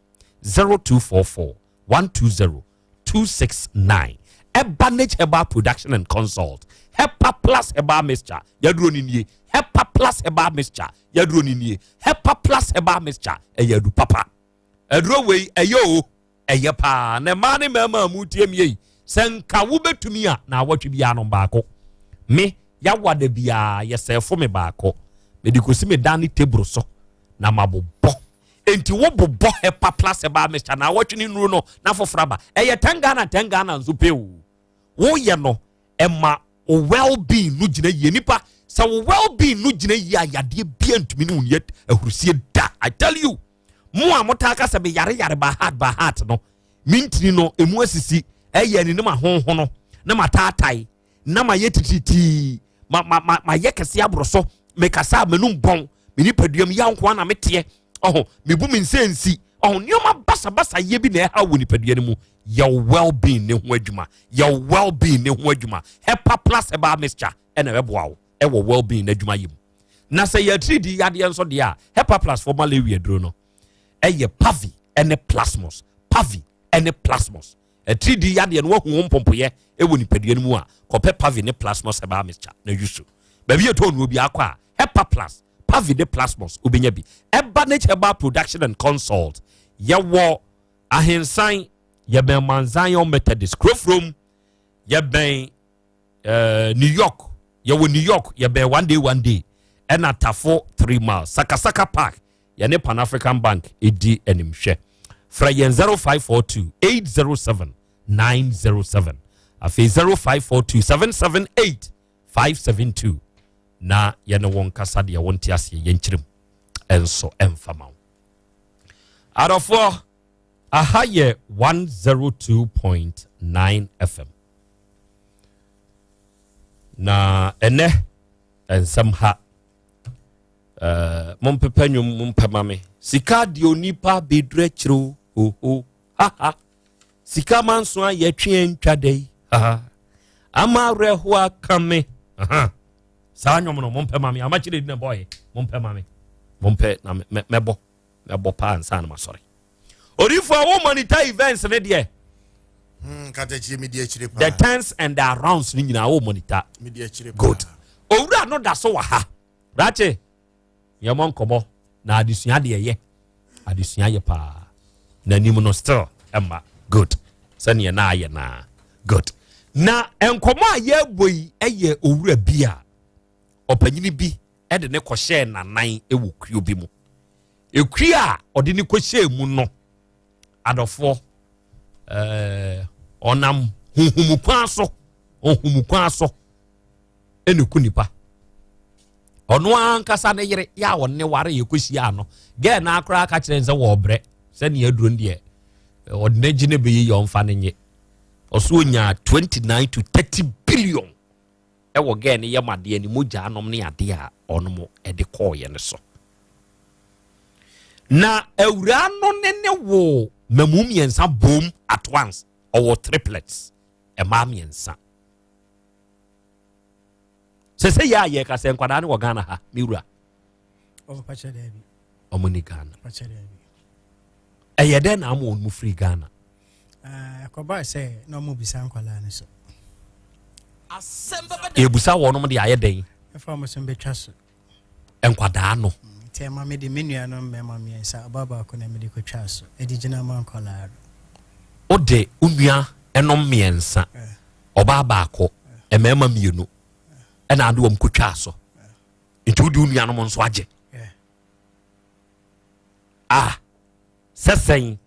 0244 120 269. Ebanage Herbal Production and Consult. Hepa Plus Herbal Mixture yɛduro ni nie. Hepa Plus Herbal Mixture yɛduro ni nie. Hepa Plus Herbal Mixture ɛyɛ adu papa. Aduro wei ɛyɛ o, ɛyɛ paa. Na mmaa ne mmarima a mu tie mi yi, sɛ nka wobɛtumi a, na awɔtwe biara no baako. Me yawa da biara yɛsɛɛfo me baako, mede kɔsi me dan ne table so na mabobɔ. Enti wobobɔ Hepa Plus Herbal Mixture na awɔtwe ne nuru no na foforɔ aba. Ɛyɛ 10 Ghana, 10 Ghana nso pɛ o. Woyɛ no ɛma wo well-being no gyina yie. Nipa sɛ wo well-being no gyina yie a, yadeɛ bia ntumi ne wo nyɛ ahurusie da. I tell you, mo a motaa ka sɛ meyare yare by heart by heart no, mentini no emu asisi ɛyɛ ne ne ma honhono na mataatae na mayɛ titiritii, ma ma ma mayɛ kɛse aboro so, mekasa a m'anum bɔn, me nipadua mu yaw nko na meteɛ, ɔho mebu me nsa nsi ɔho nneɛma basabasa yɛ bi na ɛha wɔ nipadua no mu. Yɛ well-being ne ho adwuma, yɛ well-being ne ho adwuma. Hepa Plus Herbal Mixture ɛna ɛbɛboa wo ɛwɔ well-being n'adwuma yi mu. Na sɛ yɛ atiridi yadeɛ nso deɛ a, Hepa Plus for malaria duro no ɛyɛ pavi ɛne plasmos, pavi ɛne plasmos. Atiridi yadeɛ no wahu wo mpɔmpɔyɛ ɛwɔ nipadua no mu a, kɔpɛ pavi ne plasmos herbal mixture na yusu. Baabi yɛ tɔn no obi akɔ a, Hepa Plus, pavi ne plasmos, wobɛnya bi. Ɛba ne Herbal Production and Consult, yɛwɔ Ahensan, yɛbɛn Mount Zion Methodist kurofurom, yɛbɛn New York, yɛwɔ New York, yɛbɛn One Day One Day, ɛna Tafo 3 Miles, Sakasaka Park, yɛne Pan African Bank ɛdi animhwɛ. Frɛ yɛn 0542 807 907, afei 0542 778 572 na yɛne wɔn kasa deɛ wɔnte aseɛ yɛnkyerɛ mu ɛnso ɛmfa ma wo. Adɔfoɔ, aha yɛ 102.9 FM na ɛnɛ nsɛm ha. Mompepɛ nnwom, mompɛ ma me sika deɛ onipa bɛduru akyire o ho ha ha. Sika ma nso a yɛtwe ntwa da yi ha ama awerɛho aka me. Saa nnwom no mompɛ ma me, amakyerɛ di na bɔɔyɛ. Mompɛ ma me, mompɛ na mɛbɔ, mɛbɔ paa nsa na masɔre. Odiifoɔ, wo monitor events ne deɛ. Katakyie mi di akyire paa. The turns and the rounds ni nyinaa wo monitor. Mi di akyire paa. Good. Owura no da so wɔ ha. Rakye, yɛmɔ nkɔmɔ. Na adesua deɛ yɛ adesua yɛ paa. N'anim no still ɛma good sɛdeɛ na ayɛ naa good. Na nkɔmɔ a yɛrebɔ yi yɛ owura bi a ɔpanyini bi de ne kɔhyɛɛ n'anan wɔ kuo bi mu. Ekuo a ɔde ne kɔhyɛɛ mu no, adɔfoɔ, ɛɛ ɔnam huhumu kwan so, huhumu kwan so ɛna ku nipa. Ɔno ankasa ne yere yɛ a ɔne ware yɛ kɔhyia no, gɛɛ na akora aka kyerɛ sɛ wɔɔbrɛ sɛnea aduro no deɛ ɔde n'agye ne bɛyɛ yɛ ɔmfa no nye. Ɔso onyaa 29 to 30 billion ɛwɔ gɛɛ no yam adeɛ ne mogya nom ne adeɛ a ɔnom ɛde kɔɔyɛ no so. Na awuraa no ne ne wo mamu mmiɛnsa bom at once, ɔwɔ triplets, ɛmaa mmiɛnsa. Sɛ sɛ yɛ a yɛka sɛ nkwadaa no wɔ Ghana ha, me wura. Ɔmo ni Ghana. Ɛyɛ dɛn na ama wɔn mu firi Ghana? Ɛkɔbaa sɛ na ɔmo bisa nkwadaa no so. Yɛbusa wɔnom de ayɛ dɛn? Ɛfa ɔmo so mbɛtwa so. Nkwadaa no. Nti ɛma mede me nuanom mmarima mmiɛnsa, ɔbaa baako na mede kɔtwaa so ɛde gyina ma nkwadaa no. Wode wo nua ɛnom mmiɛnsa, ɔbaa baako, mmarima mmienu ɛna ade wɔn kɔtwaa so. Nti wode wo nuanom nso agye. Ah, sɛ sɛn?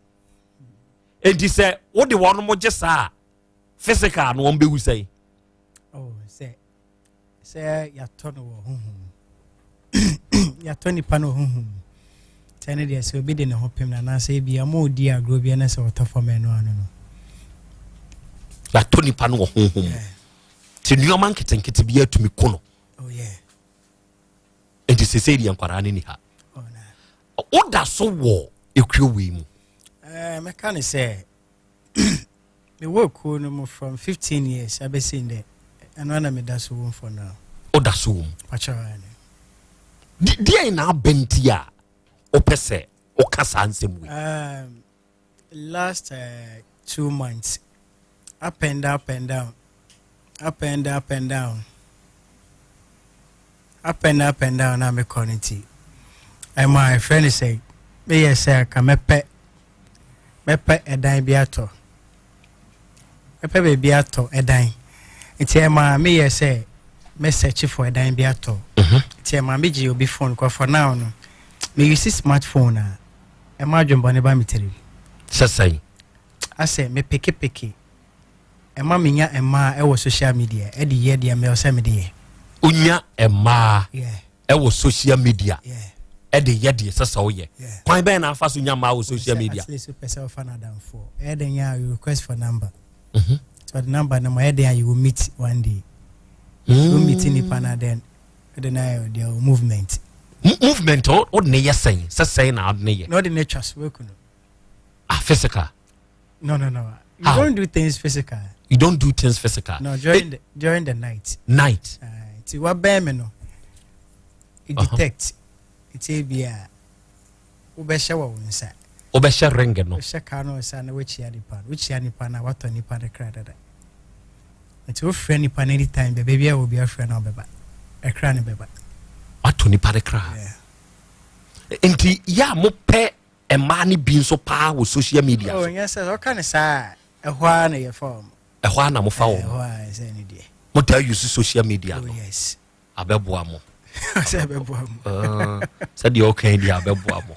Nti sɛ wode wɔn gye saa a, physical no wɔn bɛwu sɛn? Oh, sɛ sɛ yɛatɔ no wɔ honhom mu, yɛatɔ nipa no wɔ honhom mu, sɛ ne deɛ sɛ obi de ne ho pem no anaasɛ ebi ama ɔdi agorɔ bi ɛna sɛ ɔtɔ fam ɛno ano no. Yɛatɔ nipa no wɔ honhom mu, nti nneɛma nketenkete bi atumi ko no. Oh, yeah. Nti sesei deɛ nkwadaa no ni ha. Oh, woda so wɔ ekuo wei mu? Eh, mɛka ne sɛ mewɔ kuo no mu from 15 years abɛsi ndɛ, ɛno na meda so wom for now. Woda so wom? Deɛn na abɛ nti a wopɛ sɛ woka saa nsɛm wei? Last 2 months, up and down, up and down, up and down, up and down, up and up and down na mekɔ no, nti ɛma ɛfrɛ no sɛ meyɛ sɛ ka mɛpɛ ɛdan bi atɔ, mɛpɛ baabi atɔ ɛdan, nti ɛma meyɛ sɛ mɛsearch for ɛdan bi atɔ. Nti ɛma megye obi phone kɔ. For now no, me use smartphone a ɛma adwembɔne ba me tirim. Sɛ sɛn? Asɛ mepekepeke, ɛma menya mmaa ɛwɔ social media ɛde yɛ deɛ mɛwɔ sɛ mede yɛ. Wonya mmaa ɛwɔ social media ɛde yɛ deɛ sɛ sɛ woyɛ? Kwan bɛn na afa so nya mmaa wɔ social media? At least wopɛ sɛ wofa no adamfoɔ, ɛyɛ den a you request for number. So the number no ma ɛyɛ den a you will meet one day. Wo meet nipa na then ɛde na ayɛ deɛ o movement. Movement wode ne yɛ sɛn? Sɛ sɛn na wode ne yɛ? Na ɔde ne twa so waku no. Ah, physical? No, you How? Don't do things physical. You don't do things physical? No, during the night. Night. Nti wabɛn me no, it detect, nti ebi a wobɛhyɛ wɔ wo nsa. Wobɛhyɛ ring no. Wohyɛ kaa no nsa na woakyia nipa no, wokyia nipa no a, watɔ nipa no kra dada, nti wofrɛ nipa no anytime bɛ baabi a wɔ bi afrɛ no a, ɔbɛba, ɛkra no bɛba. Watɔ nipa no kra. Nti yɛ a mopɛ mmaa no bi nso paa wɔ social media oh so? Nyɛ sɛ ɔka ne saa a, ɛhɔ ara na yɛfa wɔn. Ɛhɔ a na mofa wɔn? Ɛhɔ ara sɛ ne deɛ. Motaa use social media oh no? Yes. Abɛboa mo? Sɛ ɛbɛboa mo. Ah, sɛdeɛ ɔka yi deɛ abɛboa mo.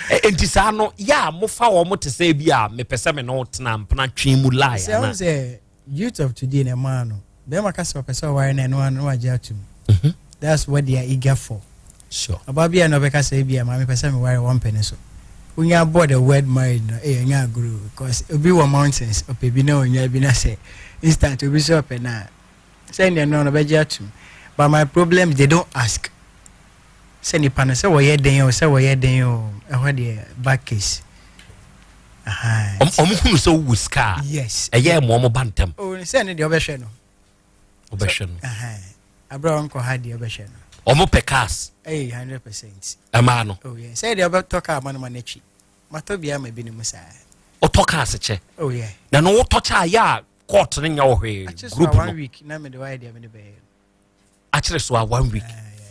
Nti saa no yɛ a mofa wɔn mo te sɛ bi a mepɛ sɛ me ne wo tena mpena twe mu lie sɛ ɔn ana? Sɛ youth of today na ɛmaa no bɛrima ka sɛ ɔpɛ sɛ ɔware no, ɛno ano na wagye atom. That's what they are eager for. Ɔbaa bi a na ɔbɛka sɛ ebi a maame pɛ sɛ meware, wɔn mpɛ ne so wonya bɔ the word marriage no, ɛyɛ nya agorɔ, because obi wɔ mountains ɔpɛ bi na ɔnya bi na sɛ instant obi sɛ ɔpɛ na sɛ ndeɛ no ɔbɛgye atom. But my problem, they don't ask sɛ nipa no sɛ wɔyɛ den o, sɛ wɔyɛ den o, ɛhɔ deɛ back case. Ɔmo hunu sɛ wowɔ sika a, yes, ɛyɛ ma ɔmo ba ntɛm. O sɛ ne deɛ ɔbɛhwɛ no. Ɔbɛhwɛ no. Abira ɔnkɔ ha deɛ ɔbɛhwɛ no. Ɔmo pɛ cars. Ɛyɛ 100%. Ɛmaa no. Oh yeah, sɛ deɛ ɔbɛtɔ kaa ma no ma n'akyi matɔ bi ama binom saa. Ɔtɔ cars kyɛ? Oh yeah. Na no wotɔ kyɛ a, yɛ a court no nyɛ wo hwee? Akye so group a one no week na mede wayɛ deɛ mede bɛyɛ. Akyerɛ so a one week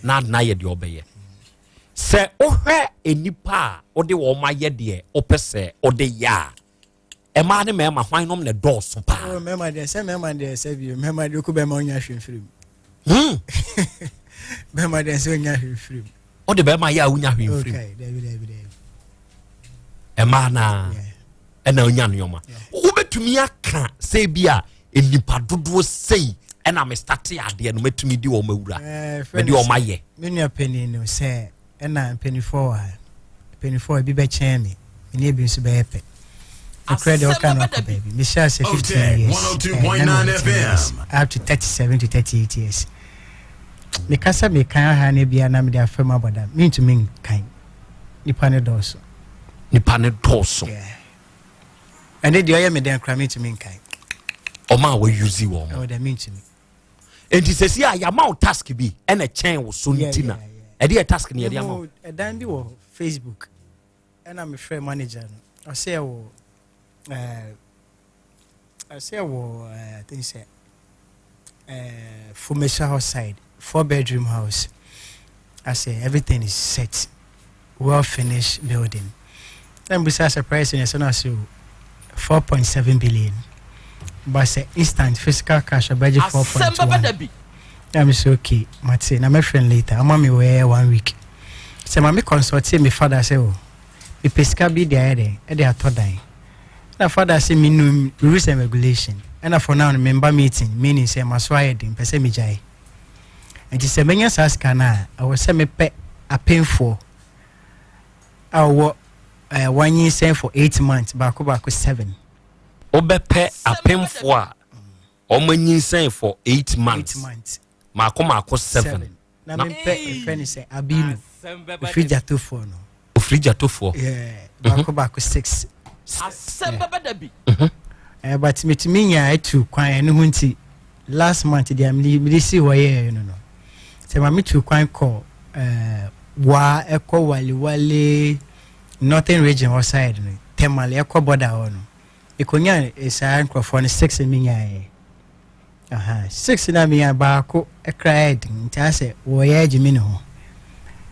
na adena yɛ deɛ ɔbɛyɛ. Sɛ wohwɛ nnipa a wode wɔn ayɛ deɛ wopɛ sɛ wode yɛ a, mmaa ne mmarima hwan nom na ɛdɔɔso paa? Oh, mmarima deɛ sɛ mmarima deɛ sɛ bio mmarima deɛ okɔ bɛrima onya hwee mfiri mu. Hmm. Bɛrima deɛ sɛ onya hwee mfiri mu. Wode bɛrima yɛ a wonya hwee mfiri mu. Okay, dabi dabi dabi. Mmaa naa ɛna onya nneɛma. Wobɛtumi aka sɛ bi a nnipa dodoɔ sei ɛna me starte adeɛ no mɛtumi de wɔn awura eh, mɛde wɔn ayɛ. Me nua panin no sɛ ɛna mpanimfoɔ wɔ ha mpanimfoɔ ebi bɛkyɛn me mene ebi nso bɛyɛ pɛ nokorɛ deɛ ɔka no akɔ baabi mehyɛ ase 15 years eh, na mewɔ years up to 37 to 38 years meka sɛ mekan aha no bia na mede afa mu abɔda mentumi nkan nipa ne dɔɔso nipa ne dɔɔso ɛne deɛ ɔyɛ me dɛn koraa mentumi nkae ɔma a wɔyuzi wɔn mo dɛ mentumi nti sɛsi a yɛama wo task bi ɛna kyɛn wo so nti na ɛde yɛ task ne yɛde ama wo ɛdan bi wɔ facebook ɛna mefrɛ manager no ɔsɛ ɛwɔ ɛɛ ɔsɛ ɛwɔ ɛɛ I think sɛ ɛɛ Fumesua house side four bedroom house asɛ everything is set well finished building na mbisa sɛ price no ɛsɛ no ase o 4.7 billion but sɛ instant physical cash ɔbɛgye 4.1 na me sɛ okay mate na mɛfrɛ no later ama me wɔyɛ one week sɛ ma me consult me father sɛ o mepɛ sika bi de ayɛ dɛn ɛde atɔ dan na father sɛ menum rules and regulation ɛna for now no memba meeting meaning sɛ maso ayɛ den pɛ sɛ megyae Nti sɛ menya saa sika no a, ɛwɔ sɛ mepɛ apemfoɔ a wɔwɔ ɛɛ wɔanyinsɛn for eight months baako baako seven. Wobɛpɛ apemfoɔ a wɔanyinsɛn for eight months. Eight months. Maako maako seven. Na mepɛ efrɛ no sɛ abinu ofiri gyatofoɔ no. Ofiri gyatofoɔ. Yeah, baako mhm. baako six. Asɛm bɛbɛ da bi. Mhm. Eh, but metumi nya atu kwan ɛno ho nti last month deɛ mede sii hɔ yɛɛ no no sɛ ma metu kwan kɔ eh, waa ɛkɔ walewale northern region hɔ side no tɛmale ɛkɔ border hɔ no mekɔnya eh, saa nkurɔfoɔ no six menyaeɛ Aha, six na menya baako kra yɛ den nti asɛ wɔyɛ agye me ne ho.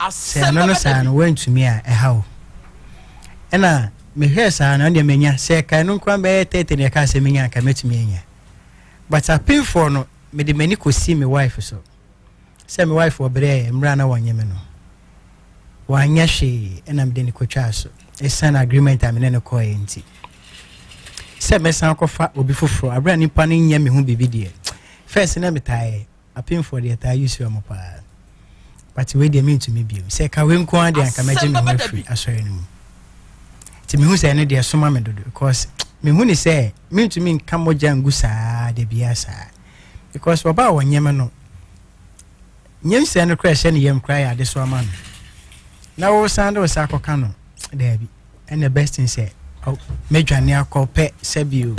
Sɛ ɛno no saa no woantumi a ɛha wo. Ɛna mehwɛɛ saa no ɛndeɛ manya sɛ ɛka ɛno nkoa bɛyɛ tɛtɛ ne ɛka sɛ menya anka mɛtumi anya. But apemfoɔ no mede m'ani kɔsi me wife so. Sɛ me wife ɔbrɛɛ mmerɛ a na wɔnye me no. Wanyɛ hwee ɛna mede no kɔtwaa so ɛsiane agreement a me ne no kɔɔɛ nti. Sɛ mɛsan akɔfa obi foforɔ aberɛ a nipa no nyɛ me ho biribi deɛ first na metaa yɛ apemfoɔ deɛ taa use wɔn paa but wei deɛ mentumi biom sɛ ka wei nko ara deɛ anka mɛgye me ho afiri asɔre no mu nti mehu sɛ ɛno deɛ soma me dodo because mehu ne sɛ mentumi nka mogya ngu saa da biara saa because ɔbaa wɔnyɛ me no Nyinsɛn no koraa ɛhyɛ ne yam koraa yɛ adesoa ma no na wosan de wo sa akɔka no daabi ɛna best thing sɛ mɛdwane akɔ pɛ sɛbio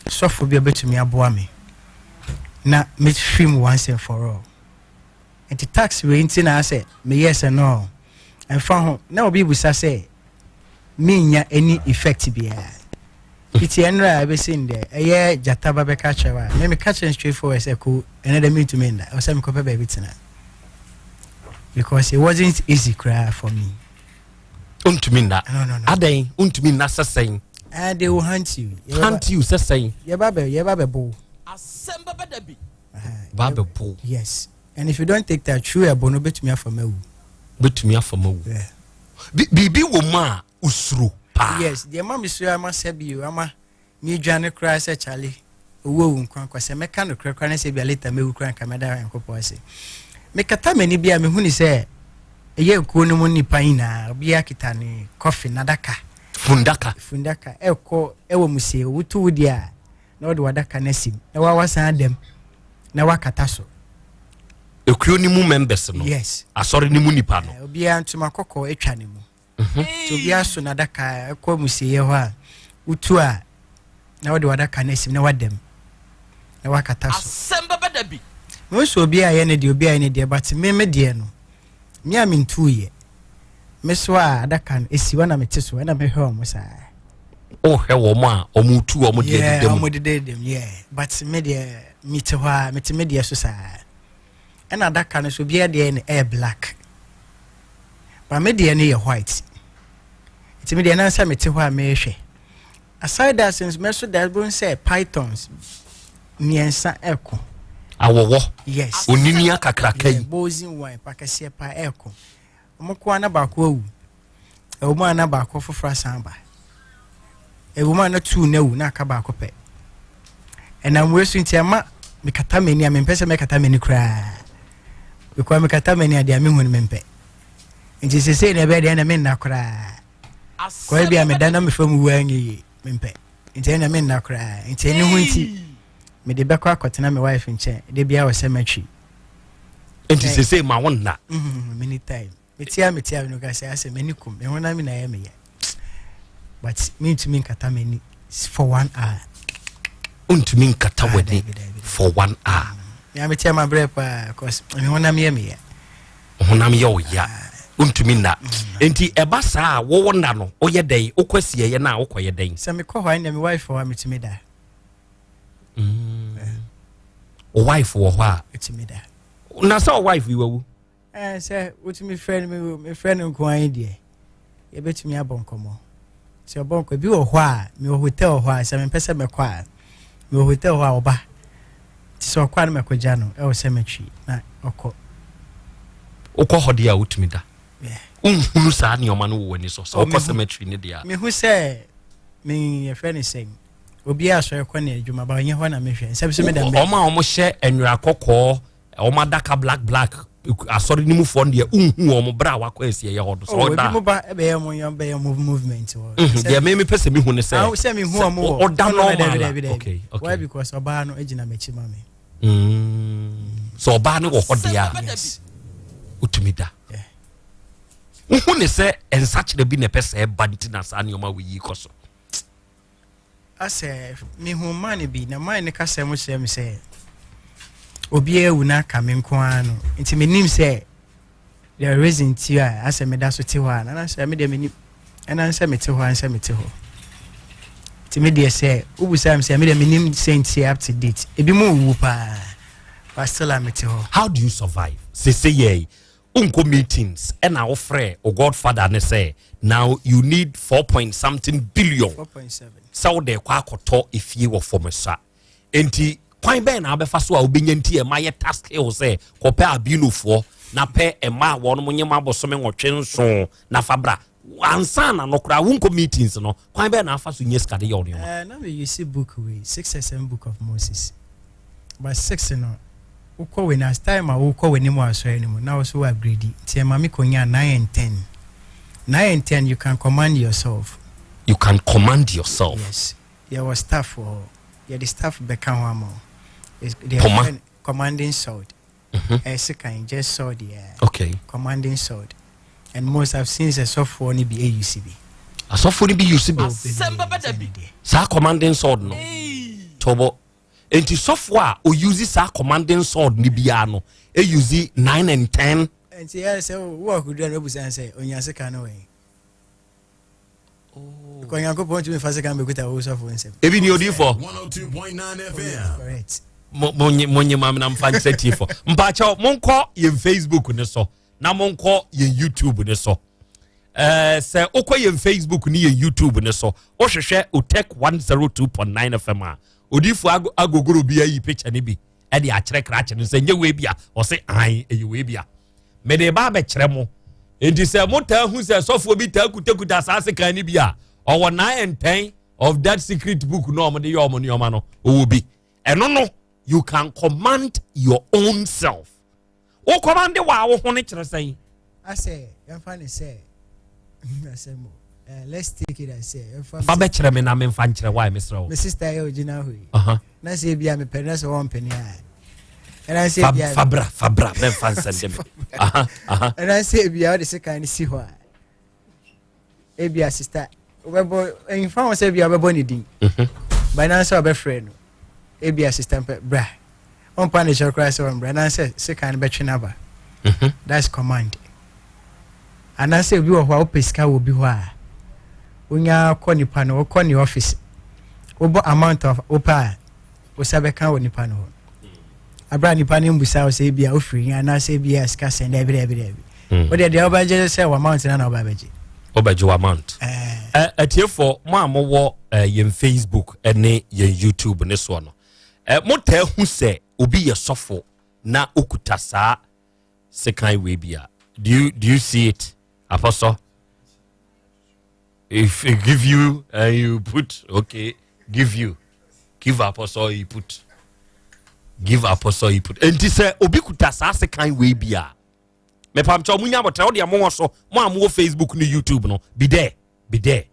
sɔfo bi a ɔbɛtumi aboa me na mefiri mu once and for all nti tax wei nti na asɛ meyɛ sɛ no ɛmfa ho na obi busa sɛ menya any effect biara fiti ɛnora a ɛbɛsi ndɛ ɛyɛ gyata ba bɛka kyerɛ wa me meka kyerɛ straight forward sɛ ko ɛnɛ dɛ mentumi nda ɛwɔ sɛ mekɔpɛ baabi tena because it wasn't easy koraa for me ntumi nda no, no, no. adɛn ntumi nda sɛ sɛn uh, they will hunt you hunt you sɛ sɛn yɛba bɛ yɛba bɛ bo asɛm bɛbɛ da bi ba bɛ bo yes and if you don't take that true ɛbo no bɛtumi afa ma wu bɛtumi afa ma wu biribi wɔ mu a wosuro paa. Yes, deɛ ɛma mesuro ama sɛ bio ama medwane koraa sɛ kyale owu owu nkwa nkwa sɛ mɛka nokorɛ koraa ne sɛ bia later mɛwu koraa nka mɛda Nyankopɔn ase. Mekata m'ani bi a mehu ne sɛ ɛyɛ kuo no mu nnipa nyinaa obiara kita ne kɔfe n'adaka. Fundaka. Fundaka ɛkɔ ɛwɔ mu sie wotu wo deɛ a na wɔde w'adaka no asim na wawasan adam na wakata so. Ekuo no mu members no. Yes. Asɔre no mu nipa no. Eh, obiara ntoma kɔkɔɔ atwa ne mu. Mhm. Nti obiara so n'adaka ɛkɔ amusieɛ hɔ a wotu a na wode w'adaka no asim na wadam na wakata so. Asɛm bɛbɛ da bi. Mehu sɛ obiara yɛ ne deɛ obiara yɛ ne deɛ but me me deɛ no me a mentuiɛ me so a adaka no esi hɔ na mete so ɛna mehwɛ wɔn saa. Wohwɛ wɔn a wɔn tu wɔn deɛ deda mu. Yeah, wɔn deda deda mu yeah but me deɛ mete hɔ a mete me deɛ so saa. Ɛna adaka no so obiara deɛ no ɛyɛ black. But me deɛ no yɛ white. Nti me deɛ na sɛ mete hɔ a mehwɛ. Aside that since mɛso da bo sɛ pythons mmiɛnsa ɛko. Awɔwɔ. Yes. Onini akakraka yi. Yeah, bozin wine pakɛseɛ pa ɛko. Wɔn ko ana baako awu. Ɛwɔ mu a na baako foforɔ asan aba. Ɛwɔ mu a na tuu na awu na aka baako pɛ. Ɛnam wei so nti ɛma mekata m'ani a mempɛ sɛ mɛkata m'ani koraa. Because mekata m'ani a deɛ mehu no mempɛ. Nti sesei na ɛbɛyɛ deɛ ɛna menna koraa. Kɔɛ bi a meda na mefa mu wu anyɛ yie mempɛ. Nti ɛna menna koraa. Nti ɛno ho nti mede bɛkɔ akɔtena me wife nkyɛn da biara wɔ sɛ matwi. Nti sesei ma wo nna. Mm, many time. Metia metia no ka sɛ asɛ m'ani kum me honam na ɛyɛ me yɛ. But mentumi nkata m'ani for one hour. Wontumi nkata ah, w'ani for one hour. Ya metia ma brɛ paa cause me honam yɛ me yɛ. Honam yɛ wo ya. Ah. Wontumi nna. Mm. Nti ɛba saa a wɔwɔ nna no woyɛ dɛn wokɔ asieɛ no a wokɔyɛ dɛn? Sɛ mekɔ hɔ a ɛnna me wife hɔ a metumi da. Mm. Wo wife wɔ hɔ a? Metumi da. Na sɛ wo wife yi wawu? Ɛɛ sɛ wotumi frɛ no mefrɛ no nko ara deɛ yɛbɛtumi abɔ nkɔmmɔ sɛ ɔbɔ nkɔ ebi wɔ hɔ a mewɔ hotel hɔ a sɛ mempɛ sɛ mɛkɔ a mewɔ hotel hɔ a ɔba nti sɛ ɔkɔ a no mɛkɔgya no ɛwɔ sɛ mɛtwi na ɔkɔ. Wokɔ hɔ deɛ a wotumi da wonhunu saa nneɛma no wɔ w'ani so sɛ oh, wokɔ cemetery no deɛ a mehu sɛ me yɛfrɛ no sɛn obiara asɔre kɔ ne adwuma ba ɔnyɛ hɔ na mehwɛ nsɛm so meda ɔma a wɔhyɛ nwera kɔkɔɔ wɔn adaka black black asɔre no mufoɔ no deɛ nhu wɔn berɛ a wakɔ asieeɛ hɔ no sɛ oh, ɔda ebi mo ba bɛyɛ mo yɛn bɛyɛ mo movement wɔ mhm, deɛ me mepɛ sɛ mehu ne sɛ ah, sɛ mehu wɔn wɔ ɔda normal okay okay why because ɔbaa no gyina m'akyi ma me mm. sɛ ɔbaa no wɔ hɔ deɛ a wotumi da wohu ne sɛ nsakyerɛ bi na ɛpɛ sɛ ɛba nti na saa nneɛma wɔ yi kɔ so Asɛ mehuu man bi na man no kasa mu kyerɛ me sɛ obiara awu na aka me nko ara no nti menim sɛ the reason ti a asɛ meda so te hɔ a na sɛ me deɛ menim ɛna sɛ mete hɔ a sɛ mete hɔ nti me deɛ sɛ wobusa me sɛ me deɛ menim sɛ nti up to date ebi mu wu paa but still a mete hɔ. How do you survive? Sese yɛ Wonkɔ meetings ɛna wofrɛ wo godfather ne sɛ now you need four point something billion sɛ wode kɔ akɔtɔ efie wɔ Fɔmisa. Enti kwan bɛn na wobɛfa so a wobɛnya nti ɛma yɛ task wo sɛ kɔpɛ albinofoɔ na pɛ ɛma a wɔnom nyem abosome nwɔtwe nson na fa bra. Ansa na no koraa wonkɔ meetings no kwan bɛn na afa so nya sika de yɛ wo nneɛma? Eh, na me use book wei, 6SM book of Moses. But 6 no, wokɔ w'ani as time a wokɔ w'anim wɔ asɔre no mu na wo so wo upgrade nti ɛma me kɔnyaa 9 and 10. 9 and 10 you can command yourself. You can command yourself. Yes. Yɛwɔ staff wɔ hɔ. Yɛde staff bɛka ho ama wo. Poma. Commanding sword. Mhm. Ɛyɛ sekan, just sword yeah. Okay. Commanding sword. And most I've seen sɛ sɔfoɔ no bi use bi. Asɔfoɔ no bi use bi. Asɛm bɛba da bi. Saa commanding sword no. Tɔbɔ. Nti sɔfoɔ a ɔuse saa commanding sword no biara no, use 9 and 10. Nti yɛ sɛ wo akudura no abusa sɛ onya sekan no wɔ he? Because Nyankopɔn ntumi fa sekan bɛkuta wo sɔfoɔ nsam. Ebi ni odiifɔ. Monye ma na mfa nkyerɛ tiefo. Mpakyɛw monkɔ yɛn Facebook ne so na monkɔ yɛn YouTube ne so. Eh, sɛ wokɔ yɛn Facebook ne yɛn YouTube ne so wohwehwɛ Otec 102.9 FM a odiifo agogoro bi ayi picture ne bi ɛde akyerɛ krakye no sɛ nyɛ wei bi a ɔse an ɛyɛ wei bi a mede ba abɛkyerɛ mo nti sɛ motaa hu sɛ sɔfoɔ bi taa kutakuta saa sekan no bi a ɔwɔ 9 and 10 of that secret book no ɔmode yɛ ɔmo nneɛma no ɔwɔ bi ɛno no you can command your own self wo command wɔ a wo ho no kyerɛ sɛn asɛ yɛmfa ne sɛ asɛm o eh, let's take it as sɛ yɛmfa fa bɛkyerɛ me na memfa nkyerɛ wae mesrɛ wo me sister yɛ ogyina hɔ yi na sɛ ebia mepɛ na sɛ wɔmpene a ɛna sɛ ebia fa bra fa bra mɛmfa nsɛnde me ɛna sɛ ebia wode sekan no si hɔ a ebia sista wobɛbɔ mfa ho sɛ ebia wobɛbɔ ne din mhm. ba na sɛ wɔbɛfrɛ no ebia sista mpɛ bra ɔmpa ne kyerɛ koraa sɛ ɔmbra na sɛ sekan no bɛtwe no aba mhm. that's command anaasɛ obi wɔ hɔ a wopɛ sika wɔ obi hɔ a wonya kɔ nipa no wokɔ ne office wobɔ amount of wopɛ a wosa bɛka wɔ nipa no hɔ abira nipa no mbusa wo sɛ ebia wofiri he anaasɛ ebia sika sɛn daabi daabi daabi. Wodeɛ deɛ wobɛgye sɛ w'amount na na wobɛbɛgye. Wobɛgye w'amount. Eh. Atiefoɔ mo a mowɔ eh, yɛn Facebook ne yɛn YouTube ne soɔ no, eh, motaa hu sɛ obi yɛ sɔfo na okuta saa sekan wei bi a. Do you see it, Apostle? If he give you and you put, okay, give you. Give apostle he put. Give apostle he put. Enti sɛ obi kuta saa sekan wei bi a, mepamkyɛ ɔmo nya abɔtɛ ɔde ɛmo wɔ so, mo a mo wɔ Facebook ne YouTube no, be there, be there.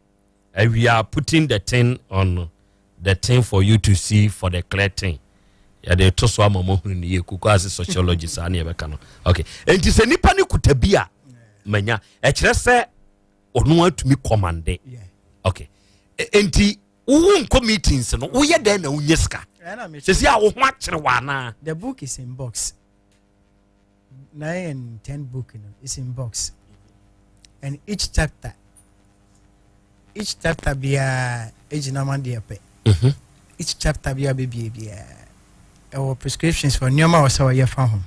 And we are putting the thing on the thing for you to see for the clear thing. Yɛde to so ama mo hunu ne yie kuku ase sociology saa ne yɛbɛka no. Okay. Enti sɛ nipa ne kuta bi a, manya ɛkyerɛ sɛ ɔno atumi kɔmande okay nti wowo nkɔ meetings no woyɛ dɛn na wonya sika sɛsi a wo ho akyere wɔ anaa. The book is in box 9 and 10 book is in box and each chapter biara egyina ma deɛ pɛ. Each chapter biara bebie biara ɛwɔ prescriptions for nneɛma a ɔsɛ ɔyɛ fa ho.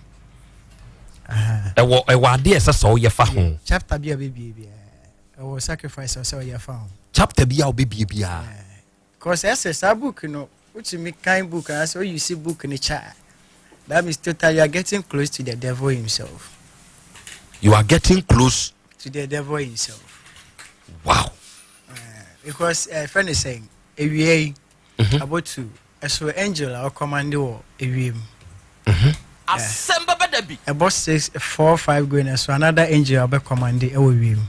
Ɛwɔ adeɛ ɛsɛ sɛ ɔyɛ fa ho. Chapter bi a bebie biara ɛwɔ sacrifice ɔsɛ ɔyɛ fa ho. Chapter bi a ɔbɛbie biara. Cause ɛsɛ saa book no, wotumi kan book anaasɛ oyi si book ne kya, that means totally you are getting close to the devil himself. You are getting close to the devil himself. Wow. Because friend is saying ewie yi abotu ɛso angel a ɔkɔmande wɔ ewie mu. Asɛm bɛbɛ da bi. Ɛbɔ 6, 4, 5 going, ɛso another angel a ɔbɛkɔmande ɛwɔ wiem.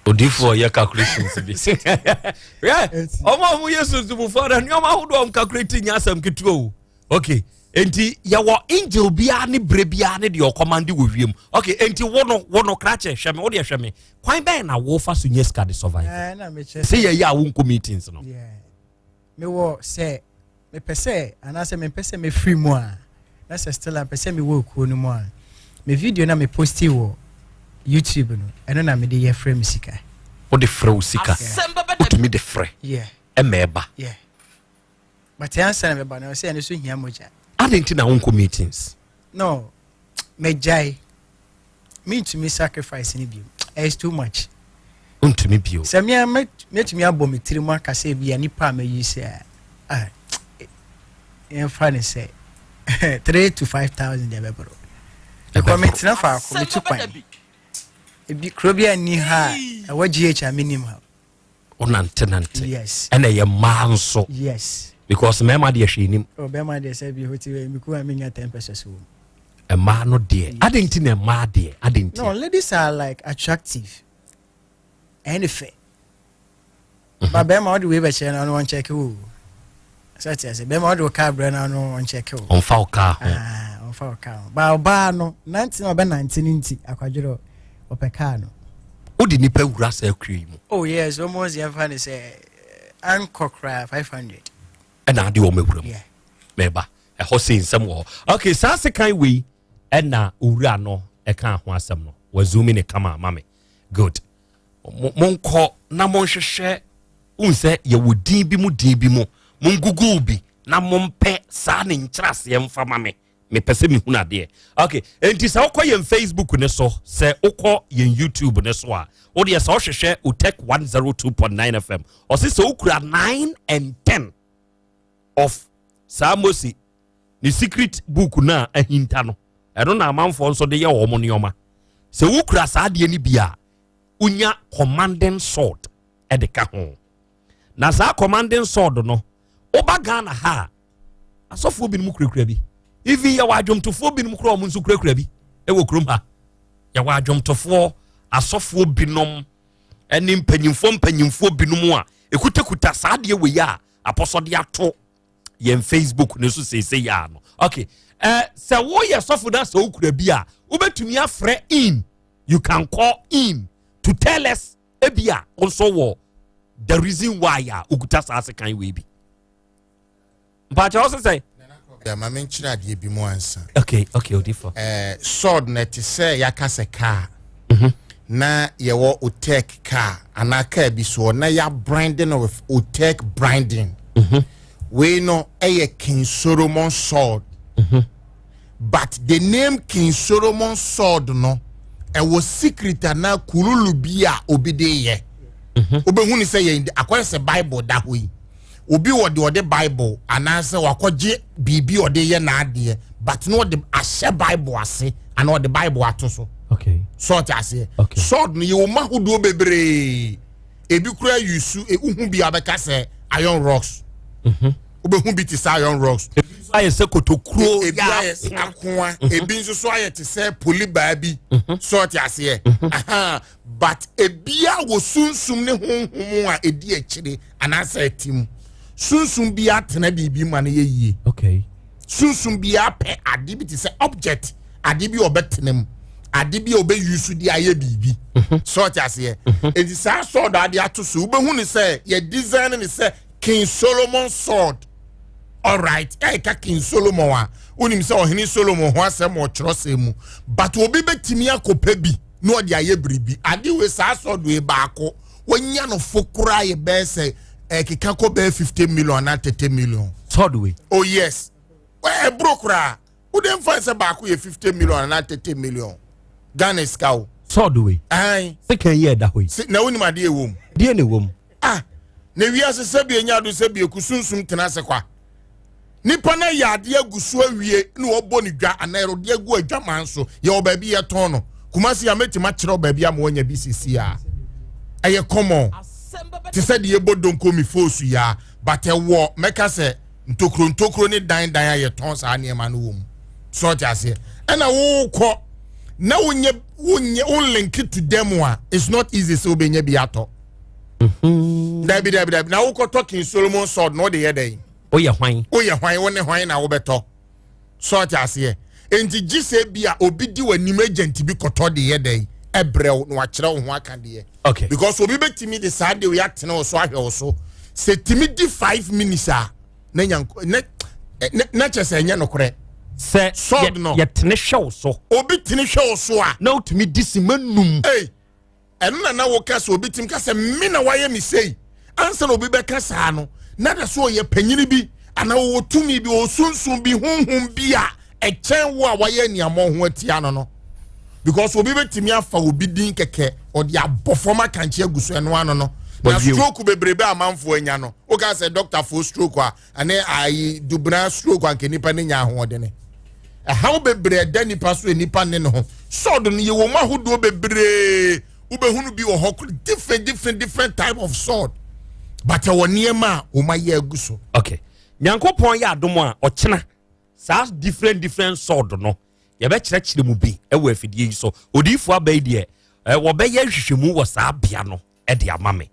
Odiifoɔ yɛ calculations bi ɔmo a ɔmo yɛ sunsumufoɔ na nneɛma ahodoɔ ɔmo calculate nyɛ asɛm ketewa o. Okay, nti yɛwɔ angel biara ne bere biara ne deɛ ɔkɔmande wɔ wiem. Okay, nti wo no krakye, hwɛ me, wo deɛ hwɛ me, kwan bɛn na wofa so nyɛ sika de survive? Na mekyerɛ. Sɛ yɛyɛ a wonkɔ meetings no. Mewɔ sɛ mepɛ sɛ anaasɛ mempɛ sɛ mefiri mu a, na sɛ still a mpɛ sɛ mewɔ okuo no mu a, me video na me posti wɔ YouTube no, ɛno na mede yɛ frɛ me sika. Wode frɛ wo sika, wotumi de frɛ ɛma ɛba? Yeah, but ansa na mɛba no, sɛ ɛno so hia mogya. Ade nti na wonkɔ meetings? No, megyae, mentumi sacrifice no bio, it's too much. Wontumi bio. Sɛ mea mɛtumi abɔ me tiri mu aka sɛ bia nipa a mayi sɛ a yɛmfa ne sɛ 3 to 5 thousand deɛ bɛboro, because metena faako, metu kwan, ebi kuro bi a nni ha a ɛwɔ GH a menim ha. Wonante nante. Yes. Ɛna ɛyɛ mmaa nso. Yes. Because mmarima deɛ hwee nim. Oh, bɛrima deɛ sɛ bi hote wei meku a menya 10 pesewas wɔ mu. Mmaa no deɛ, ade nti na mmaa deɛ ade nti. No, ladies are like attractive, ɛyɛ ne fɛ ba bɛrima wode wei bɛkyerɛ no, ɔno ɔnkyɛke wo sɛ te ase. Bɛrima wode wo kaa brɛ no, ɔno ɔnkyɛke wo. Ɔmfa wo kaa ho. Ah, ɔmfa wo kaa ho ba ɔbaa no nante na ɔbɛnante no nti akwadwerɛ ɔpɛ kaa no. Wode nipa wura saa kuro yi mu? Oh yes, almost yɛmfa ne sɛ ankɔ koraa 500. Ɛna ade wɔn awura mu. Mɛba ɛhɔ sɛ nsɛm wɔ hɔ. Okay, saa sekan wei ɛna owura no ɛka ho asɛm no, wazumi ne kama ama me. Good. Monkɔ na monhwehwɛ wohu sɛ yɛwɔ din bi mu, din bi mu, mongugu bi na mompɛ saa ne nkyerɛaseɛ mfa ma me. Mepɛ sɛ mehunu adeɛ. Okay, enti sɛ wokɔ yɛn Facebook ne so, sɛ wokɔ yɛn YouTube ne so a, wodeɛ sɛ wohwehwɛ Otec 102.9 FM, ɔse sɛ wokura 9 and 10 of saa Mose ne secret book no a ahinta no, ɛno na amanfoɔ nso de yɛ wɔn nneɛma. Sɛ wokura saa adeɛ no bi a, wonya commanding sword ɛde ka ho. Na saa commanding sword no, woba Ghana ha a, asɔfoɔ binom kurakura bi, even yɛwɔ adwomtofoɔ binom kora wɔn nso kurakura bi ɛwɔ kurom ha. Yɛwɔ adwomtofoɔ, asɔfoɔ binom ɛne mpanyinfoɔ binom a ekutakuta saa adeɛ wɔ yi a apɔsɔde ato yɛn Facebook ne so seesei yɛ ano. Okay, sɛ woyɛ sɔfo na sɛ wokura bi a, wobɛtumi afrɛ in. You can call in to tell us ebi a nso wɔ the reason why a wokuta saa sekan wei bi. Mpakyɛ wo sɛ? Ma menkyerɛ adeɛ bi mu ansa. Okay, odifo. Sword na ɛte sɛ yɛaka sɛ car na yɛwɔ Otec car anaa car bi soɔ na yɛabrande no with Otec branding. Wei no ɛyɛ King Solomon sword. But the name King Solomon sword no, ɛwɔ secret anaa kululu bi a obi de yɛ. Wobɛhu ne sɛ yɛn akɔyɛ sɛ Bible da hɔ yi. Obi wɔ de ɔde Bible anaasɛ wakɔgye biribi ɔde yɛ n'adeɛ but na ɔde ahyɛ Bible ase anaa ɔde Bible ato so. Okay. So ɔte aseɛ. Okay. Sword no yɛwɔ mu ahodoɔ bebree. Ebi kura yusu ehuhu bi abɛka sɛ iron rocks. Mhm. Wobɛhu bi te sɛ iron rocks. Ebi nso ayɛ sɛ kotokuro. Ebi ayɛ sɛ akoa. Mhm. Ebi nso so ayɛ te sɛ polibaa bi. Mhm. So ɔte aseɛ. Aha. But ebia wɔ sunsum ne honhom a edi akyire anaasɛ ɛte mu. Sunsum bi atena biribi ma no yɛ yie. Okay. Sunsum bi apɛ ade bi te sɛ object, ade bi a ɔbɛtena mu, ade bi a ɔbɛyi de ayɛ biribi. So ɔte aseɛ. Enti saa sword a ade ato so, wobɛhu ne sɛ yɛ design ne sɛ King Solomon sword. Alright, ɛka King Solomon a, wonim sɛ ɔhene Solomon ho asɛm wɔ twerɛsɛm mu. But obi bɛtumi akɔpɛ bi na ɔde ayɛ biribi. Ade wei saa sword wei baako, wɔnya no fo koraa yɛ bɛyɛ sɛ ɛkeka kɔ bɛyɛ 50 million anaa 30 million. Sword wei? Oh yes. Ɛboro koraa. Wode mfa sɛ baako yɛ 50 million anaa 30 million. Ghana sika o. Sword wei? Ae. Sekan yi a ɛda hɔ yi. Na wonim adeɛ ɛwɔ mu? Deɛ na ɛwɔ mu? Ah, na wiase sɛbi enya ado sɛbi eku sunsum tena ase kwa. Nipa na yɛ adeɛ agu so awie na wɔbɔ ne dwa anaa ɛrɔde agu adwaman so. Yɛwɔ baabi yɛtɔn no. Kumasi a mɛtumi akyerɛw baabi ama wɔanya bi sisi a. Ɛyɛ common. Te sɛ deɛ yɛbɔ donko mi foosu ya but ɛwɔ mɛka sɛ ntokuro ntokuro ne dan dan a yɛtɔn saa nneɛma no wɔ mu. So ɔte aseɛ. Ɛna wokɔ na wonyɛ wonyɛ wo link to them a it's not easy sɛ wobɛnya bi atɔ. Dabi dabi dabi na wokɔtɔ King Solomon sword na wode yɛ dɛn? Woyɛ hwan? Woyɛ hwan? Wo ne hwan na wobɛtɔ? So ɔte aseɛ. Enti gye sɛ bi a obi di w'anim agent bi kɔtɔ de yɛ dɛn? Ɛbrɛ wo na wakyerɛ wo ho aka deɛ. Okay. Because obi bɛtumi de saa deɛ oyɛ atene wo so ahwɛ wo so. Sɛ tumi di 5 minutes a na nyanko na na kyɛ sɛ ɛnyɛ nokorɛ. Sɛ sword no yɛtene hwɛ wo so. Obi tene hwɛ wo so a. Na wotumi di sima num. Hey. Ɛno na na woka sɛ obi tim ka sɛ me na wayɛ me sei. Ansa na obi bɛka saa no, na da so ɔyɛ panyini bi anaa ɔwɔ tumi bi, ɔwɔ sunsum bi, honhom bi a ɛkyɛn wo a wayɛ aniammɔ ho atia no no. Because obi bɛtumi afa obi din kɛkɛ, ɔde abɔ fam akankye agu so ɛno ano no. Na stroke bebrebe a amanfoɔ anya no, woka sɛ dɔktafoɔ stroke a, ɛne ayi dubena stroke anka nipa ne nya ahoɔdene. Ɛhaw bebree ɛda nipa so nipa ne ne ho. Sword no yɛwɔ mu ahodoɔ bebree. Wobɛhunu bi wɔ hɔ different different different type of sword. But ɛwɔ nneɛma a wɔn ayɛ agu so. Okay. Nyankopɔn yɛ adom a ɔkyena saa different different sword no yɛbɛkyerɛkyerɛ mu bi ɛwɔ afidie yi so. Odiyifoɔ aba yi deɛ wɔbɛyɛ nhwehwɛmu wɔ saa bea no ɛde ama me.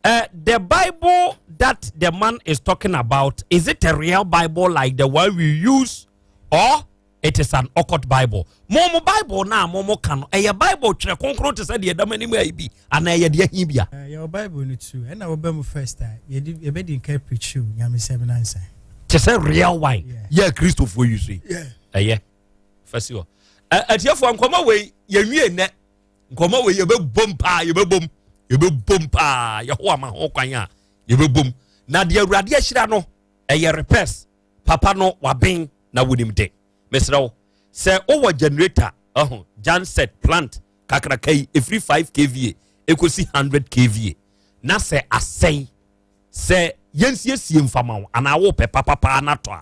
The Bible that the man is talking about, is it a real Bible like the one we use, or it is an occult Bible? Mo mo Bible na mo mo ka no, ɛyɛ Bible twerɛ kronkron te sɛ deɛ ɛda mo anim ayi bi, anaa ɛyɛ deɛ ahi bia? Yɛwɔ Bible no tu, ɛna wɔba mu first a, yɛdi yɛbɛdi nka preach nyamesɛm nansa. Te sɛ real wine, yɛ Kristofoɔ yi so yi. Ɛyɛ, fɛsi hɔ. Atiefoɔ nkɔmɔ wei yɛnwie nnɛ. Nkɔmɔ wei yɛbɛbom paa, yɛbɛbom, yɛbɛbom paa. Yehowa ma ho kwan a yɛbɛbom. Na deɛ Awurade ahyira no ɛyɛ repairs. Papa no waben na wonim de. Mesrɛ wo sɛ wowɔ generator ɛho genset plant kakraka yi ɛfiri 5 kVA ɛkɔsi 100 kVA na sɛ asɛe sɛ yɛnsiesie mfama wo anaa wopɛ papapaa no atɔ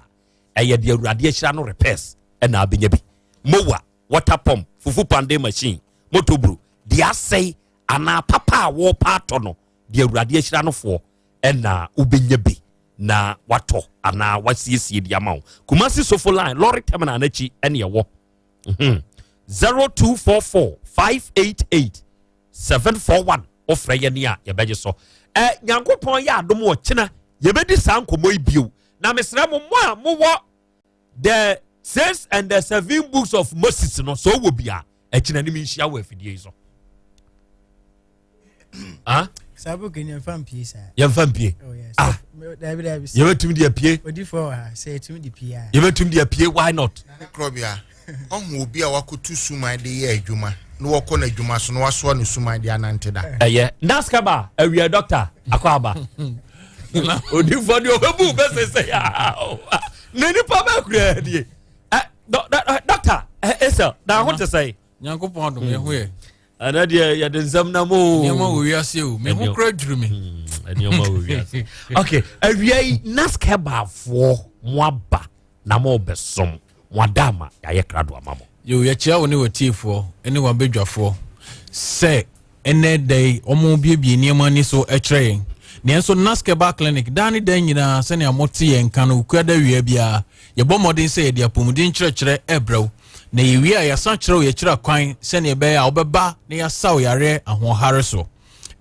a ɛyɛ deɛ Awurade ahyira no repairs ɛna abɛnya bi. Mowa water pump, fufu pande machine, motobro, deɛ asɛe anaa papa a wɔrepa atɔ no, deɛ Awurade ahyira no foɔ ɛna wobɛnya bi na watɔ anaa wasiesie de ama wo. Kumasi Sofo line, lorry terminal n'akyi ɛne ɛwɔ. 0244 588 741 wofrɛ yɛn a yɛbɛgye so. Nyankopɔn yɛ adom wɔ kyena yɛbɛdi saa nkɔmmɔ yi bio. Na mesrɛ mo, mo a mowɔ the 6 and the 7 books of Moses no, so wɔ bi a ɛkyena ne menhyia wɔ afidie yi so. Ah? Saa book ni yɛmfa mpie saa. Yɛmfa mpie. Oh, yes. Ah. Dabi, dabi. Yɛbɛtumi de apue. Odifoɔ wɔ ha, sɛ yɛtumi de pie a. Yɛbɛtumi de apue, why not? Krɔbea, ɔhu obi a wakoto suman de yɛ adwuma na wɔkɔ n'adwuma so na wasoa ne suman de anante da. Ɛyɛ. Naskaba, awia doctor, akɔ aba. Odifoɔ deɛ ɔbɛbu bɛsɛsɛ ya. Na nipa bɛkura die. Dɔkta Esel na ho te sɛn? Nyankopɔn adom yɛ ho yɛ. Ɛnɛ deɛ yɛde nsɛm nam o. Nneɛma wɔ wiase o. Me ho kura dwiri me. Nneɛma wɔ wiase. Okay, awia yi NASCABAfoɔ mo aba na mo bɛsom mo ada ama yɛayɛ krado ama mo. Yo, yɛkyia wo ne w'atiefoɔ ne w'abadwafoɔ sɛ ɛnɛ da yi wɔbiebie nneɛma ani so kyerɛ yɛn. Nanso Naskeba Clinic daa ne da nyinaa sɛnea mote yɛn nka no Okuada awia biara yɛbɔ mmɔden sɛ yɛde apɔmuden nkyerɛkyerɛ rebrɛ wo. Na yɛwie a yɛasan kyerɛ wo yɛkyerɛ kwan sɛnea ɛbɛyɛ a wobɛba na yɛasa wo yareɛ ahoɔhare so.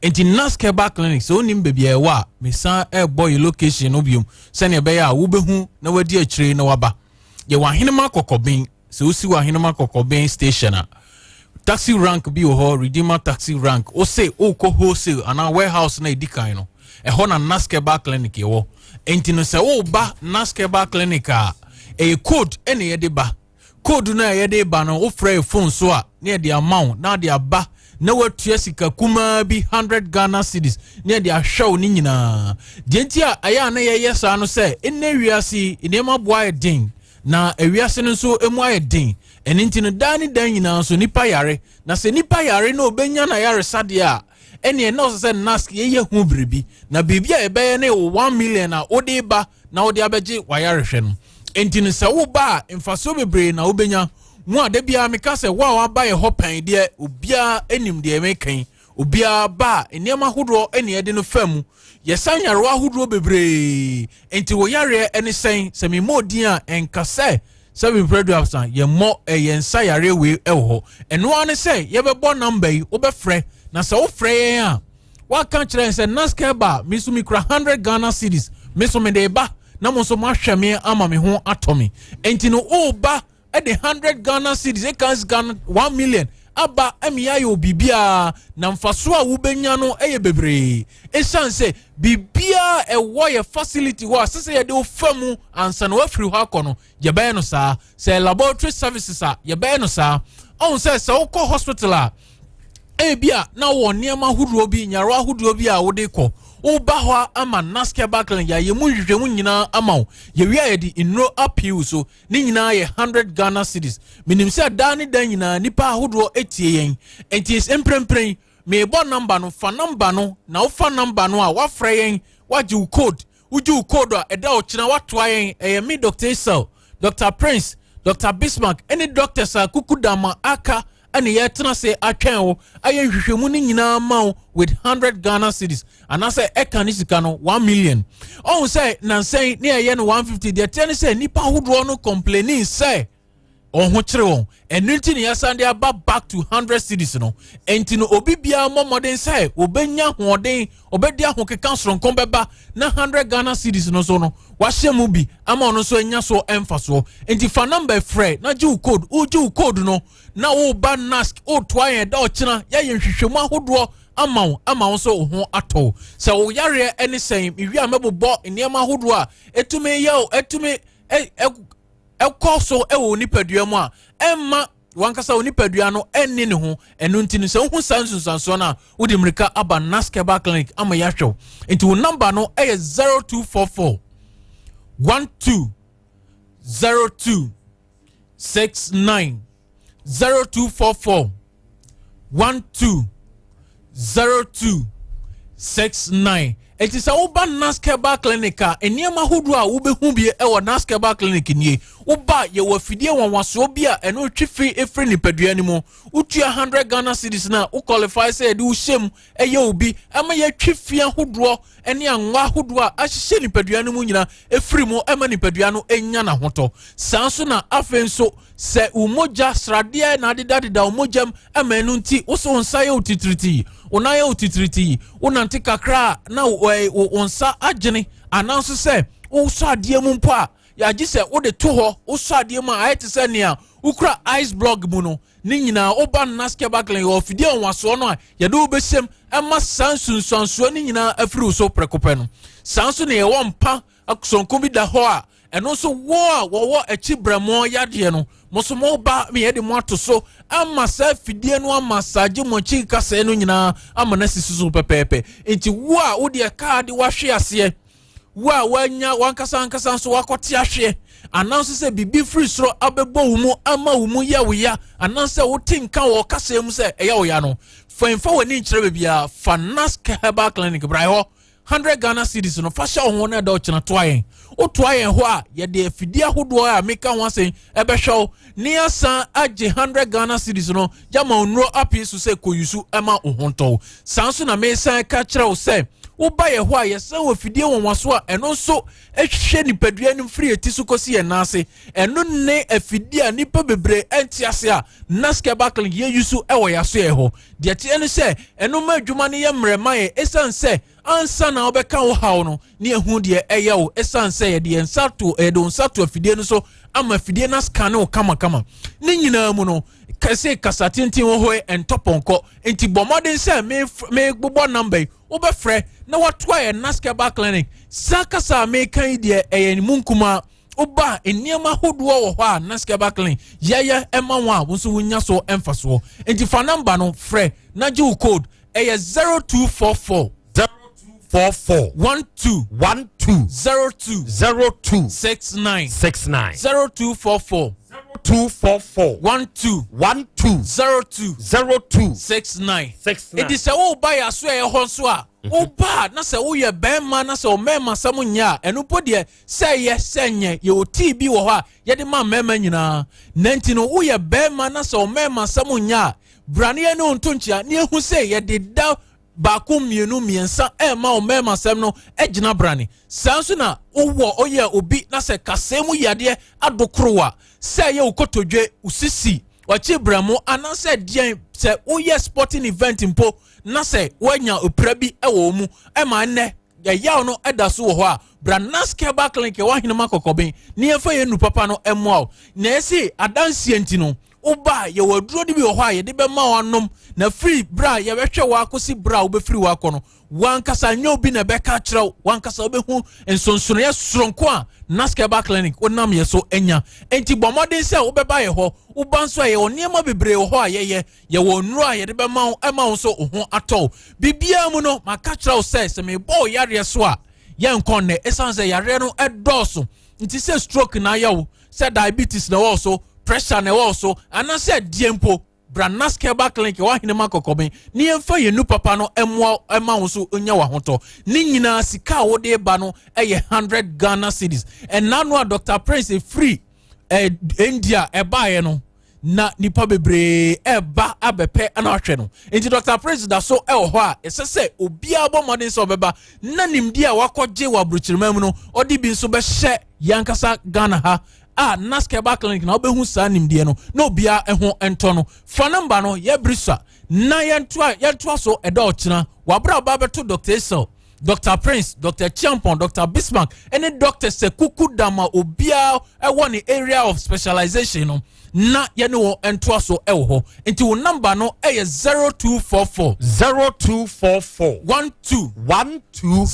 Enti Naskeba Clinic sɛ wonim baabi a ɛwɔ a mesan ɛrebɔ yɛ location no biom sɛnea ɛbɛyɛ a wobɛhu na wadi akyire na waba. Yɛwɔ Ahenema Kɔkɔben. Sɛ wosi wɔ Ahenema Kɔkɔben station a, taxi rank bi wɔ hɔ, Redeemer taxi rank. Wose wokɔ wholesale anaa warehouse na edi kan no, ɛhɔ na Naskeba Clinic yɛwɔ. Enti no sɛ woba Naskeba Clinic a, ɛyɛ code ɛna yɛde ba. Code no a yɛde ba no, wofrɛ yɛ phone so a, na yɛde ama wo na ade aba na watua sika kumaa bi 100 Ghana cedis na yɛde ahwɛ wo ne nyinaa. Deɛ nti a ɛyɛ a na yɛyɛ saa no sɛ, ɛnnɛ wiase yi nneɛma boa yɛ den. Na ewiase no nso emu ayɛ den. Ɛno nti no, daa ne daa nyinaa nso nnipa yare. Na sɛ nnipa yare na obenya n'ayaresa deɛ a, ɛneɛ na ɔsɛ sɛ NASC yɛyɛ ho biribi. Na biribi a yɛbɛyɛ ne wo 1 million a wode ba na wode abɛgye w'ayarehwɛ no. Enti no sɛ woba a, mfasoɔ bebree na wobɛnya. Mo a da biara meka sɛ wo a waba yɛ hɔ pɛn deɛ, obiara nim deɛ meka yi. Obiara ba a, nneɛma ahodoɔ na yɛde no fa mu. Yɛsa nyarewa ahodoɔ bebree. Enti wo yareɛ ne sɛn? Sɛ memmɔɔ din a, ɛnka sɛ sɛbe mprɛduasa yɛmmɔ eh, yɛn nsa yareɛ wei wɔ hɔ. Ɛno ara ne sɛ yɛbɛbɔ namba yi, wobɛfrɛ. Na sɛ wofrɛ yɛn a, woaka kyerɛ yɛn sɛ Naskɛba, me nso mekura 100 Ghana cedis, me nso mede ba na mo nso moahwɛ me ama me ho atɔ me. Enti no woba de 100 Ghana cedis, ɛka sika no 1 million aba ɛmi ayɛ wɔ biribiara na mfaso a wobɛnya no yɛ bebree ɛsiane sɛ biribiara ɛwɔ yɛ facility hɔ a sɛ sɛ yɛde wo fa mu ansa na woafiri hɔ akɔ no yɛbɛyɛ no saa sɛ laboratory services a yɛbɛyɛ no saa ɔhu sɛ sɛ wokɔ hospital a ebi a na wɔ nneɛma ahodoɔ bi nyarewa ahodoɔ bi a wode kɔ woba hɔ ama naskɛ backlin yɛayɛ mu nhwehwɛmu nyinaa ama wo yɛwie a yɛde nnuro appeal so Ne nyinaa yɛ 100 Ghana cedis. Menim sɛ daa ne da nyinaa nnipa ahodoɔ tie yɛn. Enti mprempren merebɔ namba no, fa namba no na wofa namba no a woafrɛ yɛn, woagye wo code. Wogye wo code a ɛda ɔkyena woatoa yɛn. Ɛyɛ me Dr. Esau, Dr. Prince, Dr. Bismarck ne doctors a kuku dama aka ɛne yɛtena ase atwɛn wo ayɛ nhwehwɛmu no nyinaa ma wo with 100 Ghana cedis anaasɛ ɛka ne sika no 1 million. Ɔhu sɛ nansɛn ne ɛyɛ no 150 deɛ teɛ ne sɛ nnipa ahodoɔ no complaining sɛ wɔn ho kyere wɔn ɛno nti ne yɛsan de aba back to 100 cedis no. Ɛnti no obi biara mmɔ mmɔden sɛ wɔbɛnya ahoɔden ɔbɛdi ahokeka soronko bɛba na 100 Ghana cedis no so no wahyɛ mu bi ama ɔno nso anya so mfasoɔ. Nti fa number frɛ na gye wo code. Wogye wo code no na woba NASC wotoa yɛn da ɔkyena yɛayɛ nhwehwɛmu ahodoɔ ama wo ama wo nso wo ho atɔ wo. Sɛ wo yareɛ ne sɛn mewie a mɛbobɔ nneɛma ahodoɔ a ɛtumi yɛ wo ɛtumi ɛkɔ so wɔ wo nipadua mu a ɛmma wankasa wo nipadua no ɛnni ne ho. Ɛno nti no sɛ wohu saa nsunsuansoɔ no a wode mmirika aba Naskeba Clinic ama yɛahwɛ wo. Nti wo namba no ɛyɛ 0244 12 02 69 0244 12 02 69. Eti sɛ woba Naskeba Clinic a, nneɛma ahodoɔ a wobɛhu bi wɔ Naskeba Clinic nie. Woba yɛwɔ afidie nwanwasoɔ bi a ɛno twe fi firi nipadua no mu. Wotua 100 Ghana cedis no a, wo qualify sɛ yɛde wo hyɛ mu ɛyɛ obi ɛma yɛtwe fi ahodoɔ ne anwa ahodoɔ a ahyehyɛ nipadua no mu nyinaa ɛfiri mu ɛma nipadua no nya n'ahotɔ. Saa nso na afei nso sɛ wo mogya sradeɛ na adedadeda wo mogya mu ɛma ɛno nti wo so wo nsa yɛ wo titiritii, wo nan yɛ wo titiritii, wo nante kakra a na wo nsa agyene, anaa nso sɛ wosɔ adeɛ mu mpo a yɛagye sɛ wode to hɔ wosɔ adeɛ mu a ayɛ te sɛ nea wokura ice block mu no. Ne nyinaa woba Naskeba Clinic wɔ afidie nwanwasoɔ no a yɛde wo bɛhyɛm ɛma saa nsunsuansoɔ no nyinaa afiri wo so prɛko pɛ no. Saa nso na yɛwɔ mpa sononko bi da hɔ a ɛno nso wo a wɔwɔ akyi brɛmoɔ yadeɛ no mo nso mo ba ma yɛde mo ato so ama saa afidie no ama saagye mo akyi kasɛɛ no nyinaa ama no asisi so pɛpɛɛpɛ. Nti wo a wodeɛ kaa de wahwe aseɛ, wo a wanya wankasa ankasa nso wakɔte ahweɛ, Anaa nso sɛ biribi firi soro abɛbɔ wo mu ama wo mu yɛ wo ya, anaasɛ wote nka wɔ ɔkasa mu sɛ ɛyɛ wo ya no, fa mfa w'ani nkyerɛ baabiara, fa Nask Herbal Clinic bra hɔ. 100 Ghana cedis no, fa hyɛ wo ho na ɛda ɔkyena toa yɛn. Wotoa yɛn hɔ a, yɛde afidie ahodoɔ a meka ho asɛm ɛbɛhwɛ wo ne asan agye 100 Ghana cedis no gyama nnuro apii so sɛ kɔyusu ɛma wo ho ntɔ wo. Saa nso na mesan ka kyerɛ wo sɛ woba yɛ hɔ a, yɛsan wɔ afidie wɔnwaso a ɛno nso hwehwɛ nipadua no firi eti so kɔsi yɛn nan ase. Ɛno ne afidie a nipa bebree ɛnte ase a Nask Herbal Clinic yɛyi so ɛwɔ yɛaso yɛ hɔ. Deɛ teɛ ne sɛ ɛno ma adwuma no yɛ mmerɛ ma yɛ, ɛsiane sɛ ansa na wobɛka wo haw no ne ehu deɛ ɛyɛ wo, ɛsiane sɛ yɛde yɛn nsa to, yɛde wo nsa to afidie no so ama afidie no ascan wo kamakama. Ne nyinaa mu no, kɛse kasa tenten wɔ hɔ yi ɛntɔ pɔnkɔ, nti bɔ mmɔden sɛ mebobɔ number yi, wobɛfrɛ na watoa yɛ Nask Herbal Clinic. Saa kasa a meka yi deɛ, ɛyɛ mu nkumaa. Woba, nneɛma ahodoɔ wɔ hɔ a Nask Herbal Clinic yɛyɛ ɛma wɔn a wɔn nso wonya so mfasoɔ. Nti fa number no frɛ na gye wo code. Ɛyɛ 0244 44 12 12 02 02 69 69. 0244 244 12 12 02 02 69. 69. Edi sɛ woba yɛ aso ɛyɛ hɔ nso a, woba a na sɛ woyɛ bɛrima na sɛ ɔmɛɛma sɛm nyɛ a, ɛno mpo deɛ, sɛ yɛ sɛ nyɛ, yɛwɔ tii bi wɔ hɔ a yɛde ma mmarima nyinaa. Na nti no, woyɛ bɛrima na sɛ ɔmɛɛma sɛm nyɛ a, bra ne yɛne wo nto nkyea ne ehu sɛ yɛde da baako, mmienu, mmiɛnsa ɛɛma wo mmarima sɛm no gyina brane. Saa nso na wowɔ ɔyɛ obi na sɛ kasɛɛ mu yadeɛ adokoro a, sɛ ɛyɛ wo kotodwe, wo sisi, wakyi brɛmo, anaasɛ deɛn, sɛ woyɛ sporting event mpo na sɛ woanya opira bi wɔ wo mu ɛma nnɛ ɛyaw no ɛda so wɔ hɔ a, bra Nask Herbal Clinic ɛwɔ Ahenema Kɔkɔben ne yɛmfa yɛn nu papa no ɛmmoa wo. Na ɛsi adanseɛ nti no, woba a, yɛwɔ aduro no bi wɔ hɔ a yɛde bɛma wo anom, na firi berɛ a yɛbɛhwɛ wo akɔsi berɛ a wobɛfiri wo akɔ no, wankasa nyɛ obi na ɛbɛka kyerɛ wo, wankasa wobɛhu nsonsonoeɛ soronko a Nask Herbal Clinic wonam yɛ so anya. Enti bɔ mmɔden sɛ wobɛba yɛ hɔ. Woba nso a, yɛwɔ nneɛma bebree wɔ hɔ a yɛyɛ. Yɛwɔ nnuro a yɛde bɛma wo ɛma wo nso wo ho atɔ wo. Biribiara mu no, maka kyerɛ wo sɛ sɛ mebɔ wo yareɛ so a, yɛnkɔ nnɛ, ɛsiane sɛ yareɛ no ɛdɔɔso nti, sɛ stroke na ayɛ wo, sɛ diabetes na ɛwɔ so, pressure na ɛwɔ so, anaasɛ deɛ mpo, bra Nask Herbal Clinic ɛwɔ Ahenema Kɔkɔben ne yɛmfa yɛn nu papa no ɛmoa ɛma wo so nya w'ahotɔ. Ne nyinaa, sika a wode ba no ɛyɛ 100 Ghana cedis. Ɛna no a Dr Prince efiri India ɛbaeɛ no na nipa bebree ɛba abɛpɛ ɛna ahwɛ no. Nti Dr Prince da so ɛwɔ hɔ a ɛsɛ sɛ obiara bɔ mmɔden sɛ ɔbɛba na nimdeɛ a wakɔgye wɔ aburokyerema mu no, ɔde bi nso bɛhyɛ yɛn ankasa Ghana ha a Nask Herbal Clinic na wobɛhu saa nimdeɛ no na obiara ɛho ntɔ no. Fa number no, yɛbere sua na yɛntoa so ɛda ɔkyena wabere a ɔba bɛto Dr Esel, Dr Prince, Dr Chiampon, Dr Bismarck ɛne Dr Sekuku Dama, obiara ɛwɔ ne area of specialization no, na yɛne wɔn ntoa so ɛwɔ hɔ. Nti wo number no ɛyɛ 0244 0244 12 12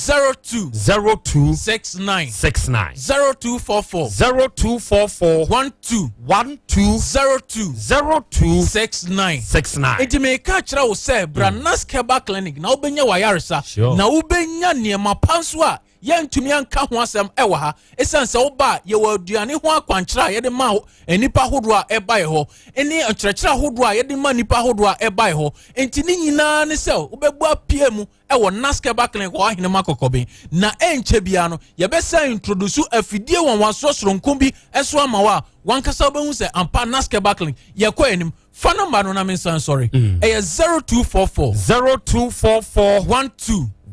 02 02 69 69. 0244 0244 12 12 02 02 69 69. Nti meka kyerɛ wo sɛ bra Nask Herbal Clinic na wobɛnya wayaresa Sure. na wobɛnya nneɛma pa nso a yɛntumi anka ho asɛm ɛwɔ ha, ɛsiane sɛ woba a, yɛwɔ aduane ho akwankyerɛ a yɛde ma nnipa ahodoɔ a ɛba yɛ hɔ, ne nkyerɛkyerɛ ahodoɔ a yɛde ma nnipa ahodoɔ a ɛba yɛ hɔ. Nti ne nyinaa ne sɛ wobɛbu apue mu ɛwɔ Nask Herbal Clinic wɔ Ahenema Kɔkɔben, na ɛnkyɛ biara no yɛbɛsan introduce afidie wɔn wasoɔ soronko bi ɛso ama wo a wankasa wobɛhu sɛ ampa Nask Herbal Clinic yɛkɔ anim. Fa number no na me nsan sɔre. Ɛyɛ 0244 0244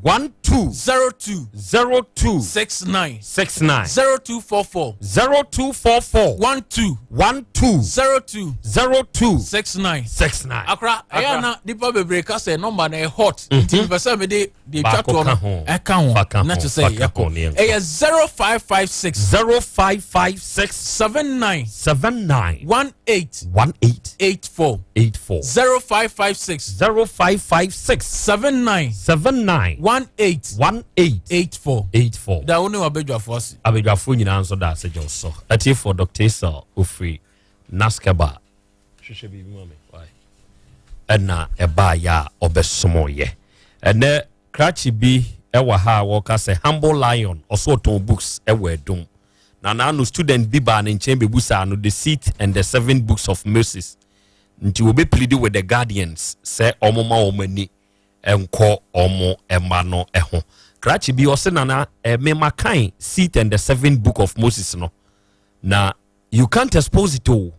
12 12 02 02 69 69. 0244 0244 12 12 02 02 69 69. Akora, ɛyɛ ana nipa bebree ka sɛ number no ɛ hot, nti mepɛ sɛ mede deɛ twa Baako toɔ ka no ho. ɛka ho Fa ka na ho, kyerɛ fa sɛ ka ho yɛkɔ ne yɛnkɔ. Ɛyɛ 0556 0556 79 79 18 18 84. 84. 0556 0556 79 79 18 18 84. 84. Da wo ne wabadwafoɔ ase. Abadwafoɔ nyinaa nso da ase gye wo so. Atiefoɔ, Dr Esel ofiri Nask Herbal hwehwɛ biribi ma me. Why? Ɛna ɛbaayɛ a ɔbɛsomɔyɛ ɛnɛ krakye bi ɛwɔ ha a wɔka sɛ Humble Lion, ɔso ɔtɔn books ɛwɔ Adum. Na n'ano student bi baa ne nkyɛn bɛbusaa no the seat and the seven books of Moses. Nti wɔbɛ plead with the guardians sɛ wɔn ma wɔn ani nkɔ wɔn mma no ho. Krakye bi ɔse nana eh, mema kan seat and the seven book of Moses no na you can't expose it o.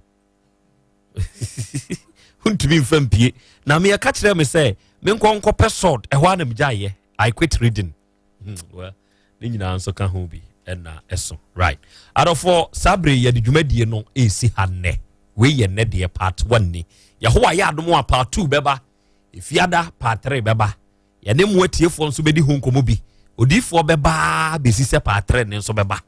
Wontumi mfa mpie na meyɛka kyerɛ me sɛ menkɔ nkɔpɛ sword ɛhɔ a na megyaeɛ. I quit reading. Well, ne nyinaa nso ka ho bi ɛna ɛso. Right, adɔfoɔ, saa bere yɛde dwumadie no ɛresi ha nnɛ. Wei yɛ nnɛ deɛ part 1 ni. Yɛhowa yɛ adom a, part 2 bɛba efiada, part 3 bɛba. Yɛne mu atiefoɔ nso bɛdi ho nkɔmmɔ bi. Odiifoɔ bɛbaa bɛsi sɛ part 3 ne nso bɛba.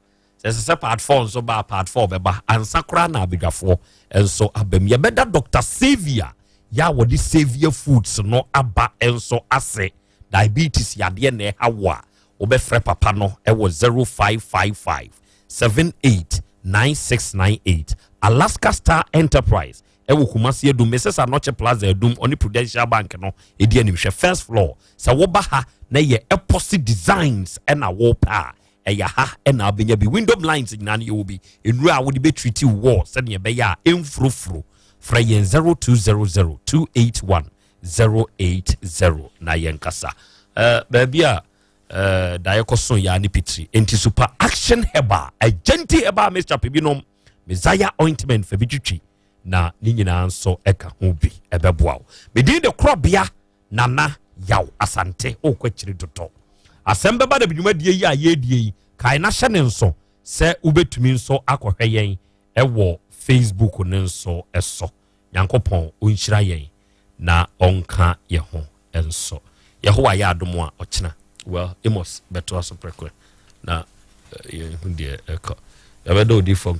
Sɛ ɛsɛ sɛ part 4 nso ba, part 4 bɛba ansa koraa na abadwafoɔ nso aba mu. Yɛbɛda Dr Saviour yɛ a wɔde Saviour Foods no aba nso ase. Diabetes yadeɛ na ɛha wo a, wobɛfrɛ papa no ɛwɔ 0555 78 9698. Alaska Star Enterprise ɛwɔ Kumasi Adum, Mrs Anɔkye Plaza Adum, ɔne Prudential Bank no ɛdi animhwɛ, first floor. Sɛ woba ha na yɛ epoxy designs ɛna wɔpɛ a, ɛyɛ ha ɛna abɛnya bi. Window blinds nyinaa no yɛwɔ bi. Nnuro a wode bɛ treat wall sɛdeɛ ɛbɛyɛ a ɛmfurofuro, frɛ yɛn 0200 281 080 na yɛnkasa. Baabi a daeɛ kɔso yɛa ne pitiri enti Super Action Herbal Agenti Herbal Mixture pɛ binom, Messiah ointment fa bi twitwi na ne nyinaa nso ɛka ho bi ɛbɛboa wo. Medin de Korɔbea Nana Yaw Asante. Wokɔ akyiri dodɔ asɛm bɛba da dwumadie yi a yɛredie yi, kae na hyɛ ne nso sɛ wobɛtumi nso akɔhwɛ yɛn ɛwɔ Facebook no nso ɛso. Nyankopɔn ɔnhyira yɛn na ɔnka yɛ ho nso. Yɛhowa yɛ adom a, ɔkyena, well, Amos bɛtoa so prɛko na yɛhu deɛ ɛkɔ. Yɛbɛda odiifoɔ.